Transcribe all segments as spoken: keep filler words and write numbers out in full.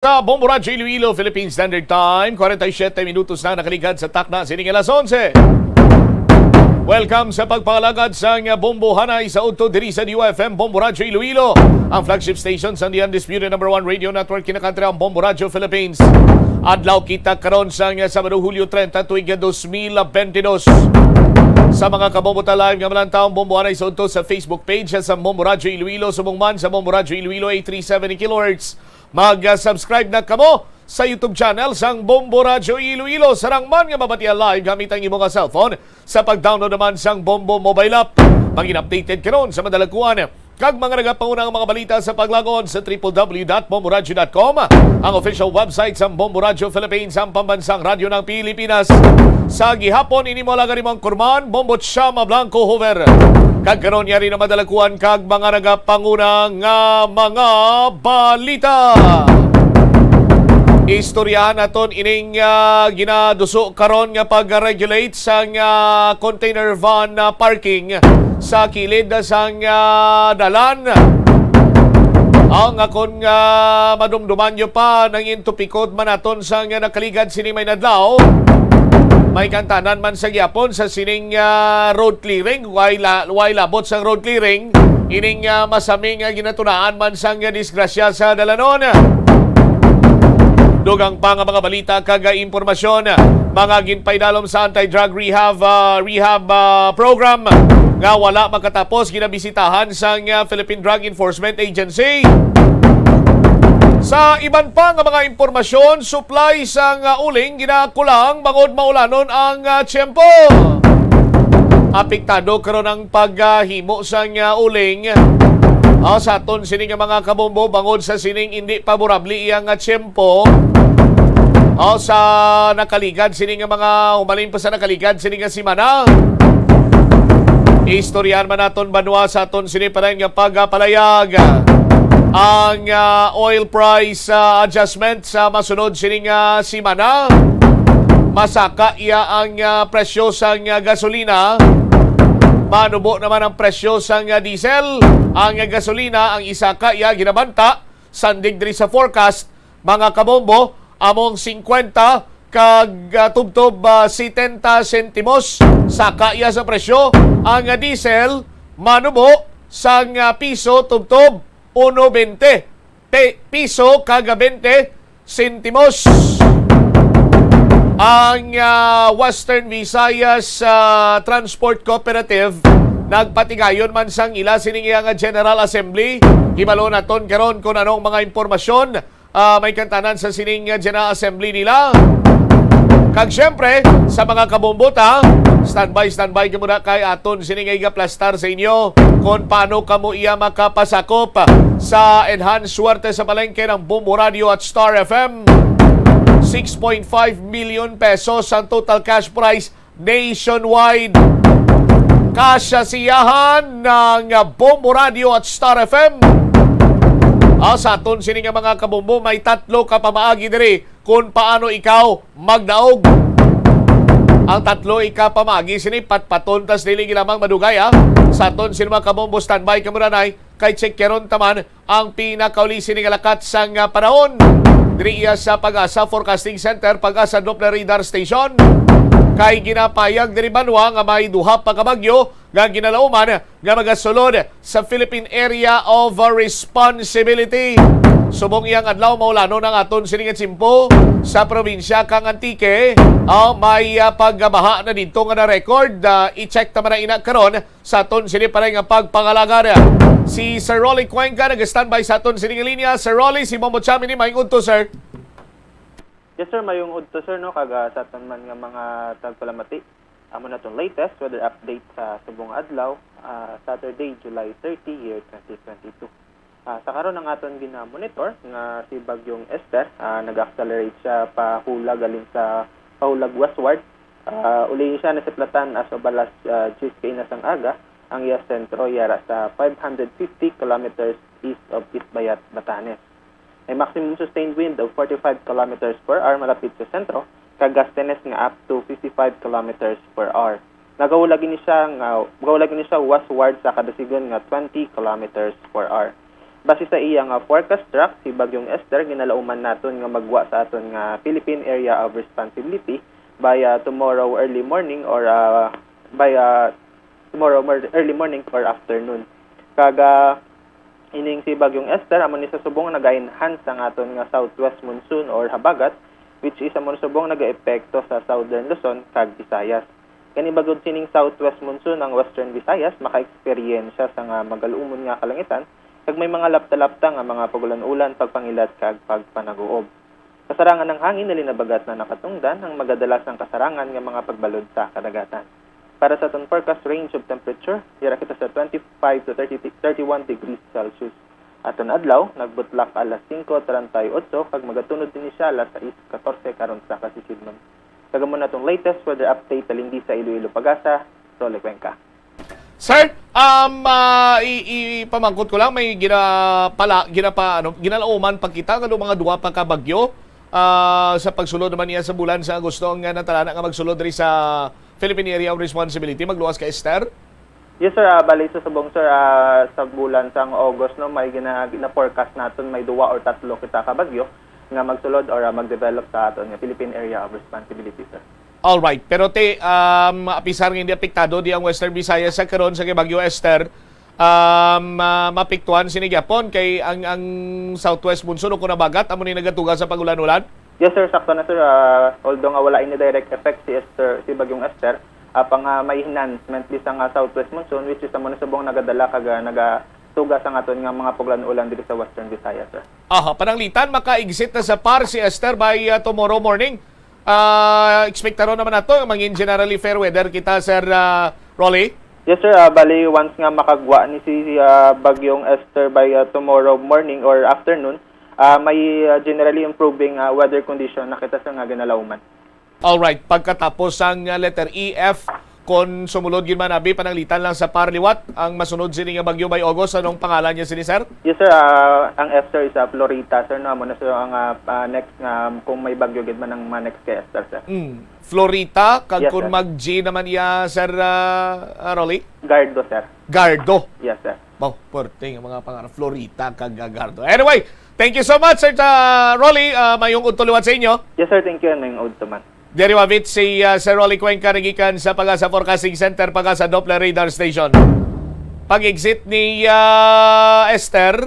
Sa Bombo Radyo Iloilo, Philippine Standard Time, forty-seven minutos na nakaligad sa takna sining alas onse. Welcome sa pagpangalagad sang Bombo Hanay sa Udto diri sa D U F M, Bombo Radyo Iloilo, ang flagship station sang The Undisputed Number One Radio Network, kinakantri ang Bombo Radyo Philippines. Adlaw kita karon sang Sabado, Hulyo treinta, tuig dos mil bentidós. Sa mga kabombo ta live nga malantaw ang Bombo Hanay sa Udto sa Facebook page sa Bombo Radyo Iloilo, subong man sa Bombo Radyo Iloilo eight three seven kilohertz. Mag-subscribe na kamo sa YouTube channel sang Bombo Radyo Iloilo. Sarang man nga mabatian live gamit ang imo nga cellphone sa pag-download naman sang Bombo mobile app. Maging updated karon sa madalakuan kag mga nagapangunang mga balita sa paglagon sa triple W dot bomboradyo dot com, ang official website sang Bombo Radyo Philippines, ang pambansang radyo ng Pilipinas. Sa gihapon, ini mo lang ang imong kurman, Bombo Chama Blanco Hoover. Kag karon, yari na madalakuan kag mga nagapanguna nga mga balita. Istoryahan naton ining, ah, ginaduso karon nga pag-regulate sang, ah, container van, ah, parking sa kilid sang, ah, dalan. Ang akon nga madumduman nyo pa, nangin tupikod man naton sang nakaligad sini may nadlaw. May kantanan man sa gyapon sa sining, ah, road clearing, way la-, way labot sang road clearing, ining, ah, masami nga ginatunaan man sang, ah, disgrasya sa dalanon. Dugang pa nga mga balita kag, ah, impormasyon, mga ginpaidalom sa anti-drug rehab, ah, rehab, ah, program nga wala makatapos, ginabisitahan sang, ah, Philippine Drug Enforcement Agency. Sa iban pa nga mga impormasyon, supply sang, ah, uling ginakulang bangod maulanon ang, ah, tiyempo. Apektado karon ang paghimo sang, ah, uling, ah, sa aton sini nga mga kabombo bangod sa sining indi paborable iya nga tiyempo, ah, sa nakaligad sini nga mga, humalin pa sa nakaligad sini nga simana. Istoryahan man naton banwa sa aton sini pa nga pagpalayag ang, ah, oil price, ah, adjustment sa masunod sini nga simana. Masaka iya ang, ah, presyo sang, ah, gasolina. Manubo naman ang presyo sang, ah, diesel. Ang, ah, gasolina, ang isaka iya ginabanta, sandig diri sa forecast, mga kabombo, among singkwenta kag, ah, tubtob, ah, setenta sentimos saka iya sa presyo. Ang, ah, diesel manubo sang, ah, piso tubtob uno bente. Pe-, piso kag bente sentimos. Ang, ah, Western Visayas, ah, Transport Cooperative nagpatigayon man sang ila sining iya nga General Assembly. Hibalo naton karon kung anong mga impormasyon, ah, may kantanan sa sining, ah, General Assembly nila. Kag siyempre, sa mga kabombo ta, standby, standby ka muna kay aton sining nga igaplastar sa inyo kung paano kamo iya makapasakop sa enhanced swerte sa palengke ng Bombo Radio at Star F M. Six point five million pesos ang total cash prize nationwide. Kasasiyahan ng Bombo Radio at Star F M. Ah, sa aton sini nga mga kabombo, may tatlo ka pamaagi diri kung paano ikaw magdaog. Ang tatlo ika pamaagi sini patpaton tas dili lamang madugay, ah. Sa aton sini mga kabombo, standby ka muna, nay. Kay check karon taman ang pinakauli sini nga lakat sang, ah, panahon. Diri iya sa Pag-asa Forecasting Center, Pag-asa Doppler Radar Station. Kay ginapayag diri banwa nga may duha pa ka bagyo nga ginalauman nga magasulod sa Philippine Area of Responsibility. Subong iyang adlaw, maulanon ang aton sini nga tiyempo sa probinsya kang Antique. Ah, may, ah, pagbaha na didto nga na-record. Ah, i-check ta man na ina karon sa aton sini pa nga pagpangalagad. Si Sir Rolly Cuenca nag-standby sa aton sini nga linya. Sir Rolly, si Bombo Cham ini, maayong udto, sir. Yes, sir, maayong udto, sir, no, kag, ah, sa aton man nga mga tagpalamati. Amo na tong latest weather update sa subong nga adlaw, ah, Saturday, July thirty, year twenty twenty-two. Ah, sa karon, ang aton gina-monitor nga si Bagyong Esther, ah, nag-accelerate siya pahulag, galing sa pahulag westward. Ah, uli siya nasiplatan as of alas, ah, diyes kaina sang aga, ang iya sentro yara sa five hundred fifty kilometers east of Isbayat, Batanes. May maximum sustained wind of forty-five kilometers per hour malapit sa sentro, kag gustiness nga up to fifty-five kilometers per hour. Nagahulag ini siya nga, nagahulag ini siya westward sa kadasigon nga twenty kilometers per hour. Base sa iya nga forecast track, si Bagyong Esther ginalauman naton nga magwa sa aton nga Philippine Area of Responsibility by, ah, tomorrow early morning or, ah, by, ah, tomorrow mor- early morning or afternoon. Kag, ah, ining si Bagyong Esther amo ni sa subong nag-enhance ang aton nga southwest monsoon or habagat, which is amo ni subong nagaepekto sa Southern Luzon kag Visayas. Kani bangod sining southwest monsoon, ang Western Visayas makaeksperyensya sa nga magal-umon nga kalangitan, kag may mga lapta-lapta nga mga pagulan-ulan, pagpangilad kag pagpanaguob. Kasarangan ang hangin nalinabagat na nakatungdan ang magadala sang kasarangan nga mga pagbalod sa kadagatan. Para sa aton forecast range of temperature, yara kita sa twenty-five to thirty, thirty-one degrees Celsius. Aton adlaw, nagbutlak alas singko treinta y ocho kag magatunod din siya alas sais katorse karon sa kasisidnon. Kag amo na atong latest weather update halin di sa Iloilo, Pagasa, Rolly Cuenca. Sir, um, ah, i- i- ipamangkot ko lang, may gina pala ginapa ano ginalauman pa kita nga mga duha pa ka bagyo, ah, sa pagsulod naman niya sa bulan sa Agosto ang, ah, natalana nga magsulod diri sa Philippine Area of Responsibility. Magluwas ka, Esther. Yes, sir. Ah, bali sa subong, sir, ah, sa bulan sang August, no, may gina, gina-forecast naton may duwa or tatlo kita ka bagyo nga magsulod or, ah, mag-develop sa aton nga Philippine Area of Responsibility, sir. All right. Pero te, um, apisar nga hindi apektado di ang Western Visayas sa karon sa kay Bagyo Esther, um, ah, mapiktuhan sini gyapon kay ang ang southwest monsoon o kung nabagat amo ni nagatuga sa pagulan-ulan. Yes, sir, sakto na, sir. Ah, although nga wala ini direct effect si Esther, si Bagyong Esther, apang, ah, may enhancement di sa nga southwest monsoon, which is amo na subong nagadala kag, ah, nagatuga sa aton nga mga pagulan-ulan diri sa Western Visayas, sir. Aha, pananglitan maka-exit na sa PAR si Esther by, ah, tomorrow morning. Ah, ekspektaron naman nato nga mangin generally fair weather kita, Sir, ah, Rolly. Yes, sir. Ah, bali, once nga makagwa ni si, ah, Bagyong Esther by, ah, tomorrow morning or afternoon, ah, may, ah, generally improving, ah, weather condition na kita sa nga ginalauman. All right, pagkatapos sang, ah, letter E, F, kung sumulod gid man abi, pananglitan lang sa PAR liwat ang masunod sini nga bagyo by August. Anong pangalan niya sini, sir? Yes, sir. Ah, ang F, sir, is, ah, Florita, sir, no? Amo na, sir, ang, ah, ah, next nga kung may bagyo gid man ang ma-next kay Esther, sir. Mm. Florita, kag Yes, kung sir. Mag-G naman iya, Sir, ah, ah, Rolly? Gardo, sir. Gardo. Yes, sir. Wow, pwerte nga mga pangalan. Florita kag Gardo. Anyway, thank you so much, Sir, ah, Rolly. Ah, mayong udto liwat sa inyo. Yes, sir. Thank you, and mayong udto man. Diri wavit si, ah, Sir Rolly Cuenca, nagikan sa Pagasa Forecasting Center, Pagasa Doppler Radar Station. Pag-exit ni, ah, Esther,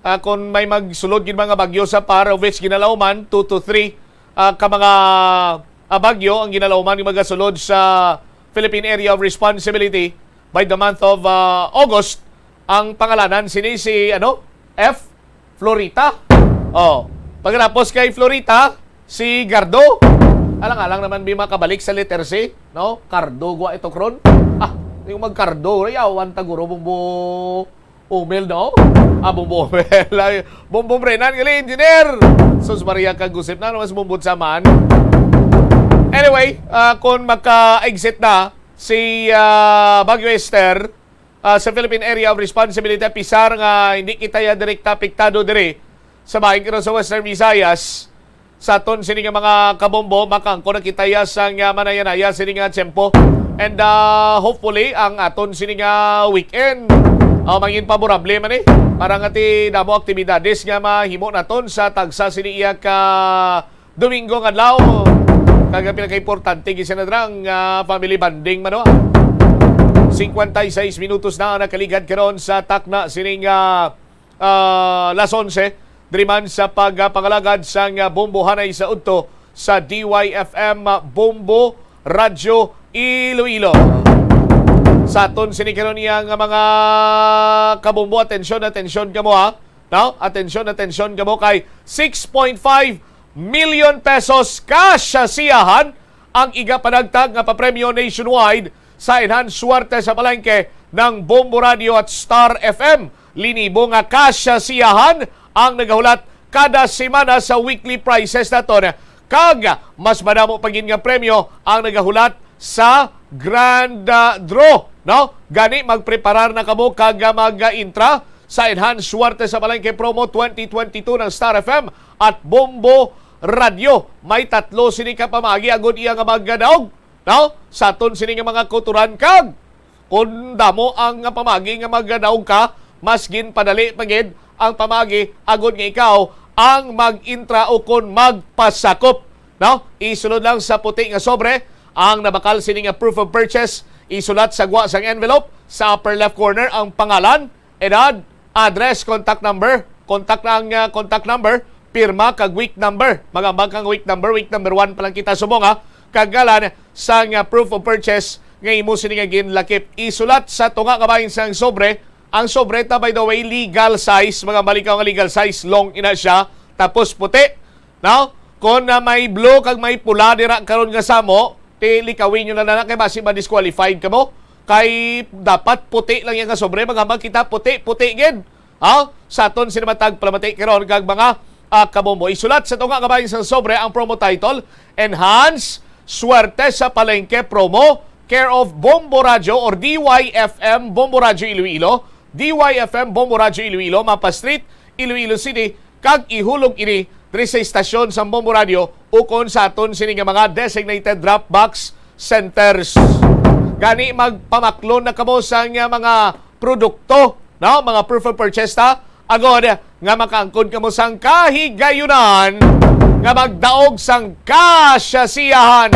ah, kung may magsulod gid mga bagyo sa PAR, of which ginalauman, two to three, ah, ka mga, ah, bagyo ang ginalauman nga magasulod sa Philippine Area of Responsibility by the month of, ah, August. Ang pangalanan sini si, ano, F, Florita. Oh, pagkatapos kay Florita, si Gardo. Alang-alang naman bi makabalik sa letter C, no? Cardo, gwa ito kron. Ah, yung magkardo, yawan taguro, bumbo. Umel, no? Ah, Bombo Umel. Ay, Bombo Brenan, gali, engineer. Sus Maria, kag gusip na, mas bumbot sa man. Anyway, ah, kung maka-exit na si, ah, Baguio Esther, ah, sa Philippine Area of Responsibility, pisar nga hindi kita ya direkta apektado diri sa bahin karon sa Western Visayas, sa aton sini nga mga kabombo, makaangkon na kita ya sang, ah, manaya-naya sini nga tiyempo. And, ah, hopefully, ang aton sini nga weekend, ah, mangin favorable man, eh, para nga ti damo aktibidades nga mahimo naton sa tagsa sini iya ka Domingo nga adlaw. Kag ang pinakaimportante, gid sa nadrang, ah, family bonding man, no? Cincuenta y seis minutos na ang nakaligad karon sa takna sini nga ah, las onse, diri man sa pagpangalagad sang, ah, bombohanay sa udto sa D Y F M, ah, Bombo Radyo Iloilo. Sa aton sini karon niya nga mga kabombo, atensyon, atensyon kamo, ha? No? Atensyon, atensyon kamo kay six point five million pesos cash sa siyahan ang igapanagtag nga papremyo nationwide sa Enhance Swerte sa Palengke ng Bombo Radio at Star F M. Linibo nga cash siyahan ang nagahulat kada semana sa weekly prizes naton. Kag mas madamo pa gid nga premyo ang nagahulat sa Grand, ah, Draw, no? Gani, magpreparar na kamo kag, ah, mag-intra sa Enhance Swerte sa Palengke Promo twenty twenty-two ng Star F M at Bombo Radyo. May tatlo sini ka pamaagi agod iya nga magdaog, no? Sa aton sini nga mga kautoran, kag kung damo ang pamaagi nga magdaog ka, mas ginpadali pa gid ang pamaagi agod nga ikaw ang mag-intra o kon magpasakop, no? Isulod lang sa puti nga sobre ang nabakal sini nga proof of purchase. Isulat sa gwa sang envelope, sa upper left corner, ang pangalan, edad, address, contact number, contact na ang, ah, contact number, pirma kag week number. Magambag kang week number, week number one pa lang kita subong, ha. Kag ngalan sang, ah, proof of purchase nga imo sini nga ginlakip. Isulat sa tunga nga bahin sang sobre. Ang sobre ta, by the way, legal size, mga malikaw nga legal size, long ina siya, tapos puti, no? Kung na may blue kag may pula dira karon nga samo, ti likawin nyo na na kay basi ma-disqualified kamo. Kay dapat puti lang yan nga sobre, magambag kita puti, puti gid. Ha? Sa aton sini matag palamati karon kag mga, ah, kabombo. Isulat sa tunga nga bahin sang sobre ang promo title, Enhance Swerte sa Palengke Promo, care of Bombo Radyo or D Y F M Bombo Radyo Iloilo, D Y F M Bombo Radyo Iloilo, Mapa Street, Iloilo City, kag ihulog ini diri sa istasyon sang Bombo Radyo ukon sa aton sini nga mga designated drop box centers. Gani, magpamaklon na kamo sang, ah, mga produkto, no? Mga proof of purchase ta, agod nga makaangkon kamo sang kahigayunan nga magdaog sang kasasiyahan.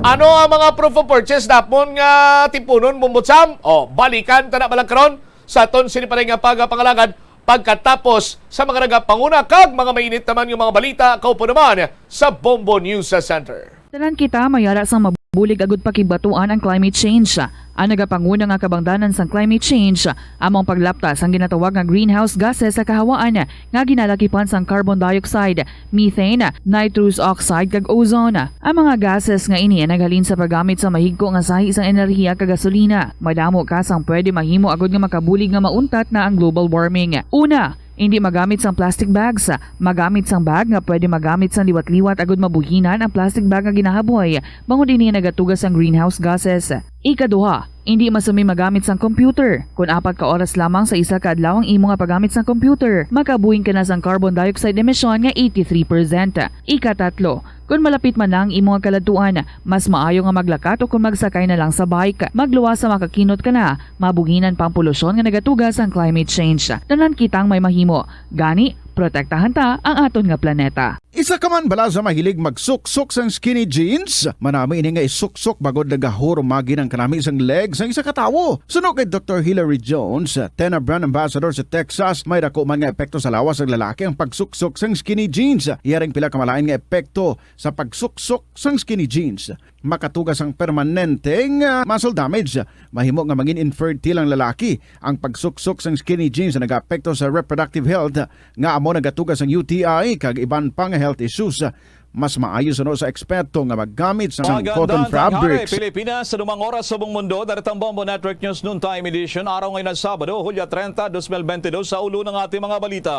Ano ang mga proof of purchase dapat nga tipunon, Bombo Sam? O, balikan ta na bala karon sa aton sini pa nga pagapangalagad pagkatapos sa mga nagapanguna kag mga mainit naman nga mga balita kaupo naman sa Bombo News Center. Tanan kita may ara sang mabulig agud pakigbatuan ang climate change. Ang nagapanguna nga kabangdanan sang climate change amo ang paglapta sang ginatawag nga greenhouse gases sa kahawaan nga ginalakipan sang carbon dioxide, methane, nitrous oxide, kag ozone. Ang mga gases nga ini naghalin sa paggamit sa mahigko nga sahi sang enerhiya kag gasolina. Madamo ka sang pwede mahimo agud nga makabulig nga mauntat na ang global warming. Una, hindi magamit sang plastic bags. Magamit sang bag nga pwede magamit sang liwat-liwat agud mabuhinan ang plastic bag nga ginahaboy, bangod ini nagatuga sang greenhouse gases. Ikaduha, hindi masumi magamit sang computer. Kon apat ka oras lamang sa isa ka adlaw ang imo nga paggamit sang computer, makabuhin ka na sang carbon dioxide emission nga eighty-three percent. Ikatatlo, kon malapit man na ang imo nga kaladtuan, mas maayo nga maglakat o kon magsakay na lang sa bike. Magluwas sa makakinot ka na, mabuhinan pa ang polusyon nga nagatuga sang climate change. Tanan kitang may mahimo. Gani, protektahan ta ang aton nga planeta. Isa ka man bala sa mahilig magsuksok sang skinny jeans? Manami ini nga isuksok bangod nagahurumagi ang kanami sang leg sang isa ka tawo. Suno kay Doktor Hilary Jones, Tena brand ambassador sa Texas, may dako man nga epekto sa lawas sang lalaki ang pagsuksok sang skinny jeans. Iya ring pila ka malain nga epekto sa pagsuksok sang skinny jeans. Makatuga sang permanente nga muscle damage. Mahimo nga mangin infertile ang lalaki. Ang pagsuksok sang skinny jeans nagaapekto sa reproductive health, nga amo nagatuga sang U T I kag iban pa nga health issues. Mas maayo suno sa eksperto nga maggamit sang cotton fabrics. Pilipinas, sa lumang oras sa buong mundo, daritang Bombo Network News Noontime Edition, araw ngayon na Sabado, Hulyo treinta, dos mil bentidus, sa ulo ng ating mga balita.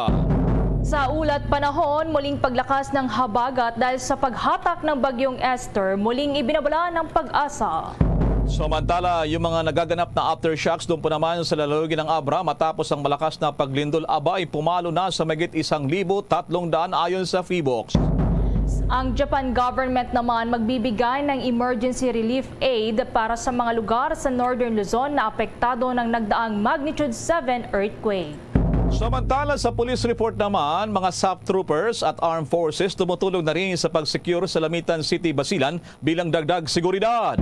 Sa ulat panahon, muling paglakas ng habagat dahil sa paghatak ng Bagyong Esther, muling ibinabala ng PAGASA. Samantala, yung mga nagaganap na aftershocks doon po naman sa lalawigan ng Abra matapos ang malakas na paglindol, abay, pumalo na sa mahigit isang libo tatlong daan ayon sa PHIVOLCS. Ang Japan government naman magbibigay ng emergency relief aid para sa mga lugar sa Northern Luzon na apektado ng nagdaang magnitude seven earthquake. Samantala, sa police report naman, mga SAF troopers at armed forces tumutulong na rin sa pag-secure sa Lamitan City, Basilan bilang dagdag seguridad.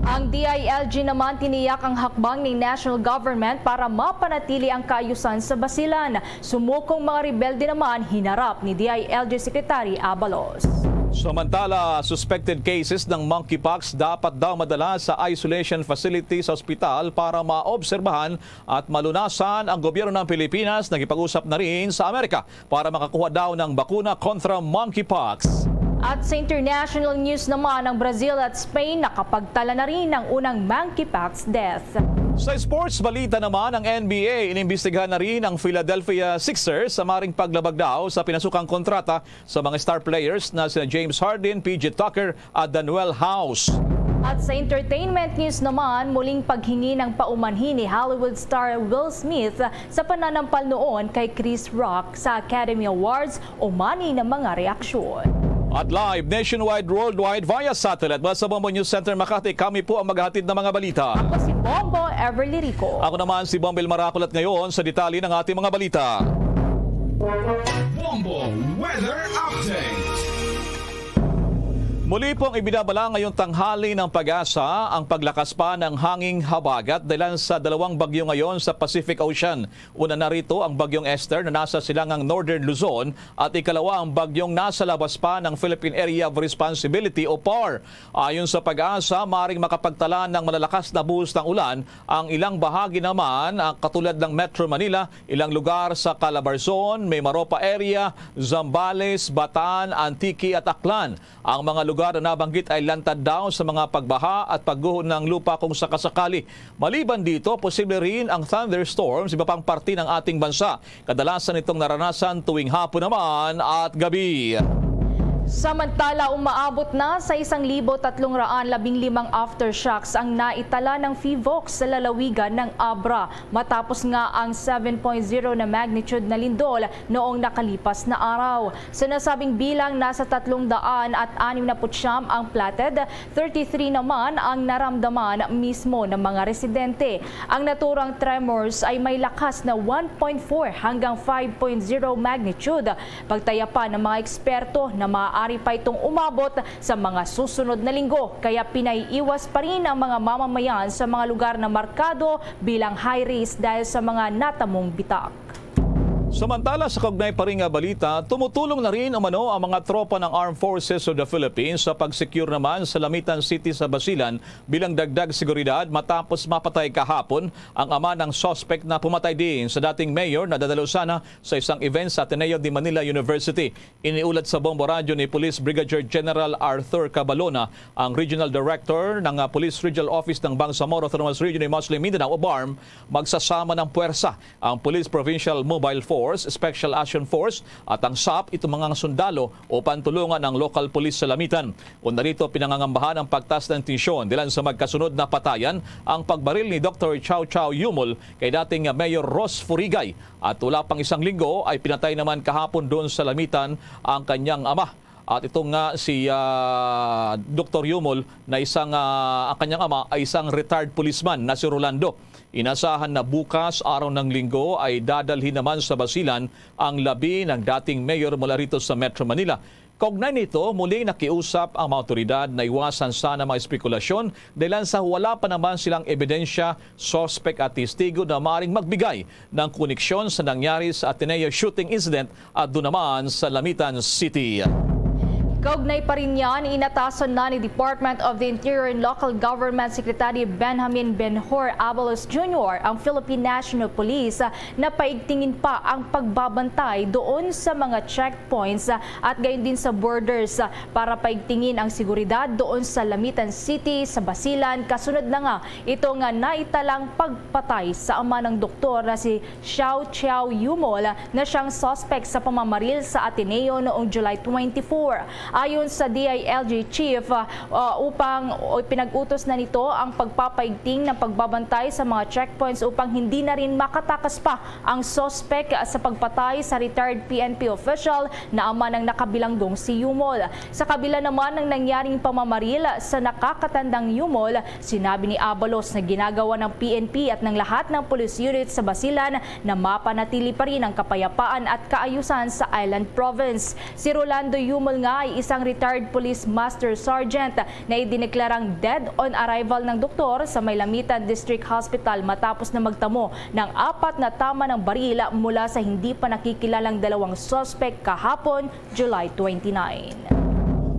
Ang D I L G naman tiniyak ang hakbang ng national government para mapanatili ang kaayusan sa Basilan. Sumukong mga rebelde naman hinarap ni D I L G Secretary Abalos. Samantala, suspected cases ng monkeypox dapat daw madala sa isolation facility sa ospital para maobserbahan at malunasan ang gobyerno ng Pilipinas. Nakipag-usap na rin sa Amerika para makakuha daw ng bakuna kontra monkeypox. At sa international news naman, ang Brazil at Spain nakapagtala na rin ng unang monkeypox death. Sa sports balita naman, ang N B A inimbestigahan na rin ang Philadelphia Sixers sa maring paglabag daw sa pinasukang kontrata sa mga star players na sina James Harden, P J Tucker at Danuel House. At sa entertainment news naman, muling paghingi ng paumanhin ni Hollywood star Will Smith sa pananampal noon kay Chris Rock sa Academy Awards, umani na mga reaksyon. At live nationwide, worldwide, via satellite. Mula sa Bombo News Center Makati, kami po ang maghahatid ng mga balita. Ako si Bombo Everly Rico. Ako naman si Bombil Marakol at ngayon sa detalye ng ating mga balita. Bombo Weather Update. Muli pong ibinabala ngayong tanghali ng PAGASA ang paglakas pa ng hanging habagat dahilan sa dalawang bagyo ngayon sa Pacific Ocean. Una na rito ang Bagyong Esther na nasa silangang Northern Luzon at ikalawa ang bagyong nasa labas pa ng Philippine Area of Responsibility o PAR. Ayon sa PAGASA, maaaring makapagtala ng malalakas na buhos ng ulan ang ilang bahagi naman, ah, katulad ng Metro Manila, ilang lugar sa Calabarzon, Mimaropa area, Zambales, Bataan, Antique at Aklan. Ang mga lugar na nabanggit ay lantad daw sa mga pagbaha at pagguho ng lupa kung sakasakali. Maliban dito, posible rin ang thunderstorm sa iba pang parte ng ating bansa. Kadalasan itong naranasan tuwing hapon naman at gabi. Samantala, umaabot na sa isang libo tatlong raan labing limang aftershocks ang naitala ng PHIVOLCS sa lalawigan ng Abra, matapos nga ang seven point zero na magnitude na lindol noong nakalipas na araw. Sa nasabing bilang, nasa tatlong daan at anim na putsyam ang platted, thirty-three naman ang naramdaman mismo ng mga residente. Ang naturang tremors ay may lakas na one point four hanggang five point zero magnitude. Pagtayapan ng mga eksperto na maaari pa itong umabot sa mga susunod na linggo, kaya pinaiiwas pa rin ang mga mamamayan sa mga lugar na markado bilang high risk dahil sa mga natamong bitak. Samantala, sa kaugnay pa rin nga balita, tumutulong na rin umano ang mga tropa ng Armed Forces of the Philippines sa pag-secure naman sa Lamitan City sa Basilan bilang dagdag seguridad matapos mapatay kahapon ang ama ng suspect na pumatay din sa dating mayor na dadalo sana sa isang event sa Ateneo de Manila University. Iniulat sa Bombo Radyo ni Police Brigadier General Arthur Cabalona, ang Regional Director ng, ah, Police Regional Office ng Bangsamoro Autonomous Region ni Muslim Mindanao o BARMM, magsasama ng puwersa ang Police Provincial Mobile Force, Special Action Force at ang SAP, itong mga sundalo upang tulungan ang local police sa Lamitan. Una rito, pinangangambahan ang pagtaas ng tensyon dilan sa magkasunod na patayan ang pagbaril ni Doktor Chow Chow Yumol kay dating Mayor Ros Furigay. At wala pang isang linggo ay pinatay naman kahapon doon sa Lamitan ang kanyang ama. At ito nga si, ah, Doktor Yumol na isang, ah, ang kanyang ama ay isang retired policeman na si Rolando. Inasahan na bukas, araw ng linggo, ay dadalhin naman sa Basilan ang labi ng dating mayor mula rito sa Metro Manila. Kaugnay nito, muling nakiusap ang mga awtoridad na iwasan sana mga espekulasyon dahilan sa wala pa naman silang ebidensya, suspek at testigo na maaaring magbigay ng koneksyon sa nangyari sa Ateneo shooting incident at doon naman sa Lamitan City. Kaugnay pa rin niyan, inatasan na ni Department of the Interior and Local Government Secretary Benjamin Benhur Abalos Junior ang Philippine National Police na paigtingin pa ang pagbabantay doon sa mga checkpoints at gayon din sa borders para paigtingin ang seguridad doon sa Lamitan City, sa Basilan, kasunod na nga ito nga naitalang pagpatay sa ama ng doktor na si Xiao Chiao Yumol na siyang suspect sa pamamaril sa Ateneo noong July twenty-four. Ayon sa D I L G chief, uh, upang, o pinag-utos na nito ang pagpapaigting ng pagbabantay sa mga checkpoints upang hindi na rin makatakas pa ang suspect sa pagpatay sa retired P N P official na ama ng nakabilanggong si Yumol. Sa kabila naman ng nangyaring pamamaril sa nakakatandang Yumol, sinabi ni Abalos na ginagawa ng P N P at ng lahat ng police unit sa Basilan na mapanatili pa rin ang kapayapaan at kaayusan sa Island Province. Si Rolando Yumol nga ay isang retired police master sergeant na idineklarang dead on arrival ng doktor sa may Lamitan District Hospital matapos na magtamo ng apat na tama ng baril mula sa hindi pa nakikilalang dalawang suspek kahapon, July twenty-nine.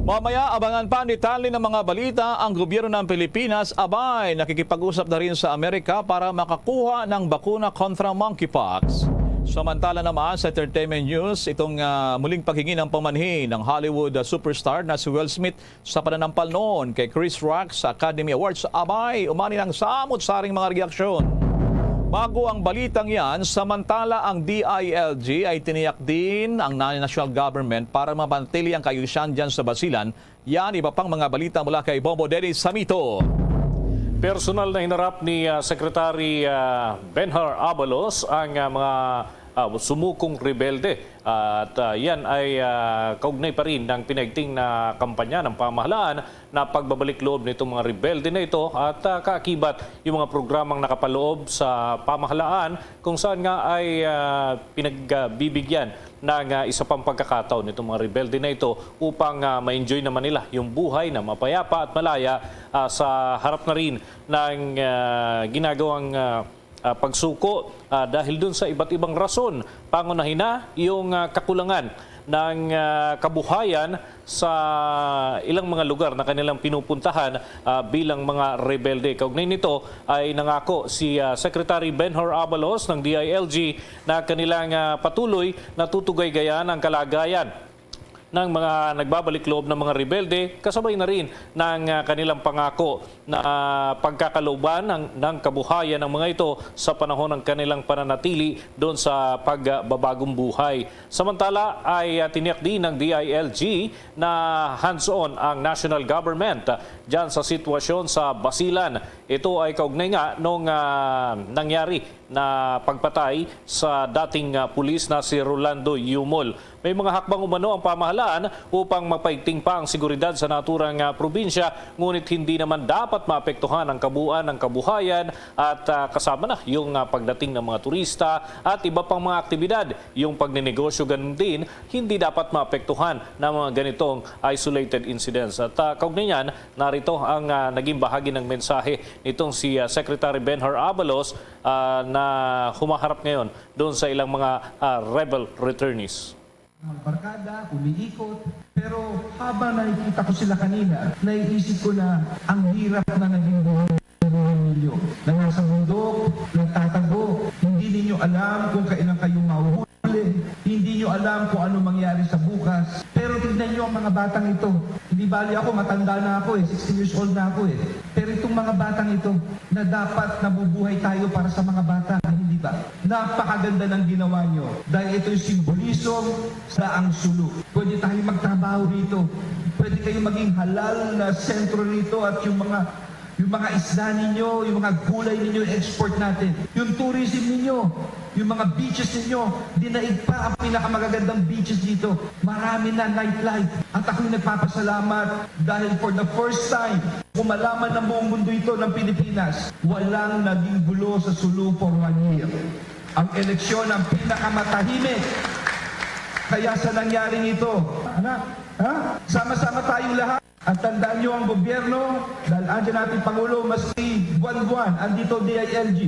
Mamaya, abangan pa ang detalye ng mga balita. Ang gobyerno ng Pilipinas, abay, nakikipag-usap na rin sa Amerika para makakuha ng bakuna kontra monkeypox. Samantala naman, sa entertainment news, itong, ah, muling paghingi ng pamanhin ng Hollywood, ah, superstar na si Will Smith sa pananampal noon kay Chris Rock sa Academy Awards, abay, umani ng samot-saring mga reaksyon. Bago ang balitang yan, samantala ang D I L G ay tiniyak din ang na-, national government para mapanatili ang kaayusan dyan sa Basilan. Yan, iba pang mga balita mula kay Bombo Dennis Samito. Personal na hinarap ni, ah, Secretary, ah, Benhur Abalos ang, ah, mga ah, sumukong rebelde. At, ah, yan ay, ah, kaugnay pa rin ng pinaigting na kampanya ng pamahalaan na pagbabalik loob nitong mga rebelde na ito at, ah, kaakibat yung mga programang nakapaloob sa pamahalaan kung saan nga ay, ah, pinagbibigyan ng, ah, isa pang pagkakataon nitong mga rebelde na ito upang, ah, ma-enjoy naman nila yung buhay na mapayapa at malaya, ah, sa harap na rin ng, ah, ginagawang, ah, ah, pagsuko, ah, dahil dun sa iba't ibang rason. Pangunahin na yung, ah, kakulangan ng, ah, kabuhayan sa ilang mga lugar na kanilang pinupuntahan, ah, bilang mga rebelde. Kaugnay nito ay nangako si, ah, Secretary Benhur Abalos ng D I L G na kanilang, ah, patuloy na tutugaygayan ang kalagayan ng mga nagbabalik loob ng mga rebelde, kasabay na rin ng, ah, kanilang pangako na pagkakalooban ng, ng kabuhayan ng mga ito sa panahon ng kanilang pananatili doon sa pagbabagong buhay. Samantala ay, ah, tiniyak din ng D I L G na hands-on ang national government, ah, dyan sa sitwasyon sa Basilan. Ito ay kaugnay nga nung, ah, nangyari na pagpatay sa dating, ah, pulis na si Rolando Yumol. May mga hakbang umano ang pamahalaan upang mapaigting pa ang seguridad sa naturang, ah, probinsya, ngunit hindi naman dapat maapektuhan ang kabuuan ng kabuhayan at, ah, kasama na yung, ah, pagdating ng mga turista at iba pang mga aktibidad. Yung pagninegosyo ganun din, hindi dapat maapektuhan ng mga ganitong isolated incidents. At, ah, kaugnay niyan, narito ang, ah, naging bahagi ng mensahe nitong si, ah, Secretary Benhur Abalos, ah, na humaharap ngayon doon sa ilang mga, ah, rebel returnees. Mga barkada, umiikot. Pero habang nakikita ko sila kanina, naiisip ko na ang hirap na naging buhay ninyo, na nasa bundok, nagtatago. Hindi ninyo alam kung kailan kayo mahuhuli. Hindi nyo alam kung ano mangyari sa bukas. Pero tignan nyo ang mga batang ito. Hindi bali ako, matanda na ako eh, sixty years old na ako eh. Pero itong mga batang ito, na dapat nabubuhay tayo para sa mga bata, hindi ba? Napakaganda ng ginawa nyo dahil ito'y simbolism sa ang sulu. Pwede tayo magtrabaho rito. Pwede kayo maging halal na sentro rito at yung mga, yung mga isda ninyo, yung mga gulay ninyo, export natin. Yung tourism ninyo, yung mga beaches ninyo, dinaig pa ang pinakamagagandang beaches dito. Marami na nightlife. At ako'y nagpapasalamat dahil for the first time, kung malaman ng buong mundo ito ng Pilipinas, walang naging gulo sa Sulu for one year. Ang eleksyon ang pinakamatahimik. Kaya sa nangyaring ito, anak, ha? Sama-sama tayong lahat. At tandaan niyo ang gobyerno, dahil andyan ating Pangulo, maski buwan-buwan, andito D I L G.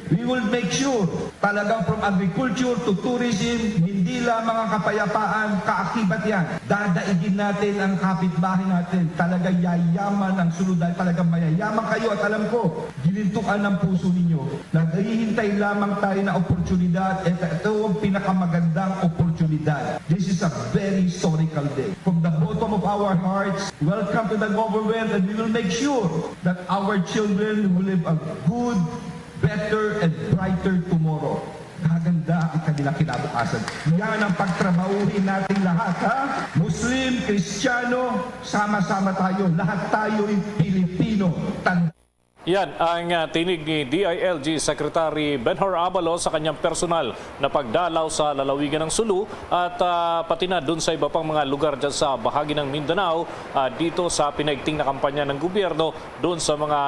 We will make sure, talagang from agriculture to tourism, hindi lamang ang kapayapaan, kaakibat yan. Dadaigin natin ang kapitbahay natin. Talaga yayaman ang Sulu dahil talagang mayayaman kayo at alam ko, ginintuan ng puso ninyo. Naghihintay lamang tayo na oportunidad. Ito, ito ang pinakamagandang oportunidad. This is a very historical day. From the bottom of our hearts, welcome to the government, and we will make sure that our children will live a good, better, and brighter tomorrow. Kaganda ang kanilang kinabukasan. Yan ang pagtrabahuhin natin lahat, ha? Muslim, Kristiyano, sama-sama tayo. Lahat tayo'y Pilipino. Tanda Yan ang, ah, tinig ni D I L G Secretary Benhur Abalos sa kanyang personal na pagdalaw sa lalawigan ng Sulu at, ah, pati na dun sa iba pang mga lugar dyan sa bahagi ng Mindanao, ah, dito sa pinaigting na kampanya ng gobyerno dun sa mga,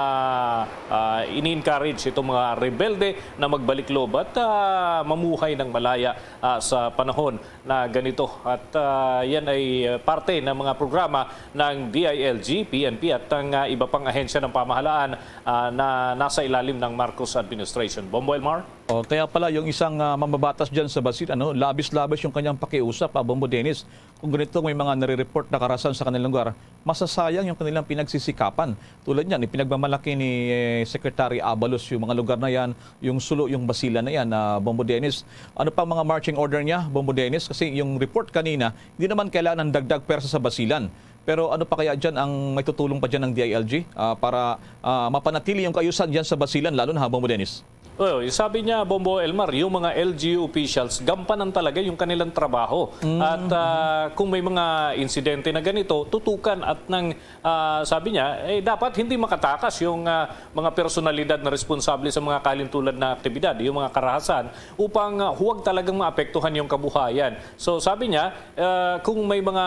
ah, ini-encourage itong mga rebelde na magbalik loob at, ah, mamuhay ng malaya, ah, sa panahon na ganito. At, ah, yan ay, ah, parte ng mga programa ng D I L G, P N P at ang, ah, iba pang ahensya ng pamahalaan, ah, na nasa ilalim ng Marcos administration. Bombo Elmar? O, kaya pala yung isang, ah, mambabatas dyan sa Basilan, ano, labis-labis yung kanyang pakiusap, ah, Bombo Dennis. Kung ganito, may mga nare-report na karahasan sa kanilang lugar, masasayang yung kanilang pinagsisikapan. Tulad niyan, ipinagmamalaki ni, eh, Secretary Abalos yung mga lugar na yan, yung Sulu, yung Basilan na yan, ah, Bombo Dennis. Ano pa ang mga marching order niya, Bombo Dennis? Kasi yung report kanina, hindi naman kailangan ng dagdag pwersa sa Basilan. Pero ano pa kaya dyan ang may tutulong pa dyan ng D I L G, ah, para, ah, mapanatili yung kaayusan dyan sa Basilan, lalo na ha, Bombo Dennis? Oh, sabi niya, Bombo Elmar, yung mga L G U officials, gampanan talaga yung kanilang trabaho. At, ah, kung may mga insidente na ganito, tutukan at nang, ah, sabi niya, eh, dapat hindi makatakas yung, ah, mga personalidad na responsable sa mga kalintulan na aktibidad, yung mga karahasan, upang, ah, huwag talagang maapektuhan yung kabuhayan. So, sabi niya, ah, kung may mga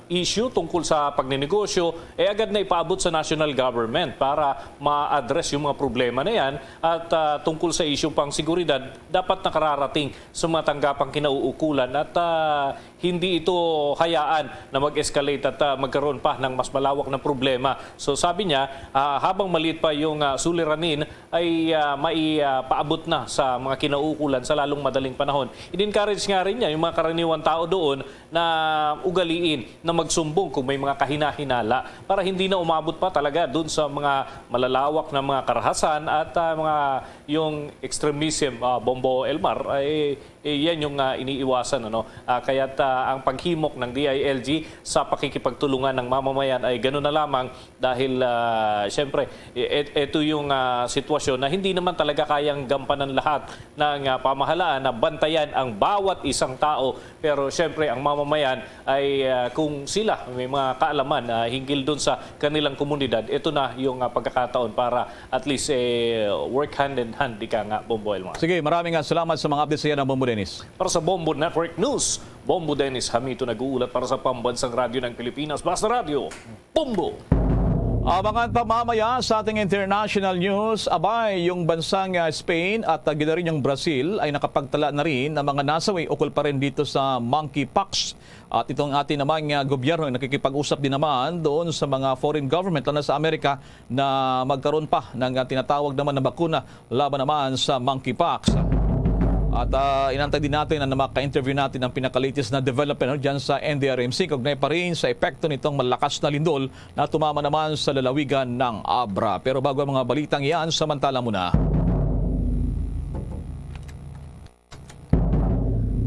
issue tungkol sa pagninegosyo, eh, agad na ipaabot sa national government para ma-address yung mga problema na yan. At, ah, tungkol sa issue pang seguridad, dapat nakararating sa mga tanggapang kinauukulan at, ah, hindi ito hayaan na mag-escalate at, ah, magkaroon pa ng mas malawak na problema. So, sabi niya, ah, habang maliit pa yung, ah, suliranin, ay, ah, mai, ah, paabot na sa mga kinauukulan sa lalong madaling panahon. In-encourage nga rin niya yung mga karaniwang tao doon na ugaliin na magsumbong kung may mga kahinahinala para hindi na umabot pa talaga dun sa mga malalawak na mga karahasan at, ah, mga yung extremism, ah, Bombo Elmar, ay, eh, yan yung, ah, iniiwasan, ano. Ah, kaya't, ah, ang paghimok ng D I L G sa pakikipagtulungan ng mamamayan ay gano'n na lamang dahil, ah, siyempre, i-, et-, eto yung, ah, sitwasyon na hindi naman talaga kayang gampanan lahat ng, ah, pamahalaan na bantayan ang bawat isang tao. Pero siyempre, ang mamamayan ay, ah, kung sila may mga kaalaman, ah, hinggil dun sa kanilang komunidad, ito na yung, ah, pagkakataon para at least, eh, work hand in hand, di ka nga, Bombo Elmar. Sige, maraming, ah, salamat sa mga updates sa yan, Bombo Dennis. Para sa Bombo Network News, Bombo Dennis Hamito nag-uulat para sa Pambansang Radyo ng Pilipinas, Basta Radyo, Bombo! Abangan pa mamaya sa ating international news, abay, yung bansang, ah, Spain at, ah, gina rin yung Brazil ay nakapagtala na rin ng mga nasawi ukol pa rin dito sa monkeypox. At itong ating naman nga gobyerno ay nakikipag-usap din naman doon sa mga foreign government, lalo na sa Amerika, na magkaroon pa ng, ah, tinatawag naman na bakuna laban naman sa monkeypox. At, ah, inantay din natin na maka-interview natin ang pinaka-latest na development, no, dyan sa N D R M C, kaugnay pa rin sa epekto nitong malakas na lindol na tumama naman sa lalawigan ng Abra. Pero bago ang mga balitang iyan, samantala muna.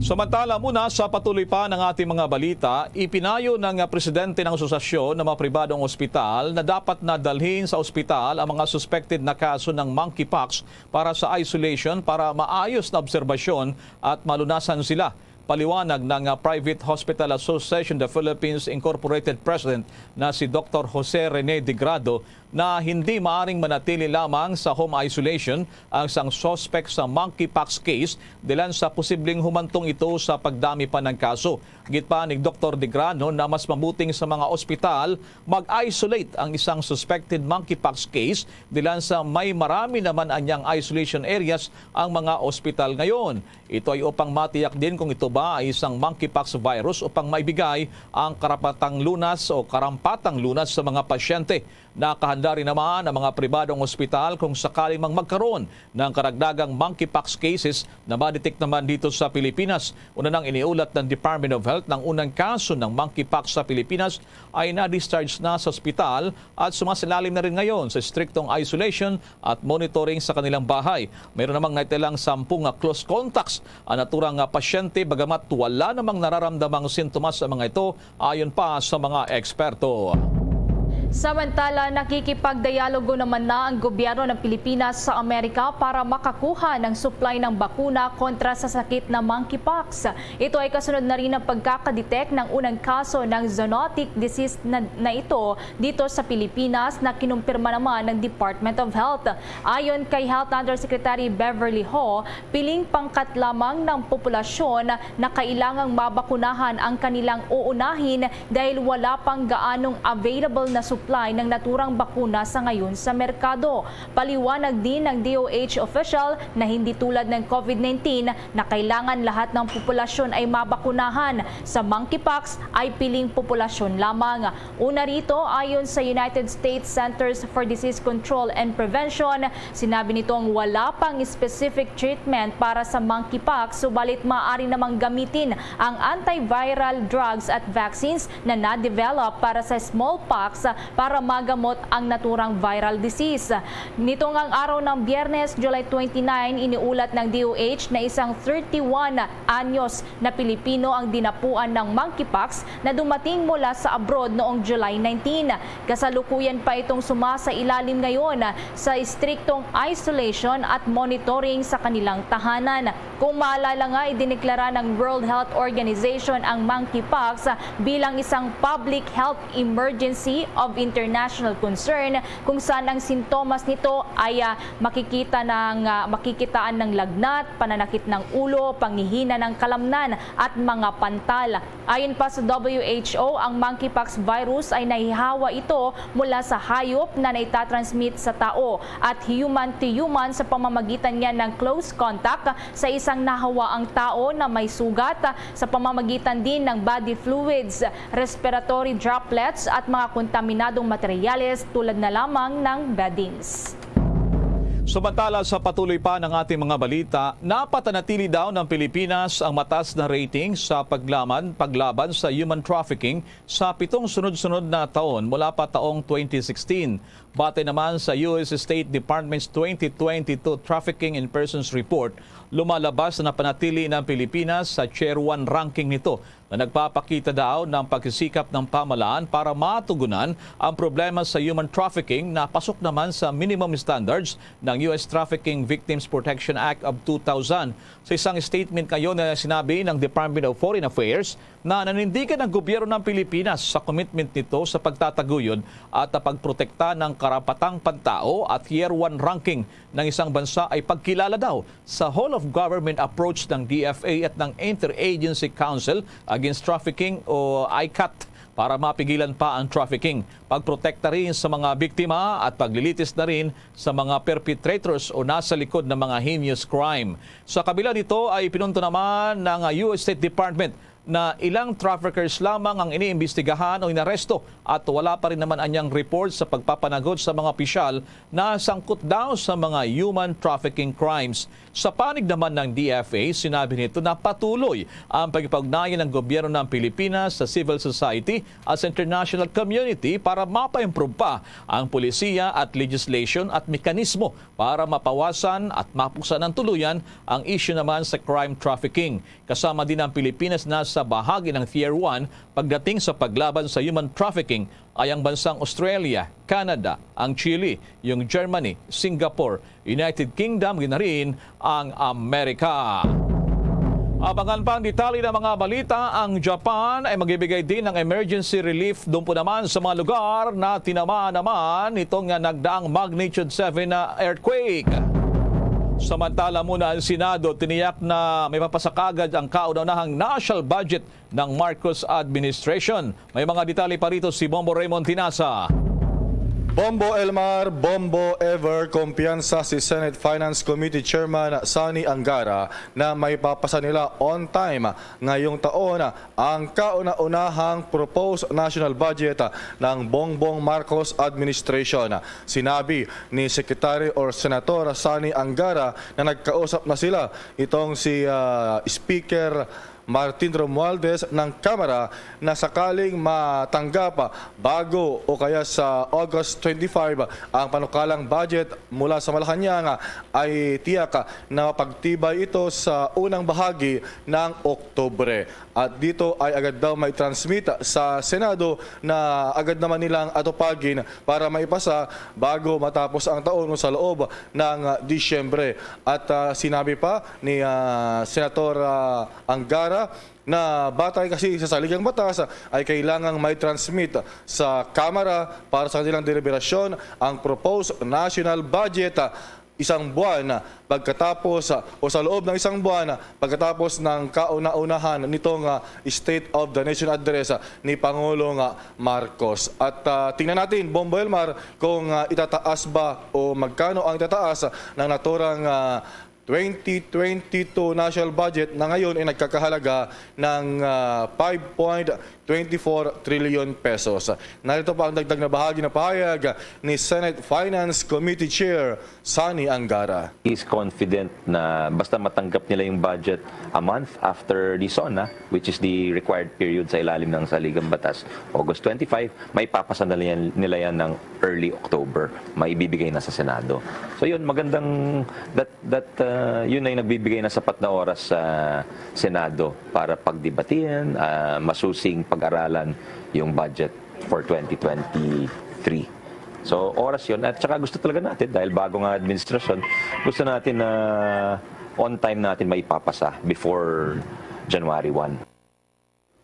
Samantala muna, sa patuloy pa ng ating mga balita, ipinayo ng presidente ng Asosasyon ng mga Pribadong Ospital na dapat na dalhin sa ospital ang mga suspected na kaso ng monkeypox para sa isolation para maayos na obserbasyon at malunasan sila. Paliwanag ng, ah, Private Hospital Association of the Philippines Incorporated President na si Doktor Jose Rene Degrado na hindi maaring manatili lamang sa home isolation ang isang suspect sa monkeypox case dahilan sa posibleng humantong ito sa pagdami pa ng kaso. Git pa ni Doktor Degrado na mas mabuting sa mga ospital mag-isolate ang isang suspected monkeypox case dahilan sa may marami naman anyang isolation areas ang mga ospital ngayon. Ito ay upang matiyak din kung ito ba ay isang monkeypox virus upang maibigay ang karapatang lunas o karampatang lunas sa mga pasyente. Nakahanda rin naman ang mga pribadong ospital kung sakali mang magkaroon ng karagdagang monkeypox cases na ma-detect naman dito sa Pilipinas. Una nang iniulat ng Department of Health ng unang kaso ng monkeypox sa Pilipinas ay na-discharge na sa ospital at sumasailalim na rin ngayon sa striktong isolation at monitoring sa kanilang bahay. Mayroon namang naitalang sampu nga close contacts ang naturang nga pasyente, bagamat wala namang nararamdamang sintomas sa mga ito, ayon pa sa mga eksperto. Samantala, nakikipagdialogo naman na ang gobyerno ng Pilipinas sa Amerika para makakuha ng supply ng bakuna kontra sa sakit na monkeypox. Ito ay kasunod na rin ng pagkakadetect ng unang kaso ng zoonotic disease na, na ito dito sa Pilipinas na kinumpirma naman ng Department of Health. Ayon kay Health Undersecretary Beverly Ho, piling pangkat lamang ng populasyon na kailangang mabakunahan ang kanilang uunahin dahil wala pang gaanong available na supply ng naturang bakuna sa ngayon sa merkado. Paliwanag din ng D O H official na hindi tulad ng COVID nineteen na kailangan lahat ng populasyon ay mabakunahan. Sa monkeypox ay piling populasyon lamang. Una rito, ayon sa United States Centers for Disease Control and Prevention, sinabi nitong wala pang specific treatment para sa monkeypox, subalit maaari namang gamitin ang antiviral drugs at vaccines na na-develop para sa smallpox para magamot ang naturang viral disease. Nitong ang araw ng Biyernes, July twenty-nine, iniulat ng D O H na isang thirty-one anyos na Pilipino ang dinapuan ng monkeypox na dumating mula sa abroad noong July nineteen. Kasalukuyan pa itong sumasailalim ngayon sa istriktong isolation at monitoring sa kanilang tahanan. Kung maalala nga, idineklara ng World Health Organization ang monkeypox bilang isang public health emergency of international concern, kung saan ang sintomas nito ay, ah, makikita ng, ah, makikitaan ng lagnat, pananakit ng ulo, panghihina ng kalamnan, at mga pantal. Ayon pa sa W H O, ang monkeypox virus ay nahihawa ito mula sa hayop na naitatransmit sa tao at human to human sa pamamagitan niya ng close contact sa isang nahawaang tao na may sugat, sa pamamagitan din ng body fluids, respiratory droplets at mga kontaminadong materyales tulad na lamang ng beddings. Samantala, sa patuloy pa ng ating mga balita, napatanatili daw ng Pilipinas ang mataas na rating sa paglaban, paglaban sa human trafficking sa pitong sunod-sunod na taon mula pa taong twenty sixteen. Batay naman sa U S State Department's twenty twenty-two Trafficking in Persons Report, lumalabas na napanatili ng Pilipinas sa Tier one ranking nito na nagpapakita daw ng pagsisikap ng pamahalaan para matugunan ang problema sa human trafficking na pasok naman sa minimum standards ng U S Trafficking Victims Protection Act of two thousand. Sa isang statement ngayon na sinabi ng Department of Foreign Affairs na nanindigan ang gobyerno ng Pilipinas sa commitment nito sa pagtataguyod at pagprotekta ng karapatang pantao at Tier one ranking ng isang bansa ay pagkilala daw sa whole-of-government approach ng D F A at ng Interagency Council Against Trafficking o ICAT para mapigilan pa ang trafficking, pagprotekta rin sa mga biktima at paglilitis na rin sa mga perpetrators o nasa likod ng mga heinous crime. Sa kabila nito ay pinunto naman ng U S State Department na ilang traffickers lamang ang iniimbestigahan o inaresto at wala pa rin naman anyang report sa pagpapanagot sa mga opisyal na sangkot daw sa mga human trafficking crimes. Sa panig naman ng D F A, sinabi nito na patuloy ang pagpag-ugnayan ng gobyerno ng Pilipinas sa civil society at sa international community para mapa-improve pa ang polisiya at legislation at mekanismo para mapawasan at mapuksan ng tuluyan ang isyu naman sa crime trafficking. Kasama din ang Pilipinas na sa bahagi ng Tier one pagdating sa paglaban sa human trafficking ay ang bansang Australia, Canada, ang Chile, yung Germany, Singapore, United Kingdom, gina rin ang Amerika. Abangan pa ang detalye ng mga balita. Ang Japan ay magbibigay din ng emergency relief doon po naman sa mga lugar na tinamaan naman nitong nagdaang magnitude seven na earthquake. Samantala muna ang Senado, tiniyak na may papasa kaagad ang kauna-unahang national budget ng Marcos administration. May mga detalye pa rito si Bombo Raymond Tinasa. Bombo Elmar, Bombo Ever, kumpiyansa si Senate Finance Committee Chairman Sonny Angara na maipapasa nila on time ngayong taon ang kauna-unahang proposed national budget ng Bongbong Marcos administration. Sinabi ni Secretary or Senator Sonny Angara na nagkausap na sila itong si ah, Speaker Martin Romualdez ng Kamara na sakaling matanggap bago o kaya sa August twenty-five ang panukalang budget mula sa Malacañang, ay tiyak na mapagtibay ito sa unang bahagi ng Oktubre. At dito ay agad daw may transmit sa Senado na agad naman nilang atupagin para maipasa bago matapos ang taon o sa loob ng Disyembre. At ah, sinabi pa ni ah, Senator ah, Angara na batay kasi sa saligang batas ay kailangang may transmit sa Kamara para sa kanilang deliberasyon ang proposed national budget isang buwan pagkatapos o sa loob ng isang buwan pagkatapos ng kauna-unahan nitong ah, State of the Nation Address ni Pangulong ah, Marcos. At ah, tingnan natin, Bombo Elmar, kung ah, itataas ba o magkano ang itataas ng naturang ah, twenty twenty-two national budget na ngayon ay nagkakahalaga ng ah, five point twenty-four trillion pesos. Narito pa ang dagdag na bahagi na pahayag ni Senate Finance Committee Chair Sonny Angara. He's confident na basta matanggap nila yung budget a month after the SONA, which is the required period sa ilalim ng saligang batas, August twenty-five, may papasa na nila yan, nila yan ng early October. May ibibigay na sa Senado. So yun, magandang that that uh, yun ay nagbibigay na sapat na oras sa Senado para pagdebatin, uh, masusing pag-aralan yung budget for twenty twenty-three. So oras yun, at saka gusto talaga natin, dahil bago nga administrasyon, gusto natin na on time natin maipapasa before January one.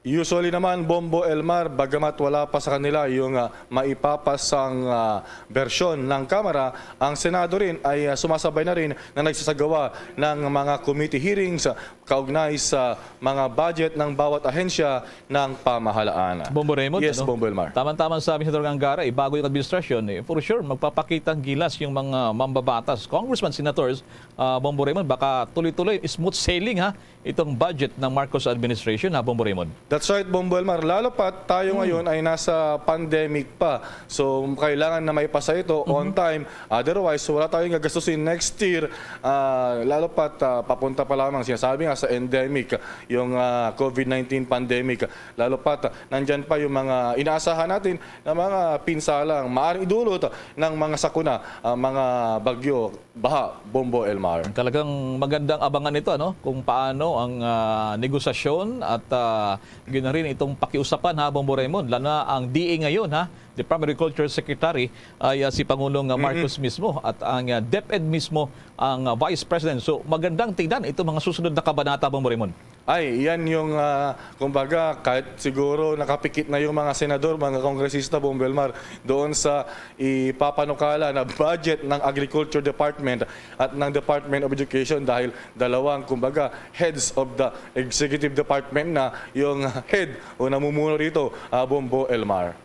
Usually naman, Bombo Elmar, bagamat wala pa sa kanila yung uh, maipapasang uh, bersyon ng Kamara, ang Senado rin ay uh, sumasabay na rin na nagsasagawa ng mga committee hearings uh, kaugnay sa mga budget ng bawat ahensya ng pamahalaan. Bombo Raymond, yes, ano? Bombo Elmar. Tama-tama sabi ni Senator Angara, eh, bago yung administrasyon, eh, for sure, magpapakita ang gilas yung mga mambabatas, congressman, senators, uh, Bombo Raymond, baka tuloy-tuloy, smooth sailing ha, itong budget ng Marcos administration, ha, Bombo Raymond? That's right, Bombo Elmar. Lalo pa tayo ngayon ay nasa pandemic pa. So, kailangan na maipasa ito on time. Otherwise, wala tayong gagastusin next year. Ah, lalo pa ah, papunta pa lamang, sinasabi nga sa endemic, yung ah, COVID nineteen pandemic. Lalo pa ah, nandyan pa yung mga inaasahan natin na mga pinsalang maaring idulot ng mga sakuna, ah, mga bagyo, baha, Bombo Elmar. Talagang magandang abangan ito, ano, kung paano ang ah, negosasyon at ah, yun na rin itong pakiusapan, ha, Bombo Raymond, lalo na ang D A ngayon, ha, Department of Agriculture Secretary ay ah, si Pangulong ah, Marcos mismo at ang ah, DepEd mismo ang ah, Vice President. So magandang tignan itong mga susunod na kabanata, Bombo Raymond. Ay, yan yung, ah, kumbaga, kahit siguro nakapikit na yung mga senador, mga kongresista, Bombo Elmar, doon sa ipapanukala na budget ng Agriculture Department at ng Department of Education dahil dalawang, kumbaga, heads of the executive department na yung head o namumuno rito, ah, Bombo Elmar.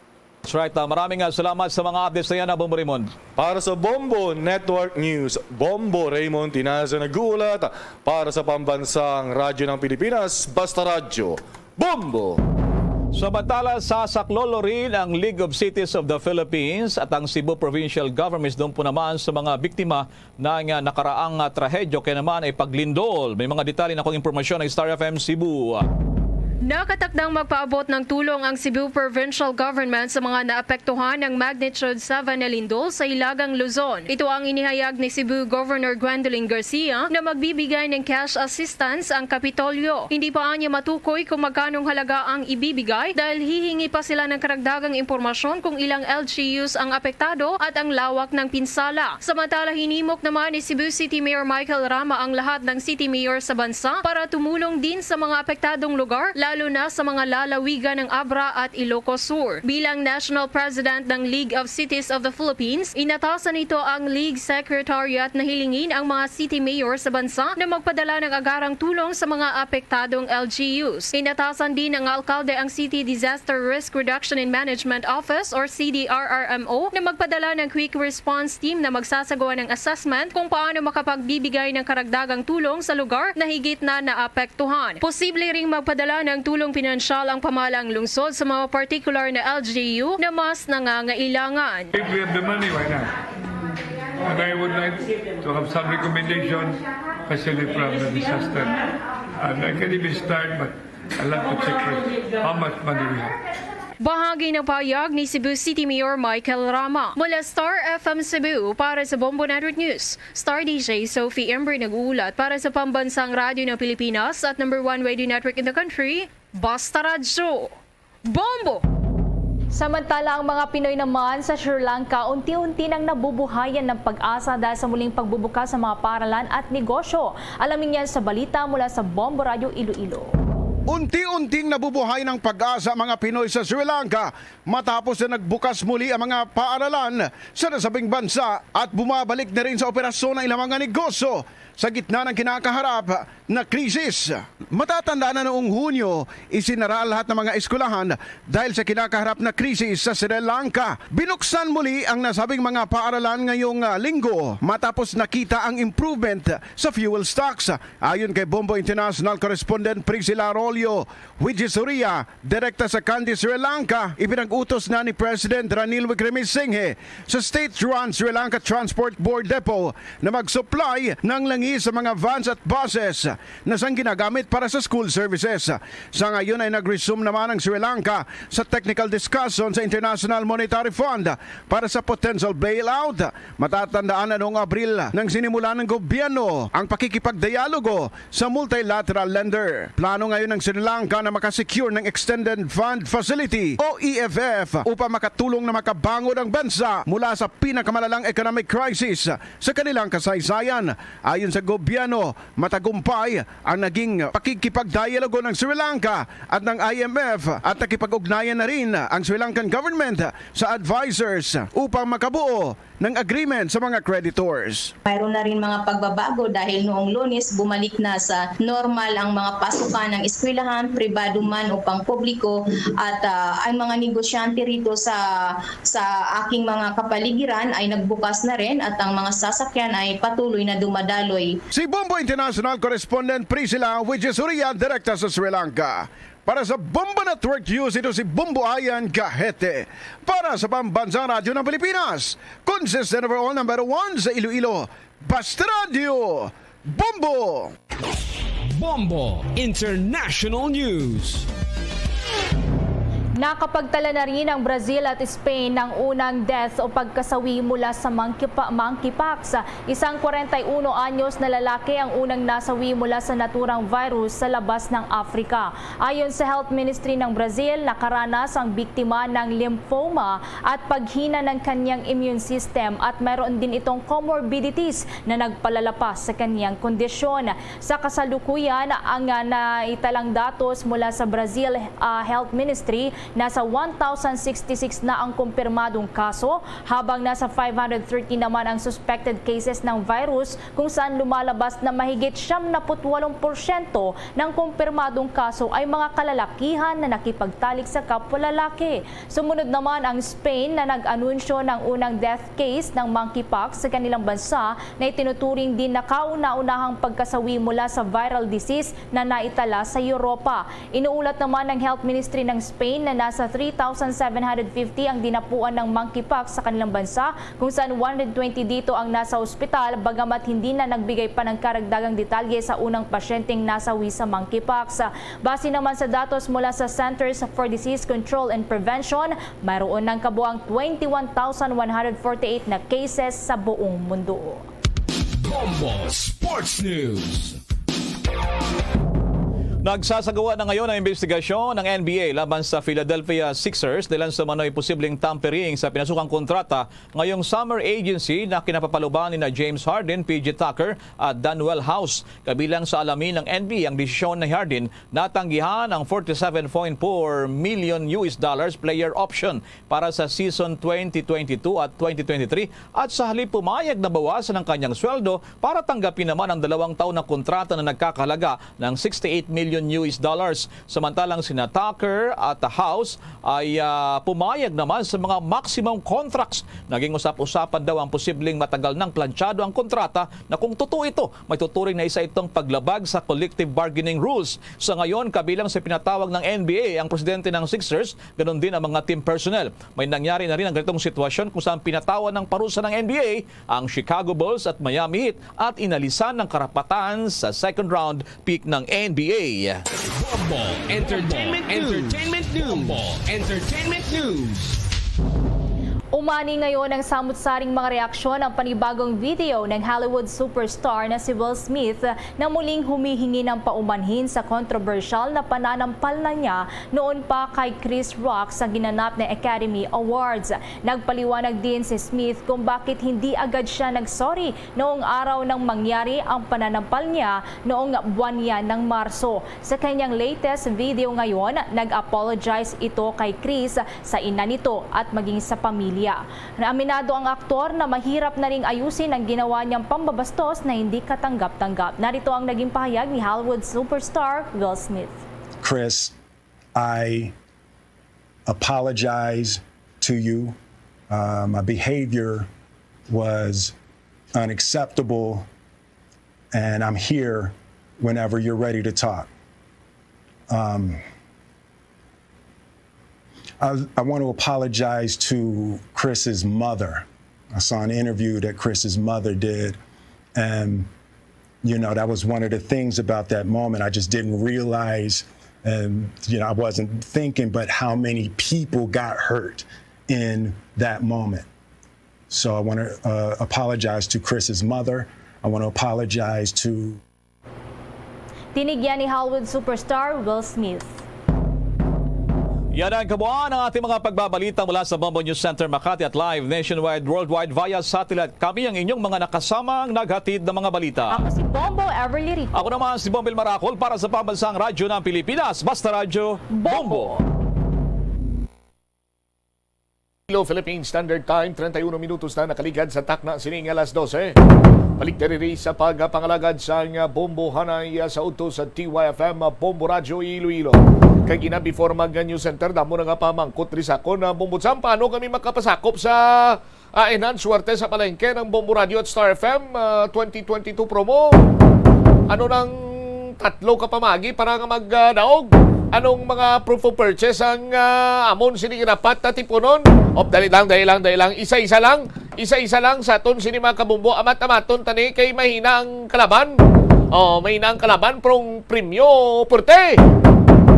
That's right. Ah, maraming ah, salamat sa mga updates na yan, ah, Bombo Raymond. Para sa Bombo Network News, Bombo Raymond Tinaza nag-uulat. Para sa Pambansang Radyo ng Pilipinas, Basta Radyo, Bombo! Samantala, sasaklolo rin ang League of Cities of the Philippines at ang Cebu Provincial Government doon po naman sa mga biktima ng ah, nakaraang ah, trahedyo kaya naman ay paglindol. May mga detalye na kong impormasyon ng Star F M Cebu. Nakatakdang magpaabot ng tulong ang Cebu Provincial Government sa mga naapektuhan ng magnitude seven na lindol sa Hilagang Luzon. Ito ang inihayag ni Cebu Governor Gwendolyn Garcia na magbibigay ng cash assistance ang Kapitolyo. Hindi pa anya matukoy kung magkanong halaga ang ibibigay dahil hihingi pa sila ng karagdagang impormasyon kung ilang L G Us ang apektado at ang lawak ng pinsala. Samantala, hinimok naman ni Cebu City Mayor Michael Rama ang lahat ng city mayor sa bansa para tumulong din sa mga apektadong lugar, lalo na sa mga lalawigan ng Abra at Ilocos Sur. Bilang National President ng League of Cities of the Philippines, inatasan nito ang League Secretariat na hilingin ang mga city mayor sa bansa na magpadala ng agarang tulong sa mga apektadong L G Us. Inatasan din ng alkalde ang City Disaster Risk Reduction and Management Office or C D R R M O na magpadala ng quick response team na magsasagawa ng assessment kung paano makapagbibigay ng karagdagang tulong sa lugar na higit na naapektuhan. Posible ring magpadala ng tulong pinansyal ang pamahalaang lungsod sa mga partikular na L G U na mas nangangailangan. If we have the money, why not? And I would like to have some recommendation, especially from the disaster. And I can even start, but I love to check first how much money we have. Bahagi ng pahayag ni Cebu City Mayor Michael Rama. Mula Star F M Cebu, para sa Bombo Network News, Star D J Sophie Ember nag-uulat. Para sa Pambansang Radyo ng Pilipinas at number one radio network in the country, Basta Radyo. Bombo! Samantala, ang mga Pinoy naman sa Sri Lanka unti-unti nang nabubuhayan ng pag-asa dahil sa muling pagbubukas sa mga paaralan at negosyo. Alamin yan sa balita mula sa Bombo Radyo Iloilo. Unti-unting nabubuhay ng pag-asa ang mga Pinoy sa Sri Lanka matapos na nagbukas muli ang mga paaralan sa nasabing bansa at bumabalik na rin sa operasyon ang ilang mga negosyo sa gitna ng kinakaharap na krisis. Matatanda na noong Hunyo, isinara ang lahat ng mga eskwelahan dahil sa kinakaharap na krisis sa Sri Lanka. Binuksan muli ang nasabing mga paaralan ngayong ah, linggo matapos nakita ang improvement sa fuel stocks. Ayon kay Bombo International Correspondent Priscilla Arol, Julio Wijesuria, direkta sa Kandy, Sri Lanka, ipinag-utos na ni President Ranil Wickremesinghe sa state-run Sri Lanka Transport Board Depot na mag-supply ng langi sa mga vans at buses na sang ginagamit para sa school services. Sa ngayon ay nag-resume naman ang Sri Lanka sa technical discussion sa International Monetary Fund para sa potential bailout. Matatandaan na noong Abril nang sinimulan ng gobyerno ang pakikipagdialogo sa multilateral lender. Plano ngayon ng Sri Lanka na makasecure ng Extended Fund Facility o E F F upang makatulong na makabangon ang bansa mula sa pinakamalalang economic crisis sa kanilang kasaysayan. Ayon sa gobyerno, matagumpay ang naging pakikipagdialogo ng Sri Lanka at ng I M F at nakipag-ugnayan na rin ang Sri Lankan government sa advisors upang makabuo ng agreement sa mga creditors. Mayroon na rin mga pagbabago dahil noong Lunes bumalik na sa normal ang mga pasukan ng eskwelahan, pribado man o pangpubliko, at ah, ang mga negosyante rito sa sa aking mga kapaligiran ay nagbukas na rin at ang mga sasakyan ay patuloy na dumadaloy. Si Bombo International Correspondent Priscilla Wijesuria, direkta sa Sri Lanka. Para sa Bombo Network News, ito si Bombo Ayan Gahete. Para sa Pambansang Radyo ng Pilipinas, consistent overall number one sa Iloilo, Basta Radyo, Bombo! Bombo International News. Nakapagtala na rin ang Brazil at Spain ng unang death o pagkasawi mula sa monkeypa- monkeypox. Isang kwarenta y uno anyos na lalaki ang unang nasawi mula sa naturang virus sa labas ng Africa. Ayon sa Health Ministry ng Brazil, nakaranas ang biktima ng lymphoma at paghina ng kanyang immune system at mayroon din itong comorbidities na nagpalala pa sa kanyang kondisyon. Sa kasalukuyan, ang ah, naitalang datos mula sa Brazil ah, Health Ministry, nasa one thousand sixty-six na ang kumpirmadong kaso, habang nasa five hundred thirty naman ang suspected cases ng virus, kung saan lumalabas na mahigit siyam na put walong porsyento ng kumpirmadong kaso ay mga kalalakihan na nakipagtalik sa kapwa lalaki. Sumunod naman ang Spain na nag-anunsyo ng unang death case ng monkeypox sa kanilang bansa na itinuturing din na kauna-unahang pagkasawi mula sa viral disease na naitala sa Europa. Inuulat naman ng Health Ministry ng Spain na nasa three thousand seven hundred fifty ang dinapuan ng monkeypox sa kanilang bansa, kung saan one hundred twenty dito ang nasa ospital, bagamat hindi na nagbigay pa ng karagdagang detalye sa unang pasyenteng nasawi sa monkeypox. Base naman sa datos mula sa Centers for Disease Control and Prevention, mayroon ng kabuang twenty-one thousand one hundred forty-eight na cases sa buong mundo. Bombo Sports News. Nagsasagawa na ngayon ang investigasyon ng N B A laban sa Philadelphia Sixers dahilan sa umano'y posibleng tampering sa pinasukang kontrata ngayong summer agency na kinapapaluban ni na James Harden, P J Tucker at Danuel House. Kabilang sa alamin ng N B A ang desisyon ni Harden na tanggihan ang forty-seven point four million U S dollars player option para sa season twenty twenty-two at twenty twenty-three at sa halip pumayag na bawasan ang kanyang sweldo para tanggapin naman ang dalawang taon na kontrata na nagkakahalaga ng sixty-eight million U S dollars. Samantalang sina Tucker at House ay ah, pumayag naman sa mga maximum contracts. Naging usap-usapan daw ang posibleng matagal nang plantsado ang kontrata na kung totoo ito, may tuturing na isa itong paglabag sa collective bargaining rules. Sa ngayon, kabilang sa pinatawag ng N B A ang presidente ng Sixers, ganun din ang mga team personnel. May nangyari na rin ang ganitong sitwasyon kung saan pinatawan ng parusa ng N B A ang Chicago Bulls at Miami Heat at inalisan ng karapatan sa second round pick ng N B A. Bombo Entertainment News. Entertainment News. Bombo Entertainment News. Umani ngayon ang samot-saring mga reaksyon ang panibagong video ng Hollywood superstar na si Will Smith na muling humihingi ng paumanhin sa kontrobersyal na pananampal na niya noon pa kay Chris Rock sa ginanap na Academy Awards. Nagpaliwanag din si Smith kung bakit hindi agad siya nag-sorry noong araw nang mangyari ang pananampal niya noong buwan niya ng Marso. Sa kanyang latest video ngayon, nag-apologize ito kay Chris, sa ina nito at maging sa pamilya. Naaminado ang aktor na mahirap na ring ayusin ang ginawa niyang pambabastos na hindi katanggap-tanggap. Narito ang naging pahayag ni Hollywood superstar Will Smith. Chris, I apologize to you. Uh, my behavior was unacceptable, and I'm here whenever you're ready to talk. Um, I, I want to apologize to Chris's mother. I saw an interview that Chris's mother did, and, you know, that was one of the things about that moment. I just didn't realize, and, you know, I wasn't thinking, but how many people got hurt in that moment. So I want to, uh, apologize to Chris's mother. I want to apologize to Tinigyan ni Hollywood superstar Will Smith. Yan ang kabuuan ng ating mga pagbabalita mula sa Bombo News Center Makati at live nationwide, worldwide via satellite. Kami ang inyong mga nakasamang naghatid ng mga balita. Ako si Bombo Everly Rico. Ako naman si Bombil Maracol para sa Pambansang Radyo ng Pilipinas, Basta Radyo, Bombo. Philippine Standard Time, treinta y uno minutos na nakaligad sa takna sining alas dose. Balik diri sa pagpangalagad sang Bombo Hanay sa udto sa D Y F M Bombo Radyo Iloilo. Kay gina before mag News Center, damo na nga pamangkot diri sa akon, ah, Bombo Sam, paano kami makapasakop sa, ah, enhance swerte sa palengke ng Bombo Radio at Star F M, ah, twenty twenty-two promo? Ano nang tatlo ka pamagi para nga magdaog? Anong mga proof of purchase ang, ah, amon sini dapat na tipunon? Op, dali lang, dali lang, dali lang. Isa-isa lang. Isa-isa lang sa aton sini, mga kabombo. Amat-amaton tani kay mahina ang kalaban. Oh, mahina ang kalaban, pero ang premyo purte.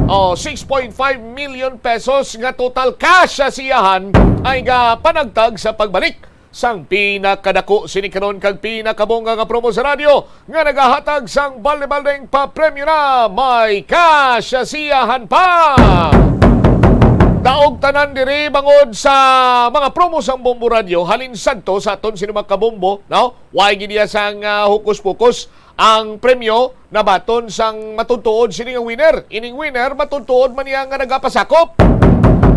Oh, six point five million pesos nga total cash sa siyahan ay gapanagtag sa pagbalik sang pinakadako sini karon kag pinakabongga nga promo sa radyo nga nagahatag sang balde-baldeng papremyo na may cash sa siyahan pa. Daog tanan diri bangod sa mga promo sang Bombo Radyo halin sadto sa aton sini, mga kabombo, no? Way gid iya sang, ah, hokus-pokus. Ang premyo nabaton sang matutuod sini nga winner. Ining winner, matutuod man niya nga nagapasakop.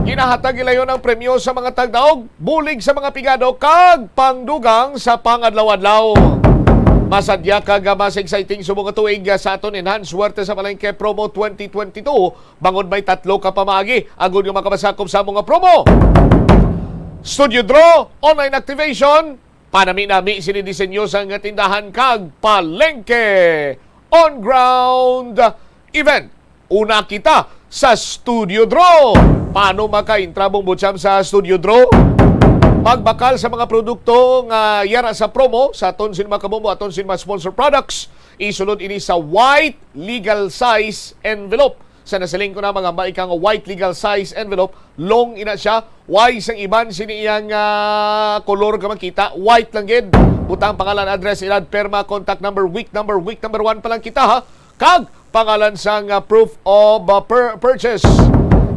Ginahatag gilayon ang premyo sa mga tagdaog, bulig sa mga pigado, kag pangdugang sa pangadlaw-adlaw. Masadya kag mas exciting subong nga tuig sa aton Enhance Swerte sa Palengke Promo twenty twenty-two, bangod may tatlo ka pamaagi agud nga makapasakop sa among promo. Studio Draw, online activation, panami-nami sini disenyo sang tindahan kag palengke on-ground event. Una kita sa Studio Draw. Paano maka-intra, Bombo Sam, sa Studio Draw? Magbakal sa mga produkto nga yara sa promo sa aton sin makabombo, aton sin mga sponsor products. Isulod ini sa white legal size envelope. Sa nasiling ko na, mga maika nga white legal size envelope, long ina siya. Way sang iban sini iyang, ah, kolor nga makita, white lang gid. Butang pangalan, address, edad, perma, contact number, week number, week number one pa lang kita, ha. Kag pangalan sang, ah, proof of, ah, pur- purchase.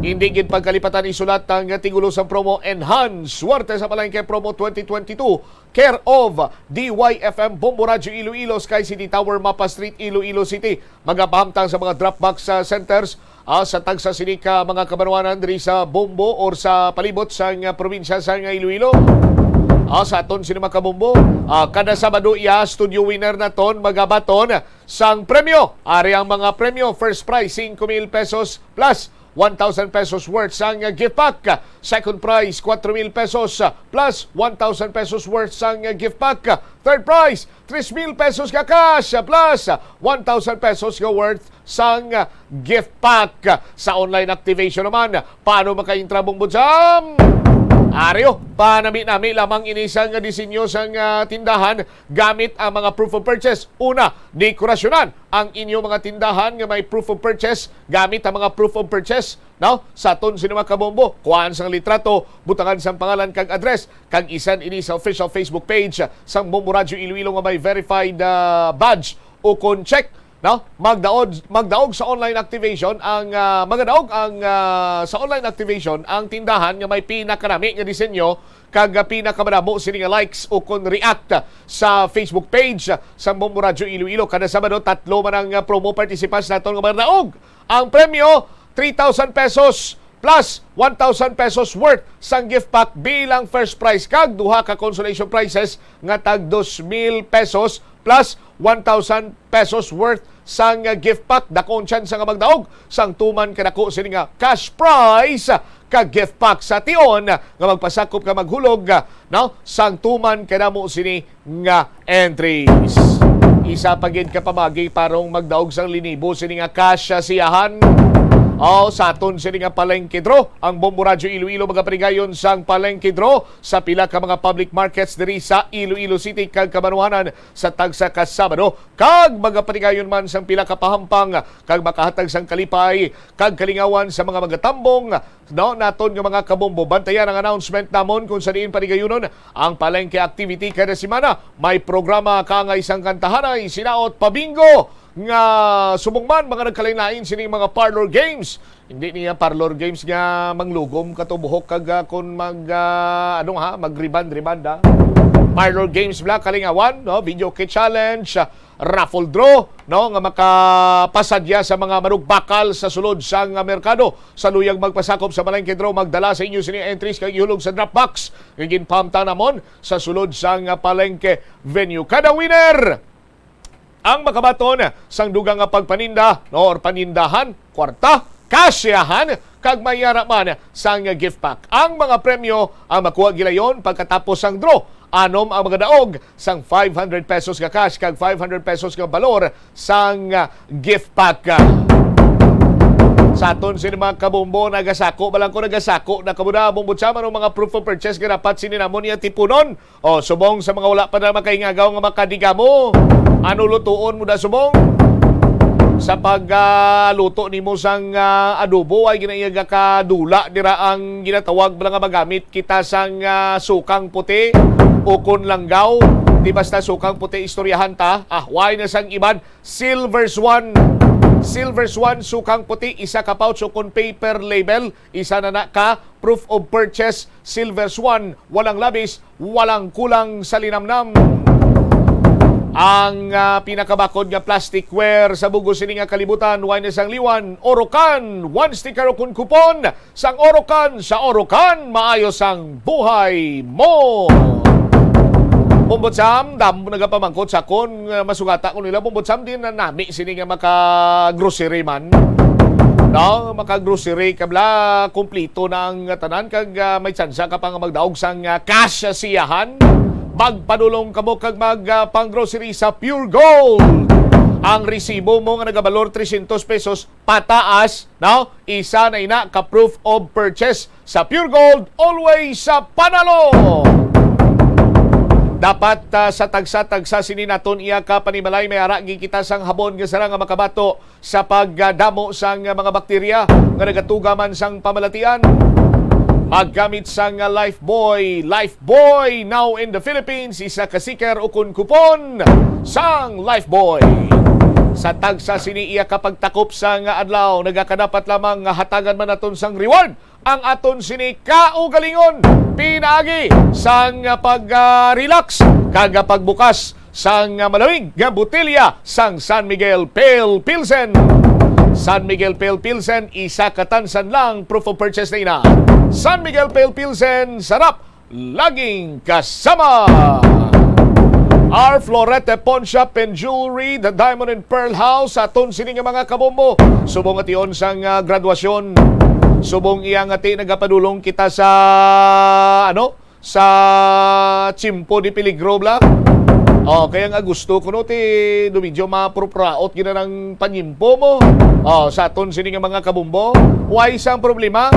Hindi gid pagkalipatan isulat ang tigulo sang promo Enhance Swerte sa Palengke Promo twenty twenty-two, care of D Y F M Bombo Radyo Iloilo, Sky City Tower, Mapa Street, Iloilo City. Magapahamtang sa mga drop box, ah, centers, ah, sa tagsa sini ka mga kabanwanan diri sa Bombo or sa palibot sang, ah, probinsya sang Iloilo. Ah, sa aton sini, mga kabombo, ah, kada Sabado iya studio winner naton magabaton sang premyo. Ari ang mga premyo: first prize, singko mil pesos plus one thousand pesos worth sang gift pack. Second prize, kwatro mil pesos plus one thousand pesos worth sang gift pack. Third prize, tres mil pesos ka cash plus one thousand pesos ka worth sang gift pack. Sa online activation naman, paano maka-intra, Bombo Sam? Ari o, panami-nami lamang ini sang disenyo sang, ah, tindahan gamit ang mga proof of purchase. Una, dekorasyonan ang inyo mga tindahan nga may proof of purchase gamit ang mga proof of purchase, no? Sa aton sini, mga kabombo, kuhaan sang litrato, butangan sang pangalan kag address, kag isan ini sa official Facebook page sang Bombo Radyo Iloilo nga may verified, ah, badge ukon check, no? Magdaog, magdaog sa online activation ang, ah, magadaog ang, ah, sa online activation ang tindahan nga may pinakanami nga disenyo kag, ah, pinakamadamo sini nga likes ukon react sa Facebook page sang Bombo Radyo Iloilo. Kada Sabado, tatlo man ang, ah, promo participants naton nga magadaog. Ang premyo, three thousand pesos plus one thousand pesos worth sang gift pack bilang first prize, kag duha ka consolation prizes nga tag dos mil pesos plus one thousand pesos worth sang gift pack. Dako ang tsansa nga magdaog sang tuman kadako sini nga cash prize ka gift pack sa tion nga magpasakop ka maghulog, no, sang tuman kadamo sini nga entries. Isa pa gid ka pamagi para magdaog sang linibo sini nga cash sa siyahan. O, sa aton sini nga Palengke Draw, ang Bombo Radyo Iloilo magapaligayon sang Palengke Draw sa pila ka mga public markets diri sa Iloilo City kag Kabanwahanan sa tagsa ka Sabado, kag magapaligayon man sang pila ka pahampang kag makahatag sang kalipay kag kalingawan sa mga magatambong, no, naton nga mga kabombo. Bantayan ang announcement namon kung sa diin paligayunon ang palengke activity kada semana. May programa kaangay sang kantahanay, sinaot, pabingo, nga subong man mga nagkalain-lain sining mga parlor games. Hindi niya parlor games nga manglugom ka to buhok kag, ah, kun mag, ah, ano ha, mag-rebond-rebond, ah. Parlor games bala, kalingawan, no? Video kit challenge, ah, raffle draw, no, nga makapasadya sa mga manugbakal sa sulod sang, ah, merkado. Sa luyag magpasakop sa Palengke Draw, magdala sa inyo sini entries kag ihulog sa drop box nga ginpahamtang namon sa sulod sang, ah, palengke venue. Kada winner ang makabaton sang dugang nga pagpaninda, no, or panindahan, kwarta, kasyahan, kag may ara man sang gift pack. Ang mga premyo ang makuha gilayon pagkatapos sang draw. Anom ang magadaog sang five hundred pesos nga cash kag five hundred pesos nga balor sang, ah, gift pack. Sa aton sini mga kabombo, nagasako ba lang ko, nagasako na kamo na, Bombo Cham, anong mga proof of purchase nga dapat sini namon iya tipunon? O, subong sa mga wala pa na makaingagaw nga makadigamo, ano lutuon mo da subong? Sa pag, ah, luto nimo sang, ah, adobo, ay ginaiyaga ka dula dira ang ginatawag bala nga magamit kita sang, ah, sukang puti o kon langgaw. Di basta sukang puti, istoryahan ta. Ah, why na sang iban? Silver Swan. Silver Swan, sukang puti, isa ka pouch o kon paper label, isa na na ka proof of purchase. Silver Swan, walang labis, walang kulang sa linamnam. Ang, ah, pinakabakod nga plasticware sa bug-os sini nga kalibutan, wine sang liwan, Orocan, one sticker o kun kupon, sang Orocan, sa Orocan, maayo sang buhay mo. Bombo Cham, damo nagapamangkot sa akon, ah, masugata ko nila, Bombo Cham, di na nami sini nga maka-grocery man. No, maka-grocery ka bala, kumplito na ang tanan, kag, ah, may tsansa ka pa nga magdaog sang, ah, cash sa siyahan. Magpadulong kamo kag mag, ah, pang-grocery sa Pure Gold. Ang resibo mo nga nagabalor trescientos pesos pataas, no? Isa na ina ka proof of purchase sa Pure Gold, always sa panalo. Dapat, ah, sa tagsa-tagsa sini naton iya ka panimalay, may ara gid kita sang habon nga sara nga makabato sa pagdamo sang mga bakterya nga nagatuga man sang pamalatian. Maggamit sang Lifebuoy. Lifebuoy, now in the Philippines, isa ka sticker o kun kupon sang Lifebuoy. Sa tagsa sini iya ka pagtakop sang adlaw, nagakadapat lamang nga hatagan man naton sang reward ang aton sini kaugalingon pinaagi sang pag, ah, relax kag pagbukas sang, ah, malawig nga botelya sang San Miguel Pale Pilsen. San Miguel Pale Pilsen, isa ka tansan lang, proof of purchase na ina. San Miguel Pale Pilsen, sarap, laging kasama. Our Florete Pawn Shop and Jewelry, the Diamond and Pearl House, aton sini nga mga kabombo. Subong ation sang, ah, graduasyon. Subong iya nga ti nagapadulong kita sa, ano, sa tiyempo di peligro bala. O, kaya nga gusto ko, no, ti do medyo mapropraot gina ng panyimpo mo. O, sa aton sini nga mga kabombo, way sang problema.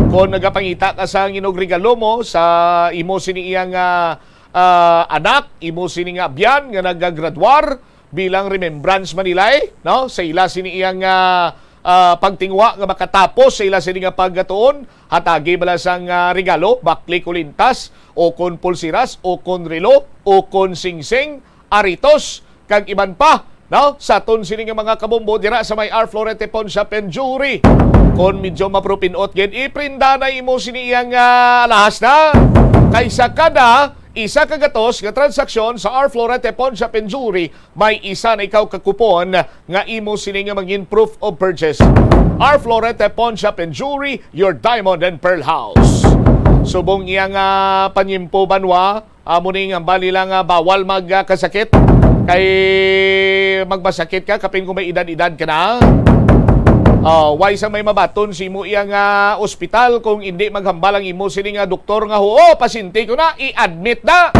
Kung nagapangita ka sa inog regalo mo sa imo sini iyang, ah, ah, anak, imo sini nga abyan nga nagagraduar, bilang remembrance man nila, eh, no? Sa ila sini iyang, ah, ah, pagtingwa nga makatapos sa ila sini nga pagatuon, hatagi bala sang, ah, regalo, bakli, kulintas, o kon pulsiras, o kon relo, o kon singsing, aritos, kag iban pa, no? Sa aton sini nga mga kabombo dira sa may Our Florete Pawn Shop and Jewelry. Kon medyo maprupinot gid, iprinda na imo sini iyang, ah, alahas na. Kaysa kada isa ka gatos nga transaksyon sa Our Florete Pawn Shop and Jewelry, may isa na ikaw ka kupon nga imo sini nga mangin proof of purchase. Our Florete Pawn Shop and Jewelry, your diamond and pearl house. Subong iya nga panyimpo banwa, amo ni nga hambal nila nga bawal mag, ah, kasakit. Kay magmasakit ka, kapin kung may edad-edad ka na. Oh, way sa may mabaton sa imo iya nga ospital kung hindi maghambal ang imo sini nga doktor nga, "Oo, pasyente ko na, i-admit na."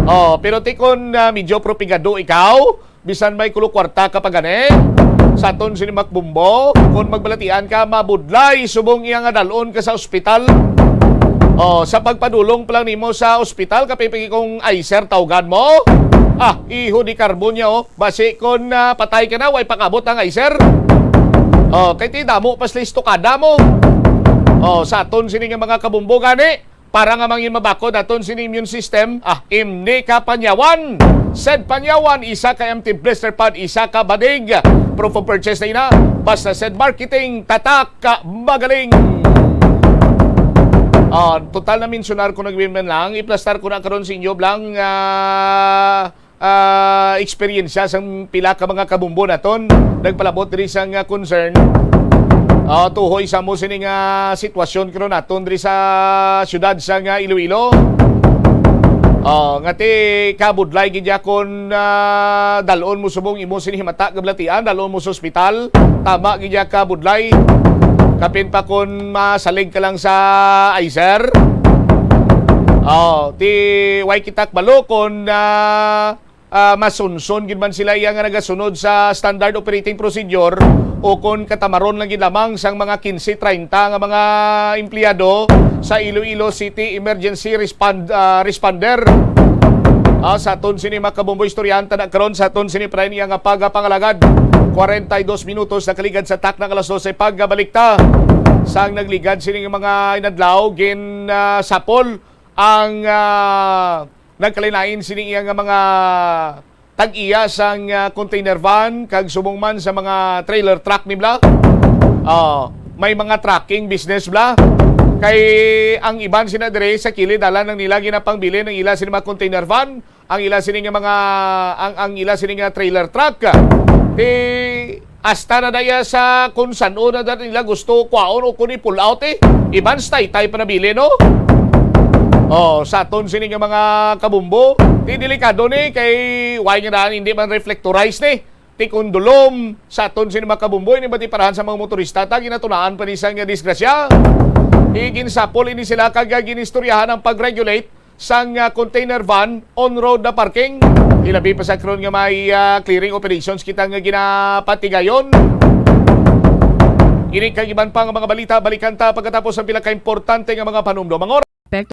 Oh, pero ti kon, ah, medyo propigado ikaw, bisan may kulo kwarta ka pa gani, Sa aton sini Makbumbo, kung magbalatian ka, mabudlay subong iya nga dalon ka sa ospital. Oh, sa pagpadulong pa lang nimo sa ospital, kapipigi kung icer tawgan mo. Ah, iho di karbon niya, oh. Basi kung, ah, patay ka na, way pakabot ang icer. Oh, kay ti damo pa sila istukada mo. Oh, sa aton sini nga mga kabumbo gani, para nga mangin mabakod aton sini immune system, ah, imni ka panyawan. Sed panyawan, isa ka empty blister pad, isa ka badig. Proof of purchase na ina. Basta Sed Marketing, tatak ka magaling. Ah, total na mensionar ko nagwiman lang, iplastar ko na karon sa inyo blang, ah, ah, eksperyensya sang pila ka mga kabumbo naton nagpalabot diri sang, ah, concern. Ah, tuhoy sa mo sini nga sitwasyon karon naton diri sa siyudad sang, ah, Iloilo. Ah, nga ti kabudlay gid ya kon, ah, dalon mo subong imo sini himata gablatian, dalon mo sa ospital, tama gid ya kabudlay. Kapin pa kon masalig ka lang sa icer. Oh, ti way kita kabalo kon, ah, ah, masunson gid man sila iya nga nagasunod sa standard operating procedure o kon katamaron lang gid lamang sang mga quince treinta nga mga empleyado sa Iloilo City Emergency Respond-, ah, Responder. Ah, sa aton sini makabumbo istoryahan ta na karon sa aton sini pa rin iya nga pagapangalagad. Kwarenta y dos minutos nakaligad sa takna nga alas dose, pagabalik ta. Sang nagligad sini nga mga inadlaw, gin, ah, sapol ang, ah, nagkalain-lain sini iya nga mga tag-iya sang, ah, container van kag subong man sa mga trailer truck ni bla. Ah, may mga trucking business bla. Kay ang iban sina dire sa kilid, dalan ang nila ginapangbilin ang ila sini mga container van, ang ila sini nga mga, ang, ang ila sini nga trailer truck. Ti Hasta na daya sa kung san-o na dati nila gusto kwaon o kung i-pull out, eh. Iban sa taytay pa nabili, no? Oh, sa aton sini nga mga kabumbo, ti delikado ni kay way nga daan hindi man reflectorize ni. Ti kung dulom sa aton sini mga kabumbo, ini ba ti parahan sa mga motorista, ta ginatunaan pa ni sa nga disgrasya. Iginsapol ini sila kag ginistoryahan ang pag-regulate sang, ah, container van on road na parking. Ilabi pa sa karon nga may, ah, clearing operations kita nga ginapatigayon. Ini kag iban pa nga mga balita, balikan ta pagkatapos ang pila ka importante nga mga panumdom. Ang oras. Epekto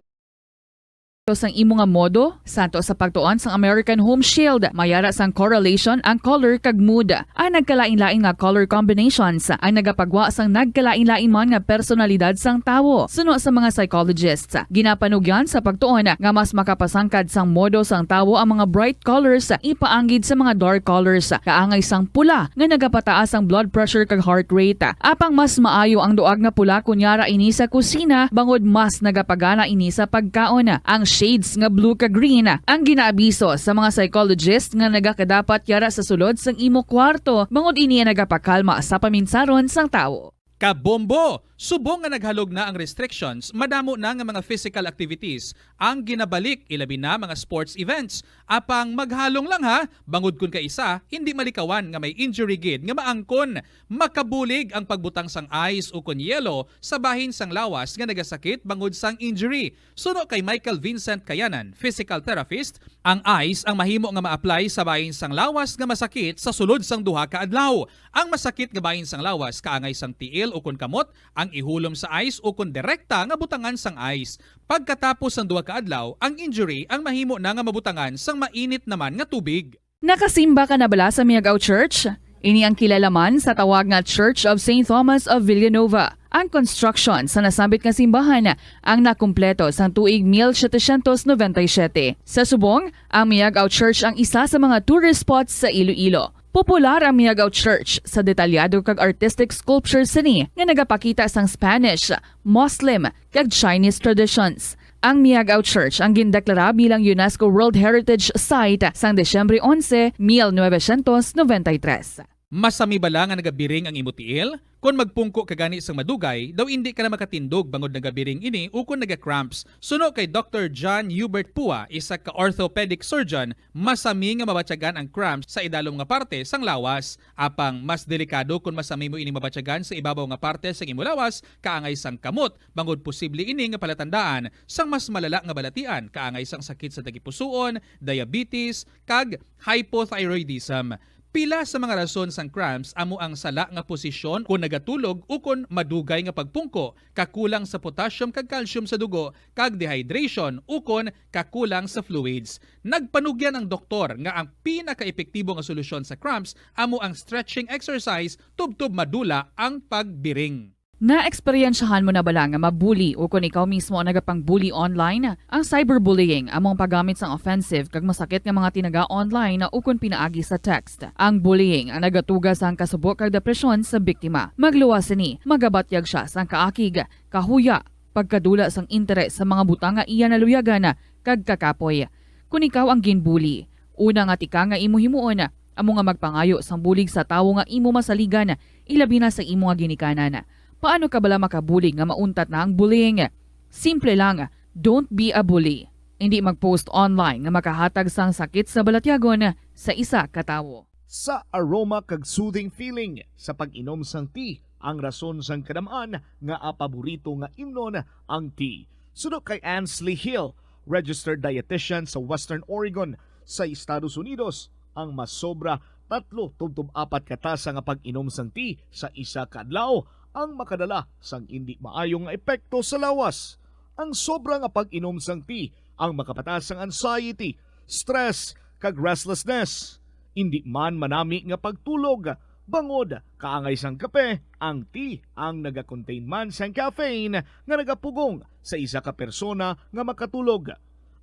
sang imo nga modo, santo sa pagtuon sang American Home Shield, mayara sang correlation ang color kag mood. Ang nagkalain-lain nga color combinations ang nagapagwa sang nagkalain-lain man nga personalidad sang tawo. Suno sa mga psychologists, ginapanugyan sa pagtuon nga mas makapasangkad sang modo sang tawo ang mga bright colors ipaanggid sa mga dark colors, kaangay sang pula nga nagapataas ang blood pressure kag heart rate. Apang mas maayo ang duag nga pula kon yara ini sa kusina, bangod mas nagapagana ini sa pagkaon. Ang shades nga blue kag green ang ginaabiso sa mga psychologist nga nagakadapat yara sa sulod sang imo kwarto, bangod ini ang nagapakalma sa paminsaron sang tawo. Kabombo! Subong nga naghalog na ang restrictions, madamo na nga mga physical activities ang ginabalik, ilabi na mga sports events. Apang maghalong lang ha, bangod kun kaisa hindi malikawan nga may injury gid nga maangkon. Makabulig ang pagbutang sang ice ukon yelo sa bahin sang lawas nga nagasakit bangod sang injury. Suno kay Michael Vincent Kayanan, physical therapist, ang ice ang mahimo nga ma-apply sa bahin sang lawas nga masakit sa sulod sang duha ka adlaw. Ang masakit nga bahin sang lawas kaangay sang tiil ukon kamot ang ihulom sa ice ukon direkta nga butangan sang ice. Pagkatapos sang duha ka adlaw, ang injury ang mahimo na nga mabutangan sang mainit naman nga tubig. Nakasimba ka na bala sa Miagao Church? Ini ang kilala man sa tawag nga Church of Saint Thomas of Villanova. Ang construction sa nasambit nga simbahan ang nakumpleto sang tuig mil setecientos noventa y siete. Sa subong, ang Miagao Church ang isa sa mga tourist spots sa Iloilo. Popular ang Miagao Church sa detalyado kag artistic sculpture sini nga nagapakita sang Spanish, Muslim, kag Chinese traditions. Ang Miagao Church ang gindeklara bilang UNESCO World Heritage Site sang Disyembre onse, mil novecientos noventa y tres. Masami bala nga nagabiring ang imo tiil? Kon magpungko ka gani sang madugay, daw indi ka na makatindog bangod nagabiring ini ukon naga-cramps. Suno kay Doktor John Hubert Pua, isa ka orthopedic surgeon, masami nga mabatyagan ang cramps sa idalom nga parte sang lawas. Apang mas delikado kon masami mo ini mabatyagan sa ibabaw nga parte sang imo lawas, kaangay sang kamot, bangod posible ini nga palatandaan sang mas malala nga balatian, kaangay sang sakit sa tagipusoon, diabetes, kag hypothyroidism. Pila sa mga rason sang cramps amo ang sala nga posisyon kon nagatulog ukon madugay nga pagpungko, kakulang sa potassium kag calcium sa dugo, kag dehydration ukon kakulang sa fluids. Nagpanugyan ang doktor nga ang pinakaepektibo nga solusyon sa cramps amo ang stretching exercise tubtob madula ang pagbiring. Naeksperyensyahan mo na bala nga mabuli ukon ikaw mismo ang nagapang-bully online? Ang cyberbullying amo ang paggamit sang offensive kag masakit nga mga tinaga online ukon pinaagi sa text. Ang bullying ang nagatuga sang kasubo kag depresyon sa biktima. Magluwas sini, magabatyag sia sang kaakig, kahuya, pagkadula sang interes sa mga butang nga iya naluyagan kag kakapoy. Kon ikaw ang ginbuli, una nga tikang nga imo himuon amo nga magpangayo sang bulig sa tawo nga imo masaligan, ilabi na sa imo nga ginikanan. Paano ka bala makabulig nga mauntat na ang bullying? Simple lang, don't be a bully. Indi mag-post online nga makahatag sang sakit sa balatyagon sa isa ka tawo. Sa aroma kag soothing feeling sa pag-inom sang tea ang rason sang kadam-an nga paborito nga imnon ang tea. Suno kay Ansley Hill, registered dietitian sa Western Oregon sa Estados Unidos, ang masobra tatlo tubtob apat ka tasa nga pag-inom sang tea sa isa ka adlaw ang makadala sang indi maayo nga epekto sa lawas. Ang sobra nga pag-inom sang tea ang makapataas sang anxiety, stress, kag restlessness. Indi man manami nga pagtulog, bangod kaangay sang kape, ang tea ang nagakontain man sang caffeine nga nagapugong sa isa ka persona nga makatulog.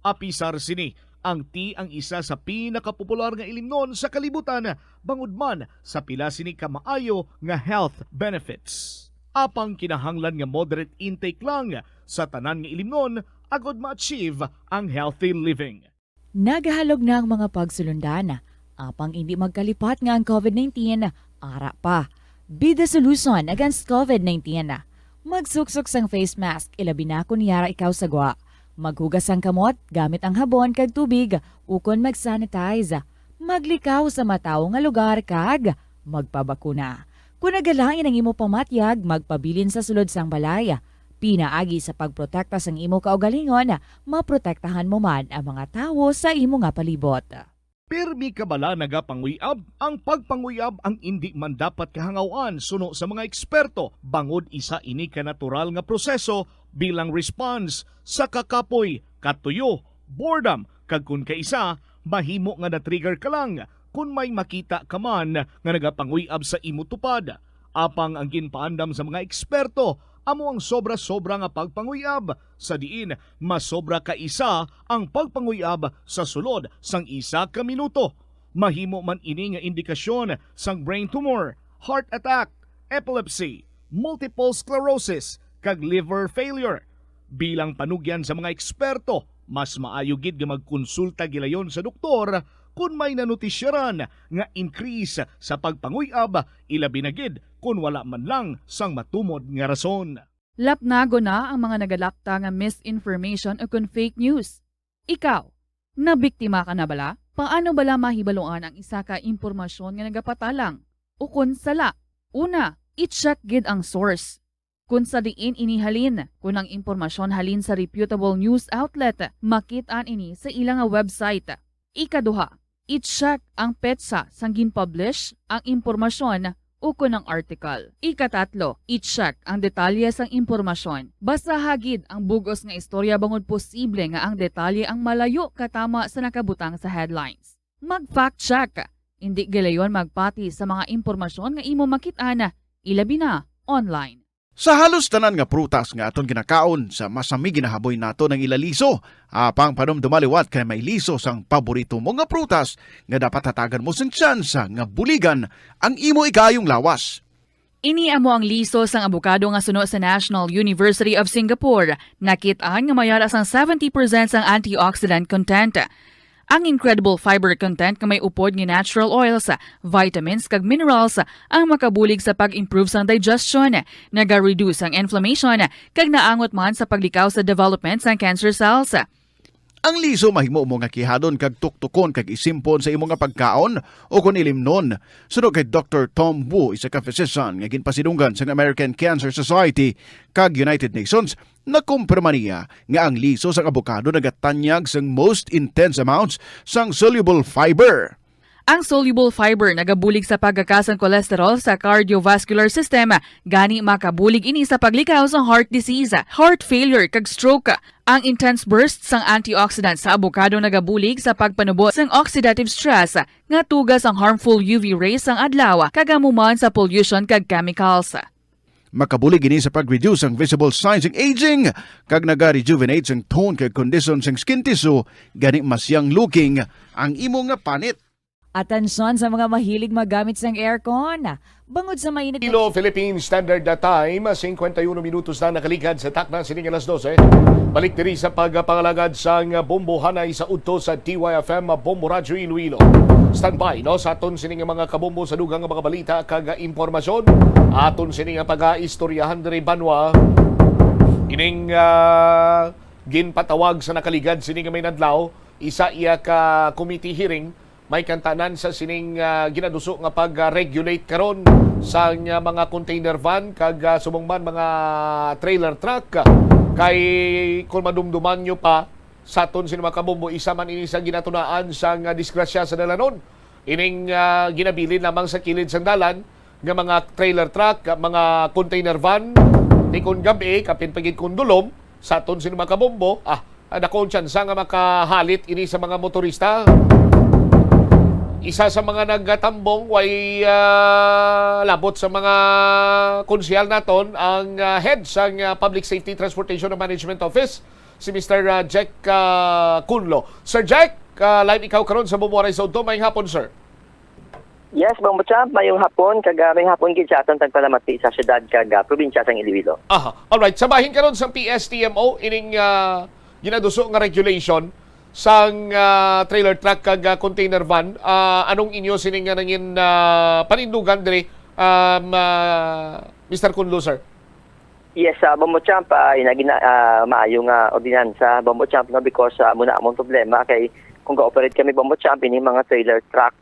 Apisar sini, ang tea ang isa sa pinakapopular nga ilimnon sa kalibutan, bangod man sa pila sini ka maayo nga health benefits. Apang kinahanglan nga moderate intake lang sa tanan nga ilimnon agod ma-achieve ang healthy living. Nagahalog na ang mga pagsulundan, apang indi magkalipat nga ang covid nineteen ara pa. Be the solution against covid nineteen. Magsuksok sang face mask, ilabi na kon yara ikaw sa gwa. Maghugas sang kamot gamit ang habon kag tubig, ukon mag-sanitize. Maglikaw sa matawo nga lugar kag magpabakuna. Kon nagalain ang imo pamatyag, magpabilin sa sulod sang balay. Pinaagi sa pagprotekta sang imo kaugalingon, maprotektahan mo man ang mga tawo sa imo nga palibot. Pirmi ka bala nagapanguy-ab? Ang pagpanguy-ab ang indi man dapat kahangaw-an suno sa mga eksperto, bangod isa ini ka natural nga proseso bilang response sa kakapoy, katuyo, boredom, kag kon kaisa, mahimo nga na-trigger ka lang kon may makita ka man nga nagapanguy-ab sa imo tupad. Apang ang ginpaandam sa mga eksperto amo ang sobra-sobra nga pagpanguy-ab, sa diin mas sobra ka isa ang pagpanguy-ab sa sulod sang isa ka minuto. Mahimo man ini nga indikasyon sang brain tumor, heart attack, epilepsy, multiple sclerosis, kag liver failure. Bilang panugyan sa mga eksperto, mas maayo gid nga magkonsulta gilayon sa doktor kon may nanotisyaran nga increase sa pagpanguy-ab, ilabi na gid kon wala man lang sang matumod nga rason. Lapnagon na ang mga nagalakta nga misinformation o kon fake news. Ikaw, nabiktima ka na bala? Paano bala mahibaluan ang isa ka impormasyon nga nagapatalang o kon sala? Una, i-check gid ang source. Kon sa diin ini halin, kon ang impormasyon halin sa reputable news outlet, makit-an ini sa ila nga website. Ikaduha, i-check ang petsa sang gin-publish ang impormasyon ukon ang article. Ikatatlo, i-check ang detalye sang impormasyon. Basaha gid ang bug-os nga istorya bangod posible nga ang detalye ang malayo katama sa nakabutang sa headlines. Mag-fact check. Indi gilayon magpati sa mga impormasyon nga imo makit-an, ilabi na online. Sa halos tanan nga prutas nga aton ginakaon, sa masami ginahaboy naton ang ila liso. Apang panumduma liwat kay may liso sang paborito mo nga prutas nga dapat hatagan mo sing tsansa nga buligan ang imo ikaayong lawas. Ini amo ang liso sang abokado nga suno sa National University of Singapore. Nakit-an nga may ara sang seventy percent sang antioxidant content. Ang incredible fiber content nga may upod nga natural oils, vitamins, kag minerals ang makabulig sa pag-improve sang digestion, naga-reduce ang inflammation, kag naangot man sa paglikaw sa development sang cancer cells. Ang liso mahimo mo nga kihadon kag tuktukon kag isimpon sa imo nga pagkaon o kon ilimnon. Suno kay Doktor Tom Wu, isa ka physician nga ginpasidunggan sang American Cancer Society kag United Nations, nakumpirma niya nga ang liso sang abokado nagatanyag sang most intense amounts sang soluble fiber. Ang soluble fiber nagabulig sa paggakas sang cholesterol sa cardiovascular system, gani makabulig ini sa paglikaw sa heart disease, heart failure, kag stroke. Ang intense burst sang antioxidant sa avocado nagabulig sa pagpanubo sang oxidative stress nga tuga sang harmful U V rays sang adlaw kag amo man sa pollution kag chemicals. Makabulig ini sa pag-reduce ang visible signs sang aging kag naga-rejuvenate sang tone kag kondisyon sang skin tissue, gani mas young looking ang imo nga panit. Atensyon sa mga mahilig magamit sang aircon. Bangod sa mainit nga Iloilo, Philippine Standard Time, singkwenta y uno minutos na nakaligad sa takna sining alas dose. Balik diri sa pagpangalagad sang bombohanay sa udto sa D Y F M Bombo Radyo Iloilo. Standby, no, sa aton sining mga kabombo sa dugang nga mga balita kag impormasyon. Aton sining pag-aistoryahan diri, banwa. Ining, ah, ginpatawag sa nakaligad sining nga may nadlaw, isa iya ka committee hearing, may kantanan sa sining, ah, ginaduso nga pag-regulate karon sa, ah, mga container van kag, ah, subong man mga trailer truck. Kay kung madumduman nyo pa, sa aton sini mga kabombo, isa man ini sa ginatunaan sang, ah, disgrasya sa dalanon. Ining, ah, ginabilin lamang sa kilid sang dalan nga mga trailer truck, mga container van, ti kon gab-i, kapin pa gid kon dulom, sa aton sini mga kabombo, ah, ah, dakuon tsansa nga makahalit ini sa mga motorista. Isa sa mga nagatambong way, ah, labot sa mga konsehal naton ang, ah, head sang, ah, Public Safety Transportation and Management Office, si Mister, ah, Jack, ah, Kunlo. Sir Jack, ah, live ikaw karon sa Bumuaray sa Udto. Maayong hapon, sir. Yes, Bombo Champ, mayong hapon, kag, ah, mayong hapon gid sa aton tagpalamati sa syudad kag, ah, probinsya sang Iloilo. Aha. Alright. Sa bahin karon sang P S T M O, ining, ah, ginaduso nga regulation sang, ah, trailer truck kag, ah, container van, ah, anong inyo sini nga nangin, ah, panindugan diri, um, ah, Mister Kunlo, sir? Yes, ah, Bombo Champ, ah, ina gina-, ah, maayo nga ordinansa, Bombo Champ, no, because, ah, amo na among problema kay kung ga-operate kami, Bombo Champ, ini mga trailer truck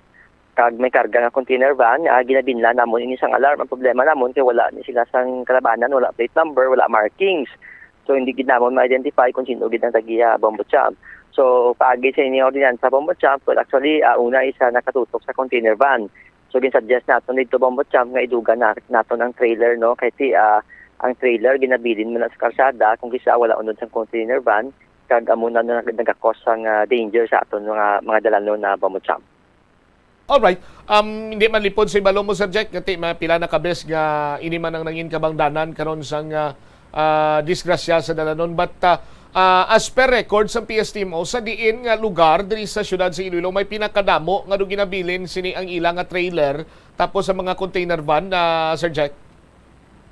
kag may karga nga container van, ah, ginabinlan namon ini sang alarm. Ang problema namon kay wala ni sila sang kalabanan, wala plate number, wala markings. So, hindi gid namon ma-identify kung sino gid ang tagiya, Bombo Champ. So, paagi sa ini nga ordinansa, Bombo Champ, well, actually, ah, una is, ah, nakatutok sa container van. So, ginsuggest naton didto, Bombo Champ, nga idugan na, naton ang trailer, no? Kay ti, ah, ang trailer ginabilin man na sa kalsada, kung kisa wala unod sang container van, kag amo na nag-, nagakos sang, ah, danger sa aton mga, mga dalanon na, Bombo Champ. Alright. Um, hindi man lipod sa ibalo mo, Sir Jack, kati mga pila na ka bes nga ini man ang nangin kabangdanan karon sang, ah, ah, disgrasya sa dalanon. But, ah, ah, as per record sa P S T M O, sa diin nga lugar diri sa siyudad sa Iloilo may pinakadamo nga do ginabilin sini ang ila nga trailer tapos sa mga container van, ah, Sir Jack?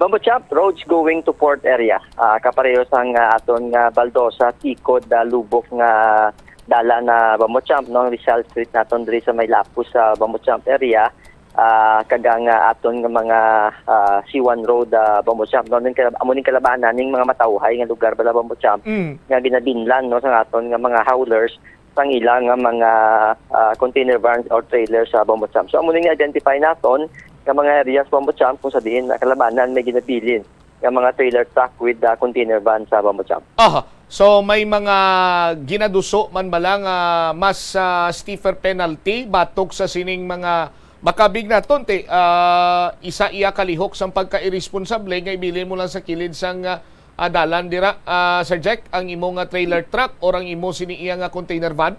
Bombo Champ, roads going to port area. Ah, kapareho sang, ah, aton nga baldosa, tikod, ah, lubok nga dalan na Bombo Champ, no? Rizal Street naton diri sa may Lapus sa Bombo Champ area. Ah, kag ang, ah, aton nga mga, ah, C one Road, ah, Bombo Champ, no? Ning kalab-, amo ning kalabanan ning mga matawhay nga lugar bala Bombo Champ Mm. nga ginabinlan, no, sa aton nga mga haulers sang ila nga mga, ah, container vans or trailers sa Bombo Champ. So, amo ning identify naton nga mga areas, Bombo Champ, kung sa diin na kalabanan may ginabilin nga mga trailer truck with, ah, container van sa Bombo Champ. Aha. So, may mga ginaduso man bala nga mas, ah, stiffer penalty batok sa sining mga makabig naton ti, ah, isa iya kalihok sang pagka-irresponsable nga ibilin mo lang sa kilid sang, ah, ah, dalan dira, ah, Sir Jack, ang imo nga trailer truck or ang imo sini iya nga container van?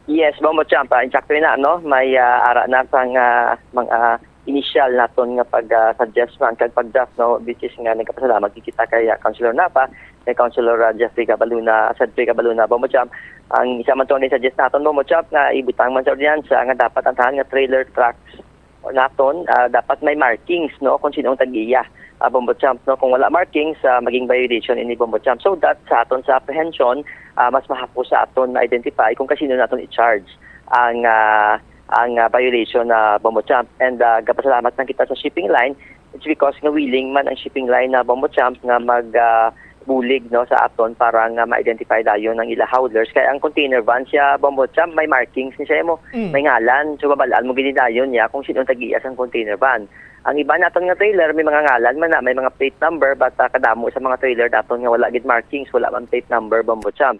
Yes, Bombo Champ, ah, insakto na, no? May, ah, ara na sang, ah, mga initial naton nga pag, ah, suggest man kag pag-draft, no? Which is nga nagapasalamat gid kita kay, ah, Councilor Napa, kay Councilor, ah, Jeffrey Cabaluna, Jeffrey Cabaluna, Bombo Champ. Ang isa man to ni suggest naton, Bombo Champ, nga ibutang man sa ordinansa nga dapat ang tanan nga trailer trucks naton, ah, dapat may markings, no, kung sino ang tag-iya, ah, Bombo Champ, no. Kung wala markings, ah, maging violation ini, Bombo Champ. So that sa aton sa apprehension, ah, mas mahapos sa aton ma-identify kung kasino naton i-charge ang, ah, ang, ah, violation na, Bombo Champ. And, ah, gapasalamat lang kita sa shipping line. It's because nga willing man ang shipping line na, Bombo Champ, nga mag, ah, bulig, no, sa aton para nga ma-identify dayon ang ila haulers. Kay ang container van siya, Bombo Champ, may markings ni siya mo, Mm. may ngalan. So, mabalaan mo gid dayon niya kung sino ang tag-iya sang container van. Ang iba naton nga trailer, may mga ngalan man na, may mga plate number, but, ah, kadamo sa mga trailer daton nga wala gid markings, wala man plate number, Bombo Champ.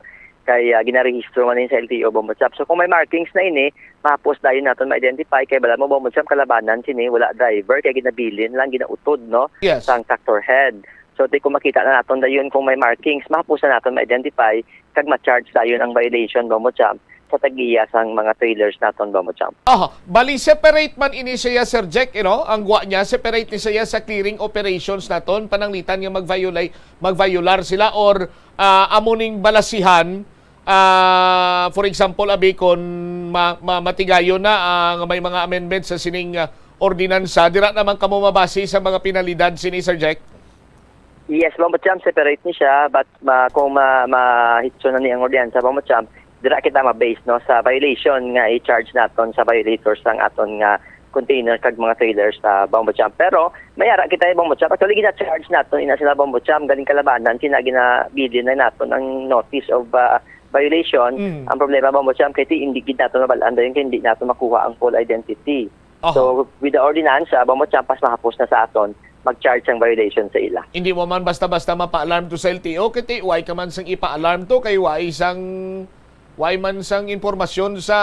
kay, ah, ginarehistro man ni sa L T O, Bombo Cham. So, kung may markings na ini, mahapos dayon naton ma-identify kay bala mo, Bombo Cham, kalabanan sini, wala driver, kay ginabilin lang, ginautod, no, Yes. sang tractor head. So, ti kung makita na naton dayon kung may markings, mahapos na naton ma-identify, kag ma-charge dayon ang violation, Bombo Cham, sa tag-iya sang mga trailers naton, Bombo Cham. Aha, bali separate man ini siya, Sir Jack, you know, ang gwa niya, separate ni siya sa clearing operations naton, pananglitan nga mag-violate, mag-violar sila or, ah, amo ning balasihan, ah, for example, abi, kon ma-, ma-, matigayon na, ah, nga may mga amendments sa sining, ah, ordinansa, dira naman kamo mabase sa mga penalidad sini, Sir Jack? Yes, Bombo Cham, separate ni siya, but ma-, kung ma-, mahitso na ni ang ordinansa, Bombo Cham, dira kita ma-base, no, sa violation nga i-charge naton sa violators sang aton nga container kag mga trailers sa Bombo Cham. Pero may ara kita, Bombo Cham. Actually, gina-charge naton ina sila, Bombo Cham, galing kalabanan, kina ginabilin na naton ang notice of, ah, violation. Mm. Ang problema, Bombo Cham, kay ti hindi gid naton mabal-an dayon kay hindi naton makuha ang full identity. Aha. So, with the ordinance, ah, Bombo Cham, pas mahapos na sa aton mag-charge ang violation sa ila. Hindi mo man basta-basta mapa-alarm to sa L T O, kay ti, why ka man sang ipa-alarm to, kay why sang, why man sang impormasyon sa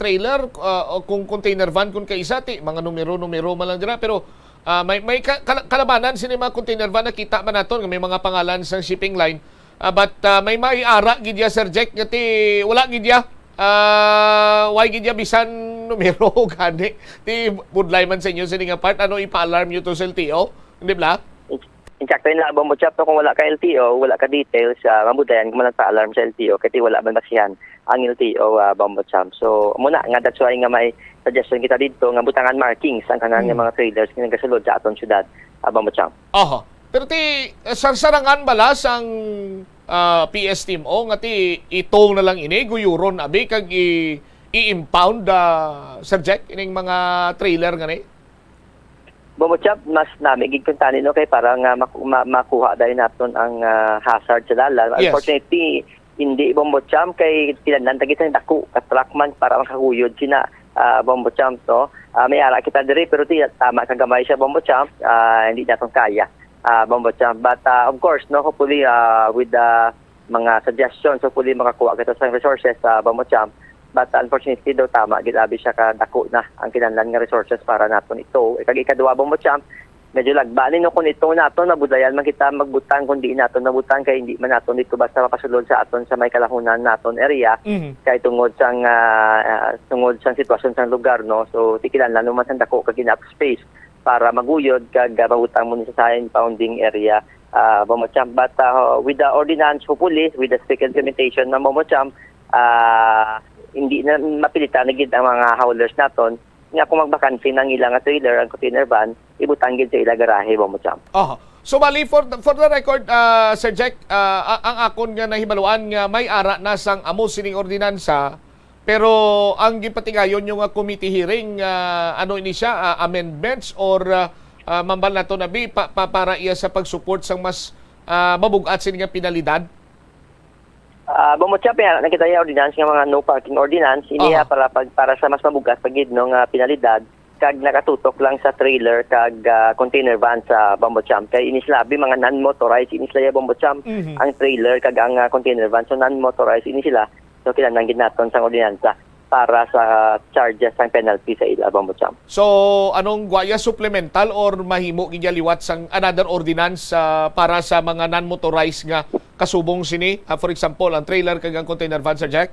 trailer, ah, o kung container van, kung kaisa, ti, mga numero-numero man lang dira, pero, ah, may, may ka-, kala-, kalabanan sini mga container van, nakita man naton nga may mga pangalan sang shipping line, ah, but, ah, may maiara gid ya, Sir Jack, nga ti, wala gid ya, ah, why gid ya bisan numero gani. Ti, budlay man sa inyo sini nga part, ano, ipa-alarm nyo to sa L T O? Hindi bala? Insakto yun na, Bombo Cham, kung wala ka L T O, wala ka details, ah, mabudayan ka man lang sa alarm sa L T O, kasi wala man basihan ang L T O, ah, Bombo Cham. So, muna nga, that's why nga may suggestion kita dito, nga butangan markings ang kanan nga Hmm. mga trailers nga nagasulod sa aton syudad, ah, Bombo Cham. Aha. Pero ti, sarsarangan bala sang, ah, P S T M O nga ti ito na lang ini, guyuron, abi, kag i-, i-impound, ah, Sir Jack, ining mga trailer nga ni? Bombo Cham, mas nami gid kuntani, no, kay para nga maku-, ma-, makuha dayon naton ang, ah, hazard sa dalan. Yes. Unfortunately, hindi, Bombo Cham, kay kinahanglan ta gid sang dako ka truck man para makaguyod sina, ah, Bombo Cham, no? Ah, may ara kita diri, pero ti-, tama ka gamay siya, Bombo Cham, ah, hindi naton kaya, ah, Bombo Cham. But, ah, of course, no, hopefully, ah, with the mga suggestions, hopefully makakuha kita sa resources sa Bombo Cham. But unfortunately daw, tama gid, abi, siya ka dako na ang kinahanglan nga resources para naton ito. Kag ikadua, Bombo Cham, medyo lagba ni, no, kung ito naton mabudayan man kita magbutang, kung di naton mabutang, kay hindi man naton dito basta mapasulod sa aton sa may kalahunan naton area, Mhm. kay tungod sang, ah, ah, tungod sang sitwasyon sang lugar, no. So, ti kinahanglan man sang dako kag enough space para maguyod kag, ah, mabutang mo ni sa impounding area, ah, Bombo Cham. But, ah, with the ordinance, hopefully, with the strict implementation, Bombo Cham, ah, hindi na mapilitan na gid ang mga haulers naton nga kung magbakansi na ang ila nga trailer, ang container van, ibutang gid sa ila garahe, Bombo Cham. Aha. So, bali, for the, for the record, ah, Sir Jack, ah, a-, ang akon nga nahibaluan nga may ara na sang amo sining ordinansa, pero ang gipatigayon nyo nga committee hearing, ah, ano ini siya, ah, amendments or, ah, ah, mambal nato na bi, pa, pa, para iya sa pag-support sang mas, ah, mabug-at sini nga penalidad? Ah, Bombo Cham, kaya nakita niya ordinance nga mga no parking ordinance, ini Aha. para pag-, para sa mas mabug-at pa gid, no, nga penalidad, kag nakatutok lang sa trailer kag, ah, container van sa Bombo Cham. Kay ini sila, abi, mga non-motorized ini sila, ya, Bombo Cham, Mhm. ang trailer kag ang, ah, container van. So, non-motorized ini sila. So, kinahanglan gid naton sang ordinansa para sa charges sang penalty sa ila, Bombo Cham. So, anong gwaya, supplemental or mahimo gid ya liwat sang another ordinance, ah, para sa mga non-motorized nga kasubong sini? Ah, for example, ang trailer kag ang container van, Sir Jack?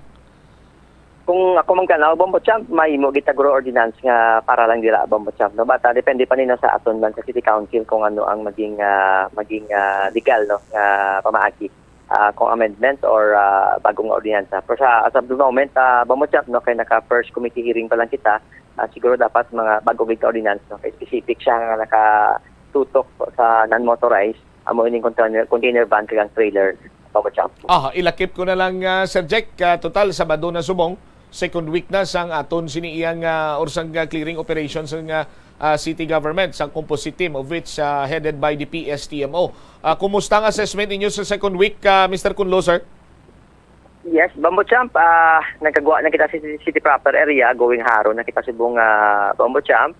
Kung ako man kanaw, Bombo Cham, mahimo gid ta guro ordinance nga para lang dira, Bombo Cham, no? But, ah, depende pa nino sa aton man sa City Council kung ano ang maging, ah, maging, ah, legal, no, nga pamaagi, ah, kung amendment or, ah, bagong ordinansa. Pero sa, as of the moment, ah, Bombo Cham, no, kay naka first committee hearing pa lang kita, ah, siguro dapat mga bago gid ka ordinance, no, kay specific siya nga nakatutok sa non-motorized, amo ining container, container van kag ang trailer, Bombo Cham. Ah, ilakip ko na lang, ah, Sir Jack, ah, total, Sabado na subong, second week na sang aton sini iyang, ah, or sang, ah, clearing operation sang, ah, ah, city government, sang composite team of which, ah, headed by the P S T M O. Ah, kumusta ang assessment ninyo sa second week, ah, Mister Kunlo, sir? Yes, Bombo Cham, ah, nagkagwa na kita sa city, city proper area, going Jaro na kita subong, ah, Bombo Cham.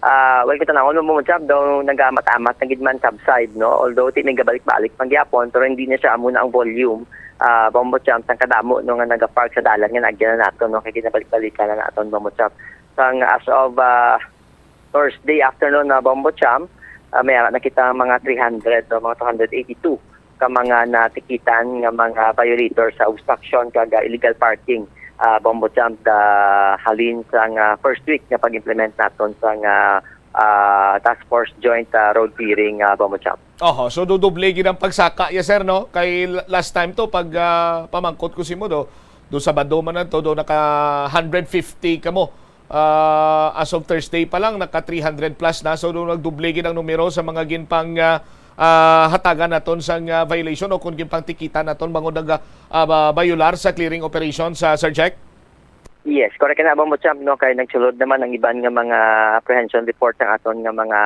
Ah, well, kita na, Bombo Cham, daw nagamat-amat na gid man subside, no? Although, ti, may gabalik-balik man gyapon, pero hindi na siya amo na ang volume ah, Bombo Champ, sang kadamo, no, nga nagapark sa dalan nga naagyan na nato, no, kay ginabalik-balikan na naton, Bombo Champ. Sang as of, ah, Thursday afternoon na, Bombo Champ, ah, may ara na kita mga three hundred o mga two hundred eighty-two ka mga natikitan nga mga violators sa obstruction kag, ah, illegal parking, ah, Bombo Champ, da halin sang, ah, first week nga pag-implement naton sang, ah, ah, Task Force Joint, ah, Road Clearing, ah, Bombo Champ. Oho, so dudoble gid ang pagsaka, yes, sir, no? Kay l-, last time to, pag, ah, pamangkot ko simo, do, do Sabado man na to, do naka hundred fifty kamo. Ah, as of Thursday pa lang, naka three hundred plus na. So, do nagdoble gid ang numero sa mga ginpang, ah, ah, hatagan naton sang, ah, violation o kung ginpangtikitan naton bangod nag, ah, ah, ba-, bayular sa clearing operation sa, Sir Jack? Yes, correct na, Bombo Champ, no, kay nagsulod naman ang iban nga mga apprehension report sa aton nga mga,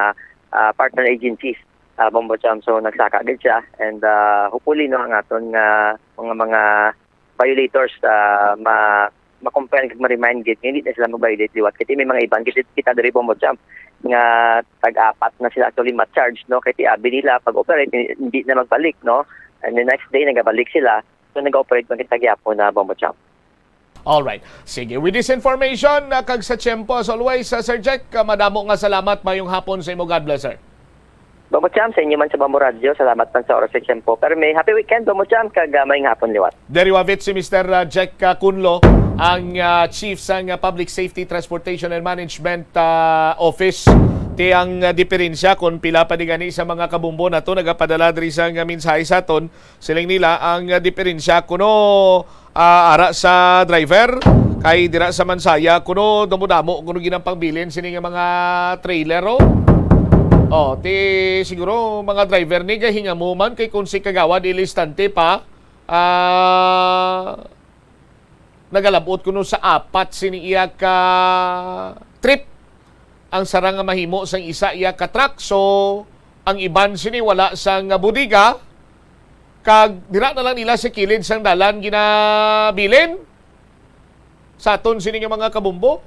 ah, partner agencies, ah, Bombo Champ. So, nagsaka gid siya, and, ah, hopefully, no, ang aton nga mga, mga violators, ah, ma-, ma-compel kag ma-remind gid nga hindi na sila mag-violate liwat. Kay may mga iban gid kita diri, Bombo Champ, nga tag-apat na sila actually ma-charge, no, kay ti abi nila pag-operate, hindi na magbalik, no, and the next day nagabalik sila. So, nag-operate man kita gyapon na, Bombo Champ. Alright. Sige, with this information, ah, kag sa tiyempo, as always, ah, Sir Jack, ah, madamo nga salamat. Mayong hapon sa imo. God bless, sir. Bombo Champ, sa inyo man sa Bombo Radyo, salamat man sa oras sa tiyempo. Pero may happy weekend, Bombo Champ, kag, ah, mayong hapon liwat. Diri wavit si Mister, ah, Jack, ah, Kunlo, ang, ah, chief sang, ah, Public Safety, Transportation and Management, ah, Office. Ti ang, ah, diferensya kung pila pa di gani sa mga kabumbo nato nagapadala diri sang, ah, mensahe sa aton. Siling nila ang, ah, diferensya kuno, ah, ara sa driver kay dira sa Mansaya kuno damo-damo kuno ginapangbilin sini nga mga trailer, oh. Oh, ti siguro mga driver ni gahingamuman kay kung si Kagawad Elistante pa, ah, nagalabot kuno sa apat sini iya ka trip ang sarang nga mahimo sang isa iya ka truck. So, ang iban sini wala sang bodega, kag dira na lang nila sa kilid sang dalan ginabilin sa aton sini nga mga kabumbo.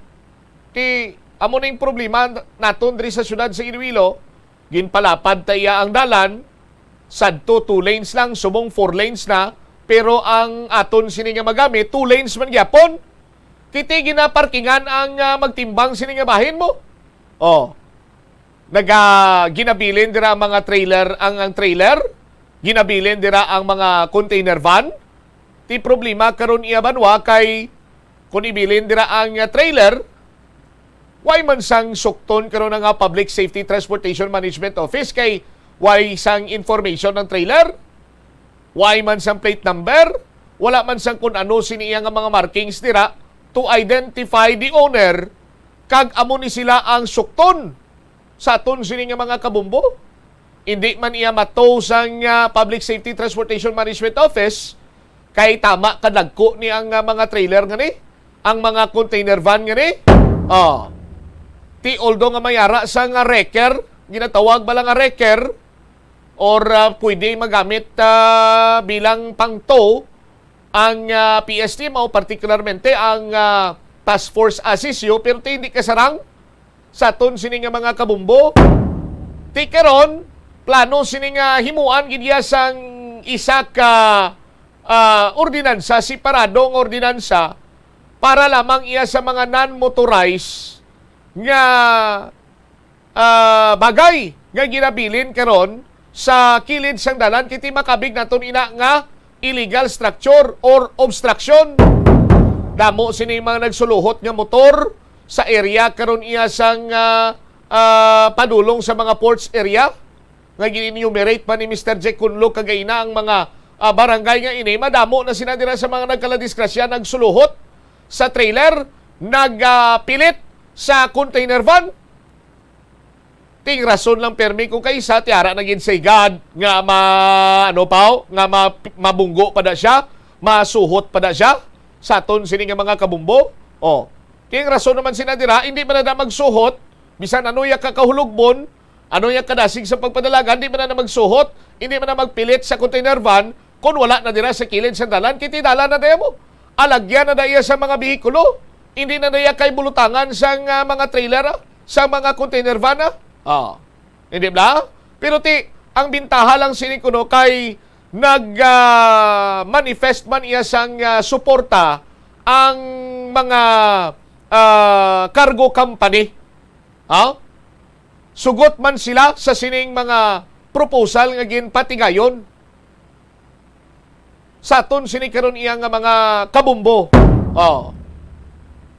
Ti, amo na yung problema naton diri sa siyudad sa Iloilo. Ginpalapad ta iya ang dalan, sadto two lanes lang, subong four lanes na, pero ang aton sini nga magamit, two lanes man gyapon. Kiti ginaparkingan ang, ah, magtimbang sini nga bahin mo. Oh. Naga-, ginabilin dira ang mga trailer, ang, ang trailer. Ginabilin dira ang mga container van. Ti problema karon iya banwa kay kung ibilin dira ang, ah, trailer, way man sang sukton karon ang, ah, Public Safety Transportation Management Office kay way sang information ng trailer, way man sang plate number, wala man sang kun ano sini iya nga mga markings dira to identify the owner, kag amo ni sila ang sukton sa aton sini nga mga kabumbo. Hindi man iya mato sang, ah, Public Safety Transportation Management Office, kay tama kadagko ni ang, ah, mga trailer nga ni, ang mga container van nga ni. Oh. Ti although nga may ara sa nga wrecker, ginatawag ba lang nga wrecker, or, ah, pwede magamit, ah, bilang pang-tow ang, ah, P S T M O, particularmente ang, ah, Task Force Asisio, pero ti hindi kasarang sa aton sini nga mga kabumbo. Ti karon, plano sini nga himuan gid iya sang isa ka, ah, ordinansa, separado nga ordinansa para lamang iya sa mga non-motorized nga, ah, bagay nga ginabilin karon sa kilid sang dalan, kiti makabig naton ina nga illegal structure or obstruction. Damo sini mga nagsuluhot nga motor sa area karon iya sang, ah, ah, padulong sa mga ports area nga gin-enumerate pa ni Mister Jack Kunlo kagaina ang mga, ah, barangay nga ini. Madamo na sila dira sa mga nagkaladisgrasya, nagsuluhot sa trailer, nagpilit sa container van. Ting rason lang permi kung kaisa, ti ara na gid sa higad nga ma-, ano pa, nga ma-, mabunggo pa da siya, masuhot pa da siya sa aton sini nga mga kabumbo. Oh, ting rason naman sina dira, hindi man na magsuhot, bisan ano ya ka kahulogbon, ano ya kadasig sa pagpadalagan, hindi man na magsuhot, hindi man na magpilit sa container van, kung wala na dira sa kilid sa dalan, kiti dalan na daya mo. Alagyan na daya sa mga behikulo, hindi na daya kay bulutangan sa, ah, mga trailer, ah, sa mga container van, ah. Ah, hindi bla? Pero ti, ang bintaha lang sini kuno kay nag, ah, manifest man iya sang, ah, suporta ang mga, ah, cargo company. Ha? Sugot man sila sa sining mga proposal nga ginpatigayon. Sa aton sini karon iya nga mga kabumbo. Oh.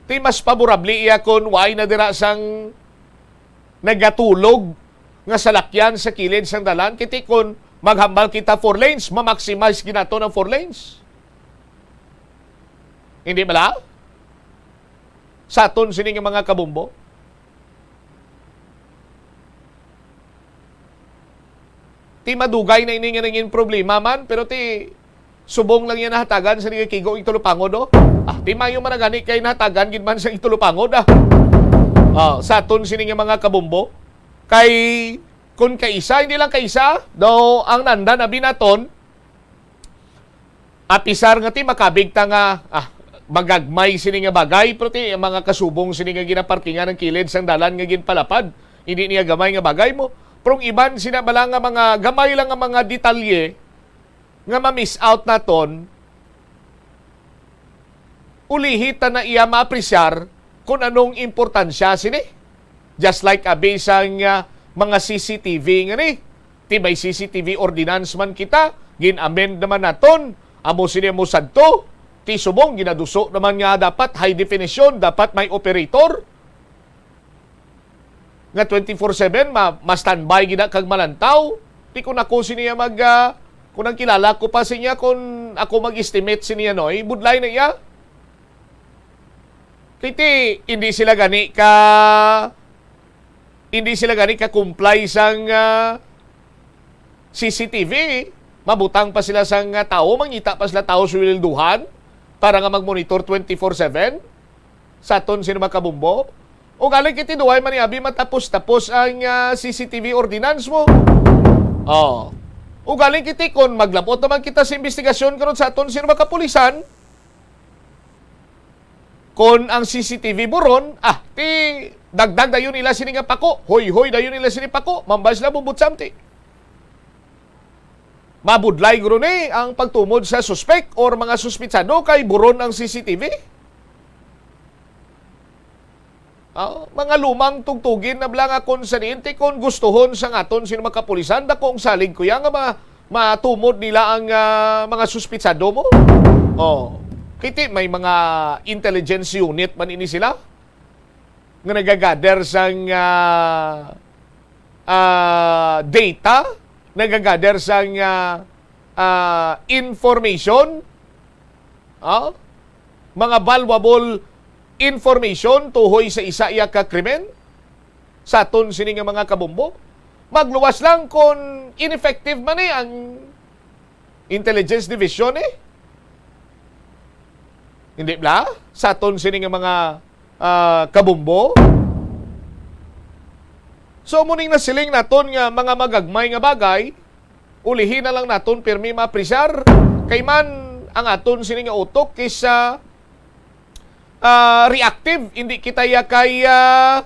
Ti mas paborable iya kon way na dira sang nagatulog nga salakyan sa kilid sang dalan. Kiti kon maghambal kita four lanes, ma-maximize ginaton ang four lanes. Hindi bala? Sa aton sini nga mga kabumbo. Ti madugay na ini nga nangin problema man, pero ti subong lang yan nahatagan sa nagakigo ing tulupangod, oh. Ah, ti mayo man na gani kay nahatagan gid man sa itulupangod, ah. Ah, sa aton sini nga mga kabumbo, kay kun kaisa, hindi lang kaisa, daw ang nandan abi naton, apisar nga ti makabig ta nga, ah, magagmay sini nga bagay, pero ti ang mga kasubong sini nga ginaparkingan ang kilid sang dalan nga ginpalapad, hindi niya gamay nga bagay mo. Pero ang iban sina bala nga mga gamay lang nga mga detalye nga ma-miss out naton, ulihi ta na iya maapresyar kung anong importansya sini. Just like abi sang, ah, mga C C T V nga ni, ti may C C T V ordinance man kita, gin-amend naman naton, amo sini mo sadto, ti subong ginaduso naman nga dapat high definition, dapat may operator nga twenty-four seven, ma-, ma-standby gid na kag malantaw. Ti kun ako sini mag, ah, kun ang kilala ko pa siya, kun ako mag-estimate sini, ano, eh, budlay na iya. Kay ti, hindi sila gani ka, hindi sila gani ka-comply sang, ah, C C T V. Mabutang pa sila sang, ah, tawo, mangita pa sila tawo sa sweldohan para nga mag-monitor twenty-four seven sa aton sini mga kabumbo. O galing kiti duway man ni abi matapos-tapos ang, ah, C C T V ordinance mo. Oh. O galing kiti kon maglabot naman kita sa investigasyon karon sa aton sini mga kapulisan, kon ang C C T V buron, ah, ti dagdag dayon nila sini nga pako. Hoy-hoy dayon nila sini pako. Mambay sila bumbot samti. Mabudlay guro ni ang pagtumod sa suspek or mga suspitsado kay buron ang C C T V. Ah, mga lumang tugtugin na bala nga kon sa diin ti kon gustuhon sa ngaton sino makapulisan, dako ang salig ko ya nga ma-, matumod nila ang, ah, mga suspitsado mo. Oh, kiti may mga intelligence unit man ini sila nga nagagather sang, ah, ah, data, nagagather sang, ah, ah, information, ah, mga valuable information tuhoy sa isa iya ka krimen sa aton sini nga mga kabombo. Magluwas lang kon ineffective man ni ang Intelligence Division, eh. Hindi bala? Sa aton sini nga mga, ah, kabombo. So, muning nasiling naton nga mga magagmay nga bagay, ulihi na lang naton pirmi maapresyar. Kay man ang aton sini nga utok is, ah, ah, reactive, hindi kita ya kay, ah,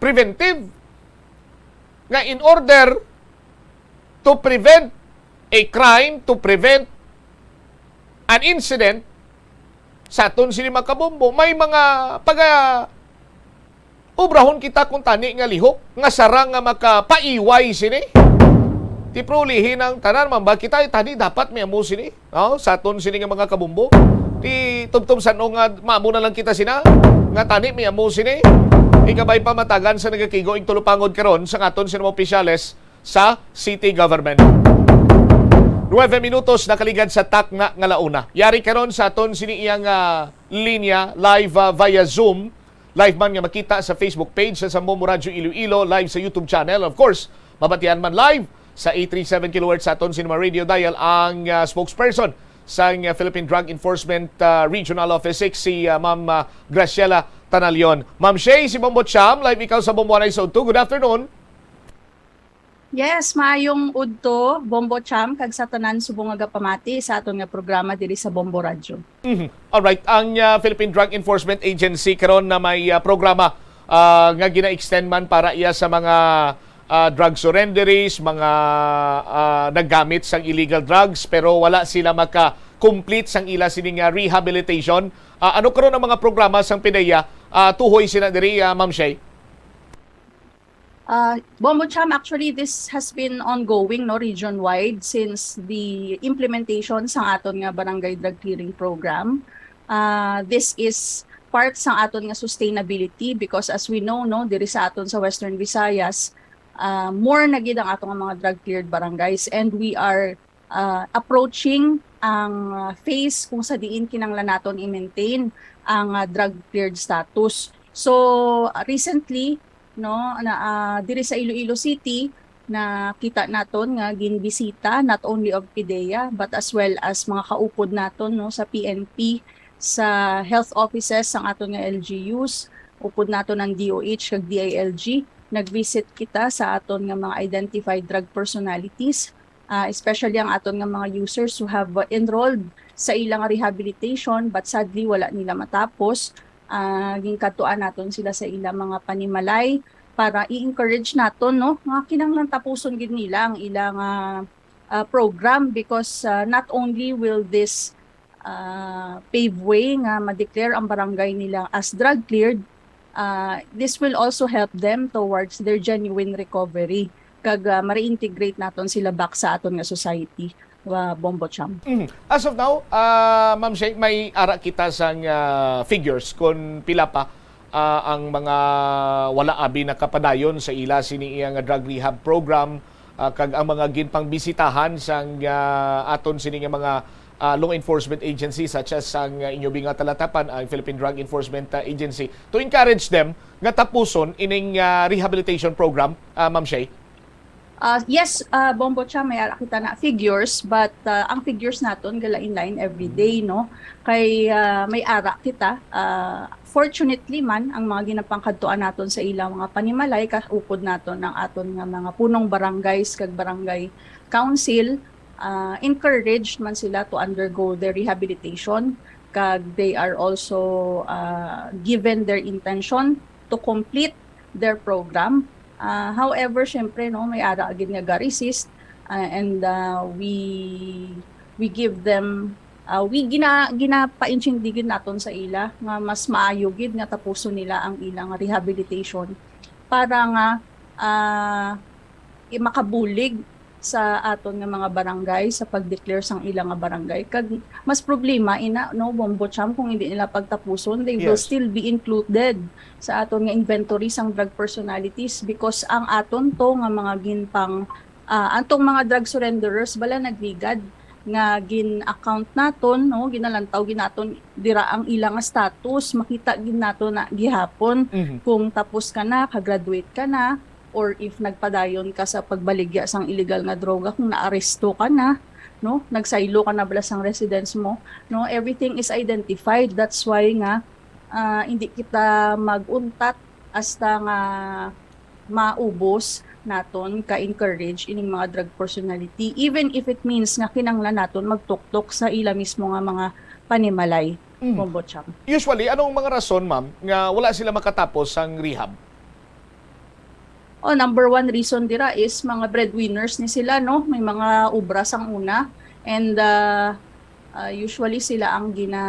preventive. Nga in order to prevent a crime, to prevent an incident, sa aton sini mga kabombo, may mga paga-, obrahon kita kung tani nga lihok, nga sarang nga makapaiway sini. Ti pero ulihi ang tanan, mamba kita, eh, tani dapat may amo sini. No? Sa aton sini nga mga kabombo, ti tubtob san-o nga maamo na lang kita sina, nga tani may amo sini. Ikabay pa matagan sa nagakigo ing tulupangod karon sa aton sini mga opisyales sa city government. Nuebe minutos nakaligad sa takna nga launa. Yari karon sa aton sini iyang, ah, linya live, ah, via Zoom. Live man nga makita sa Facebook page sa Sambombo Radyo Iloilo, live sa YouTube channel, of course. Mabatian man live sa eight three seven kilohertz sa aton sini mga radio dial ang, ah, spokesperson sang, ah, Philippine Drug Enforcement, ah, Regional Office six, si, ah, Ma'am, ah, Graciela Tanalion. Ma'am Shay, si Bombo Cham, live ikaw sa Bombo Anay sa Udto. Good afternoon. Yes, maayong udto, Bombo Cham, kag sa tanan subong nga gapamati sa aton nga programa diri sa Bombo Radyo. Mhm. Alright, ang, ah, Philippine Drug Enforcement Agency karon na may, ah, programa, ah, nga gina-extend man para iya sa mga, ah, drug surrenderies, mga, ah, naggamit sang illegal drugs, pero wala sila maka-complete sang ila sini nga rehabilitation. Ah, ano karon ang mga programa sang PDEA, ah, tuhoy sina diri, ah, Ma'am Shay? Uh, Bombo Cham, actually, this has been ongoing, no, region-wide since the implementation sa aton nga barangay drug clearing program. Uh, this is part sa aton nga sustainability because, as we know, no, diri sa aton sa Western Visayas, uh, more na gid ang ato nga mga drug cleared barangays, and we are uh, approaching ang, uh, phase kung sa diin kinanglan naton i-maintain ang, uh, drug cleared status. So, uh, recently, no, na, uh, diri sa Iloilo City, nakita naton nga ginbisita not only of PDEA but as well as mga kaupod naton, no, sa P N P, sa health offices sang aton nga L G Us, upod naton ang D O H kag D I L G. Nag-visit kita sa aton nga mga identified drug personalities, ah, especially ang aton nga mga users who have, uh, enrolled sa ilang rehabilitation but sadly wala nila matapos. Ah, ginkadtuan naton sila sa ilang mga panimalay para i-encourage naton, no, nga kinahanglan tapuson gid nila ang ilang, ah, ah, program because, ah, not only will this, ah, pave way nga ma-declare ang barangay nila as drug cleared, ah, this will also help them towards their genuine recovery kag, ah, ma-reintegrate naton sila back sa aton nga society, wa Bombo Cham. Mhm. As of now, ah, Ma'am Shay, may ara kita sang, ah, figures kon pila pa, ah, ang mga wala abi nakapadayon sa ila sini iya nga drug rehab program, ah, kag ang mga ginpangbisitahan sang, ah, aton sini nga mga, ah, law enforcement agency such as ang, ah, inyo bi nga talatapan, ang Philippine Drug Enforcement, ah, Agency, to encourage them nga tapuson ining, ah, rehabilitation program, ah, Ma'am Shay? Uh, yes, uh, Bombo Cham, may ara kita na figures, but, uh, ang figures naton galain-lain every day, no? Kay, uh, may ara kita. Uh, fortunately man, ang mga ginapangkadtuan naton sa ilang mga panimalay, kaupod naton ang aton nga mga punong barangays kag barangay council, uh, encouraged man sila to undergo their rehabilitation, kag they are also, uh, given their intention to complete their program. Uh, however, syempre, no, may ara gid nga ga-resist, uh, and, uh, we we give them, uh, we gina ginapaintindi gid naton sa ila nga mas maayo gid nga tapuson nila ang ilang rehabilitation para nga, uh, i- makabulig sa aton nga mga barangay sa pag-declare sang ila nga barangay. Kag mas problema ina, no, Bombo Cham, kung hindi nila pagtapuson, they will Yes. still be included sa aton nga inventory sang drug personalities because ang aton to nga mga ginpang, ah, atong mga drug surrenderers bala nagligad nga gin-account naton, no, ginalantaw gid naton dira ang ila nga status, makita gid nato na gihapon Mhm. kung tapos ka na, ka-graduate ka na, or if nagpadayon ka sa pagbaligya sang illegal nga droga, kung naaresto ka na, no, nagsaylo ka na bala sang residence mo, no, everything is identified. That's why nga, ah, hindi kita mag-untat hasta nga maubos naton ka-encourage ining mga drug personality, even if it means nga kinanglan naton magtuktok sa ila mismo nga mga panimalay. Mm. Bombo Cham. Usually, anong mga rason, ma'am, nga wala sila makatapos sang rehab? Oh, number one reason dira is mga breadwinners ni sila, no? May mga obra sang una. And, ah, ah, usually sila ang gina,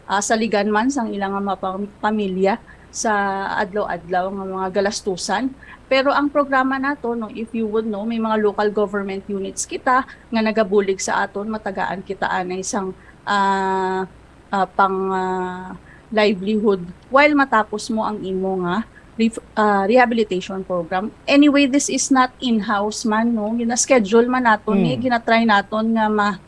ah, saligan man sang ilang mga pam- pamilya sa adlaw-adlaw nga mga galastusan. Pero ang programa nato, no, if you would know, may mga local government units kita nga nagabulig sa aton, matagaan kita anay sang, ah, ah, pang, ah, livelihood while matapos mo ang imo nga ref- ah, rehabilitation program. Anyway, this is not in-house man, no? Gina-schedule man naton ni, Mm. gina-try naton nga ma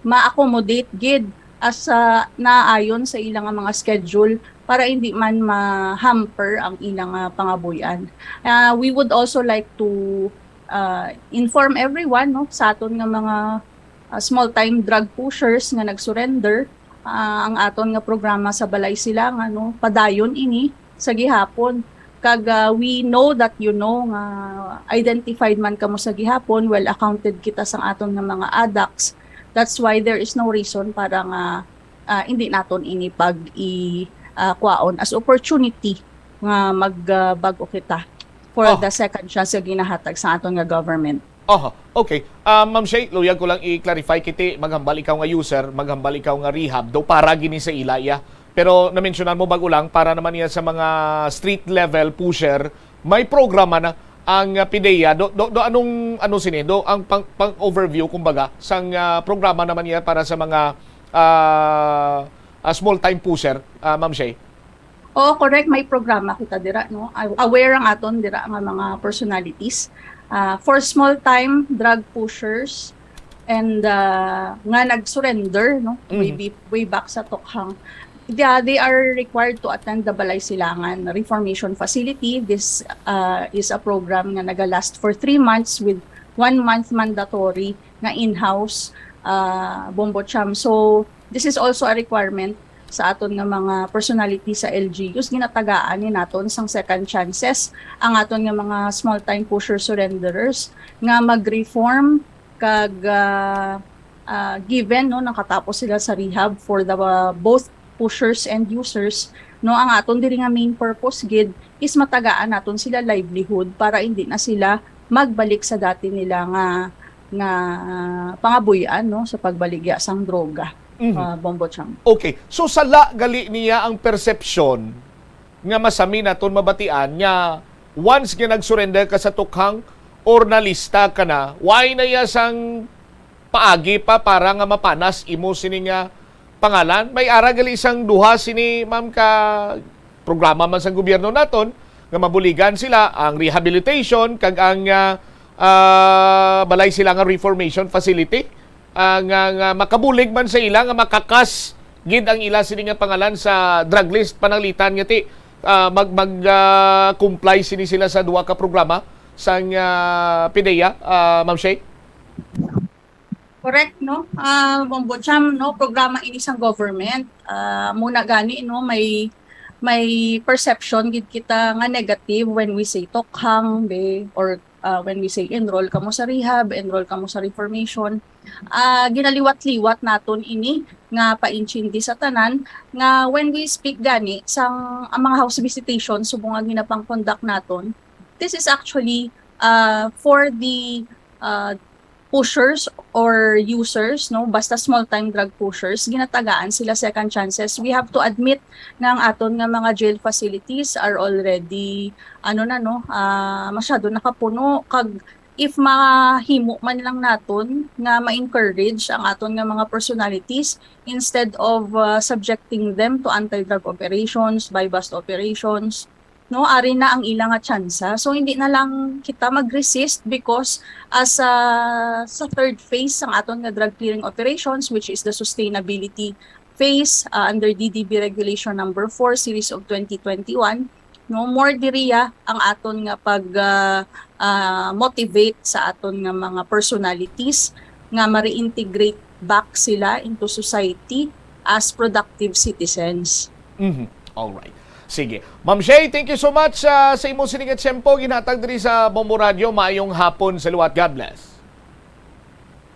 ma-accommodate gid as, ah, naayon sa ila nga mga schedule para hindi man ma-hamper ang ila nga pangabuy-an. Ah, we would also like to, ah, inform everyone, no, sa aton nga mga, ah, small-time drug pushers nga nag-surrender, ah, ang aton nga programa sa Balay Sila nga, no, padayon ini sa gihapon. Kag, ah, we know that, you know, nga identified man kamo sa gihapon, well accounted kita sang aton nga mga addicts. That's why there is no reason para nga, ah, hindi naton ini pag i, ah, kwaon as opportunity nga mag, ah, bag-o kita. for Oh. the second chance nga ginahatag sa aton nga government. Oh, okay. Ah, Ma'am Shay, luyag ko lang i-clarify, kiti, maghambal ikaw nga user, maghambal ikaw nga rehab, do para gini sa ila, iya. Pero na-mentionan mo bago lang, para naman niya sa mga street level pusher, may programa na ang, ah, PDEA. Do, do, do anong, ano sini? Do ang pang, pang overview, kumbaga, sang, ah, programa naman niya para sa mga, ah, ah, small time pusher, ah, Ma'am Shay? Oo, correct. May programa kita dira, no? Aw-, aware ang aton dira nga mga personalities. Ah, for small time drug pushers and, ah, nga nag-surrender, no? Way, Mhm. be- way back sa Tokhang. They, they are required to attend the Balay Silangan Reformation Facility. This, ah, is a program nga naga-last for three months with one month mandatory nga in-house, ah, Bombo Cham. So, this is also a requirement sa aton nga mga personality sa L G Us. Ginatagaan ni naton sang second chances ang aton nga mga small time pusher surrenderers nga mag-reform kag, ah, ah, given, no, nakatapos sila sa rehab, for the, ah, both pushers and users, no, ang aton diri nga main purpose gid is matagaan naton sila livelihood para hindi na sila magbalik sa dati nila nga, nga pangabuy-an, no, sa pagbaligya sang droga, Mhm. ah, Bombo Cham. Okay. So, sala gali niya ang perception nga masami naton mabatian nga once nga nag-surrender ka sa Tokhang or nalista ka na, why na iya sang paagi pa para nga mapanas imo sini nga pangalan? May ara gali sang duha sini, ma'am, ka programa man sang gobyerno naton nga mabuligan sila, ang rehabilitation kag ang, ah, ah, balay sila nga reformation facility, ah, nga, nga makabulig man sa ila nga makakas gid ang ila sini nga pangalan sa drug list, pananglitan nga ti, ah, mag, mag, ah, comply sini sila sa duha ka programa sang, ah, PDEA, ah, Ma'am Shay? Correct, no? Ah, Bombo Cham, no? Programa ini sang government. Ah, muna gani, no? May, may perception gid kita nga negative when we say Tokhang, be, or, ah, when we say enroll kamo sa rehab, enroll kamo sa reformation. Ah, ginaliwat-liwat naton ini nga paintindi sa tanan nga when we speak gani sang, ang mga house visitation subong nga ginapang-conduct naton, this is actually, ah, for the, ah, pushers or users, no, basta small time drug pushers, ginatagaan sila second chances. We have to admit nga ang aton nga mga jail facilities are already, ano na, no, ah, masyado nakapuno. Kag if mahimo man lang naton nga ma-encourage ang aton nga mga personalities, instead of, ah, subjecting them to anti-drug operations, buy-bust operations, no, ari na ang ila nga tsansa. So, hindi na lang kita mag-resist because as, ah, sa third phase sang aton nga drug clearing operations, which is the sustainability phase, ah, under D D B Regulation Number Four, Series of twenty twenty-one, no, more diriya ang aton nga pag, ah, ah, motivate sa aton nga mga personalities nga ma-reintegrate back sila into society as productive citizens. Mhm. All right. Sige. Ma'am Shay, thank you so much, ah, sa imo sini nga tiyempo ginhatag diri sa Bombo Radio. Maayong hapon sa liwat. God bless.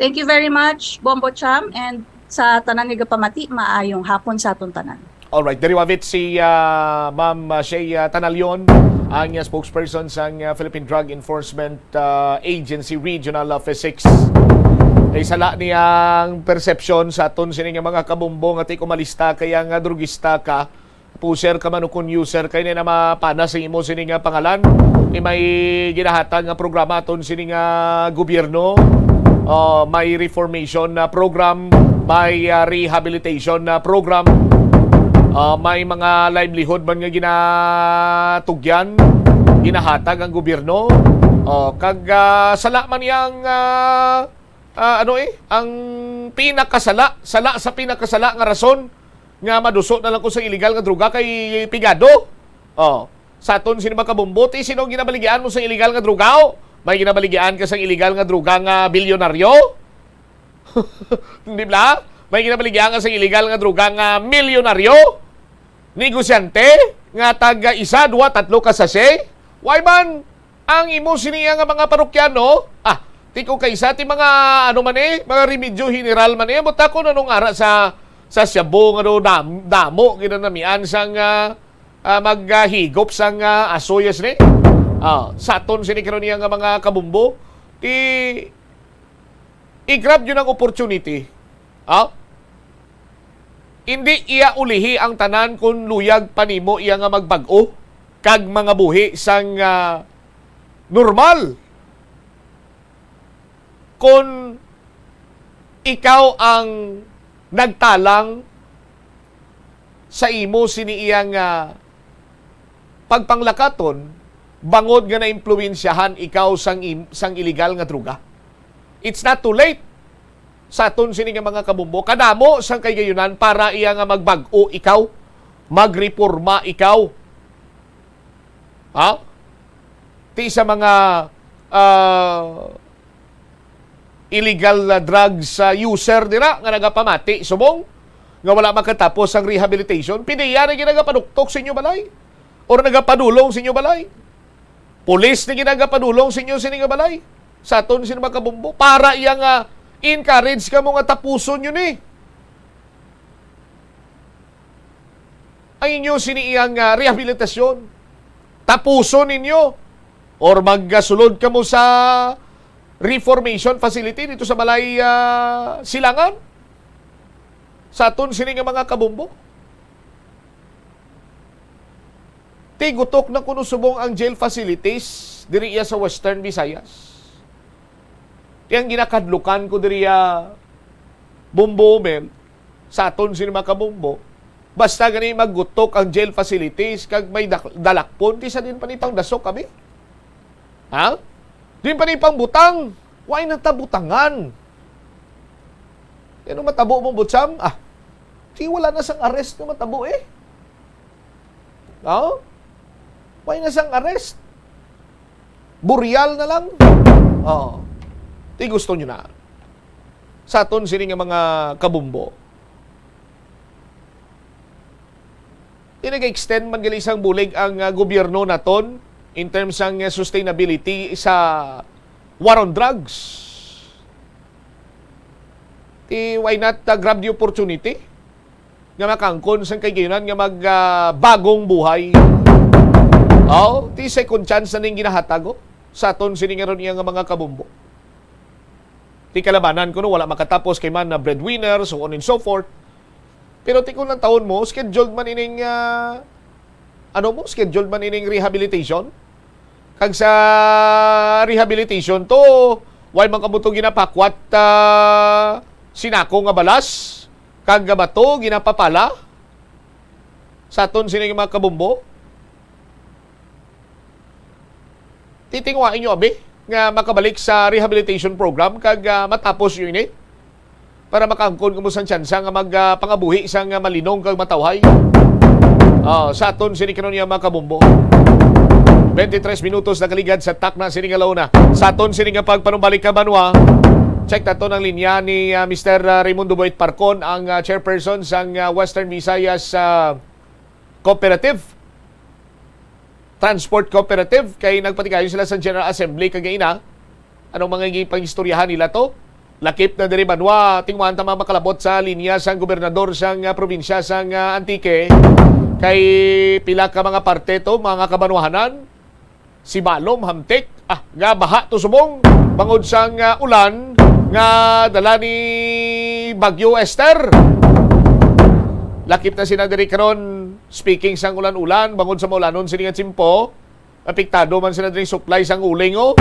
Thank you very much, Bombo Cham, and sa tanan nga gapamati, maayong hapon sa aton tanan. All right, diri wavit si, ah, Ma'am, ah, Shay, ah, Tanalion, ang, ah, spokesperson sang, ah, Philippine Drug Enforcement, ah, Agency Regional Office Six. Kay sala niyang perception sa aton sini nga mga kabombo nga ti kumalista kay ang, ah, drugista ka, pusher ka man o kun user kay na mapanas ang imo sini nga pangalan. Kay may ginahatag nga programa aton sini nga gobyerno. Ah, may reformation na program, may, ah, rehabilitation na program, ah, may mga livelihood man nga ginatugyan, ginahatag ang gobyerno. Oh, kag, ah, sala man yang, ah, ah, ano eh, ang pinakasala, sala sa pinakasala nga rason nga maduso na lang ko sa illegal nga droga kay pigado. Oh, sa aton sini mga kabombo, ti sino ang ginabaligian mo sa illegal nga droga? Oh, may ginabaligian ka sa illegal nga droga nga bilyonaryo? Di ba? May ginabaligian ka sa illegal nga droga nga milyonaryo? Negosyante nga taga isa, duha, tatlo ka sachet? Why man? Ang imo siniya nga mga parokyano, ah, ti ko kay sa ti mga, ano man eh, mga remedyo general man eh, buta ko nanong ara sa, sa shabu nga do dam-, damo ginanamian sang, ah, ah, maghigop sang, ah, asoyas ni. Ah, sa aton sini karon niya nga mga kabumbo, ti i-grab yun ang opportunity. Ah? Hindi iya ulihi ang tanan kung luyag pa nimo iya nga magbag-o kag mangabuhi sang, ah, normal. Kung ikaw ang nagtalang sa imo sini iya nga pagpanglakaton bangod nga naimpluwensyahan ikaw sang im-, sang iligal nga droga. It's not too late sa aton sini nga mga kabumbo. Kadamo sang kahigayonan para iya nga magbag-o ikaw, magreporma ikaw. Ha? Ti sa mga, ah, illegal na drugs, ah, user dira nga nagapamati subong nga wala makatapos ang rehabilitation, P D E A na gid nagapaduktok sa inyo balay or nagapadulong sa inyo balay. Pulis na gid nagapadulong sa inyo sini nga balay. Sa aton sini mga kabumbo, para iya nga encourage kamo nga tapuson yun eh. Ang inyo sini iyang, ah, rehabilitasyon. Tapuson ninyo or magsulod kamo sa reformation facility dito sa balay, ah, silangan sa aton sini nga mga kabumbo. Tigutok na kuno subong ang jail facilities diri iya sa Western Visayas. Kaya ang ginakadlukan ko diri iya, Bumbo Mel, sa aton sini mga kabumbo, basta gani maggutok ang jail facilities kag may dak-, dalakpon, ti sa din pa ni pangdasok kami. Ha? Din pa ni pangbutang. Why na ta butangan? Ano matabo mo, Butsam? Ah, di wala na sang arrest nga matabo eh. No? Why na sang arrest? Burial na lang? Oo. Di gusto nyo na. Sa aton sini nga mga kabumbo. Di nag-extend man gali sang bulig ang, ah, gobyerno naton in terms sang, ah, sustainability sa war on drugs. Ti why not, ah, grab the opportunity nga makaangkon sang kahigayonan nga mag, ah, bagong buhay? Oh, ti second chance na ning ginahatag, oh, sa aton sini nga ron iya nga mga kabumbo. Ti kalabanan kuno wala makatapos kay man na breadwinner, so on and so forth. Pero ti kung ang taon mo, scheduled man ining, ah, ano mo, scheduled man ining rehabilitation? Kag sa rehabilitation to, why man kamo to ginapakwat, ah, sinako nga balas? Kag nga bato ginapapala? Sa aton sini nga mga kabumbo? Titingwa inyo, abi, nga makabalik sa rehabilitation program kag, ah, matapos nyo ini para makaangkon kamo sang tsansa nga mag, ah, pangabuhi sang, ah, malinong kag matawhay. Ah, sa aton sini karon niya, mga kabumbo. Twenty-three minutos nakaligad sa takna sini nga launa. Sa aton sini nga pagpanumbalik ka banwa, check nato ng linya ni, ah, Mister, ah, Raimundo Boit Parcon, ang, ah, chairperson sang, ah, Western Visayas, ah, Cooperative. Transport Cooperative, kay nagpatigayon sila sa General Assembly kagaina. Anong mga gi-, pangistoryahan nila to? Lakip na diri banwa, tingwaan ta mga makalabot sa linya sang gobernador sang, ah, probinsya sang, ah, Antique. Kay pila ka mga parte to, mga kabanwahanan, Sibalom, Hamtic, ah, nga baha to subong bangod sang, ah, ulan nga dala ni Bagyo Esther. Lakip na sila diri karon. Speaking sang ulan-ulan, bangod sa maulanon sini nga tiyempo, apektado man sila diri supply sang uling, oh.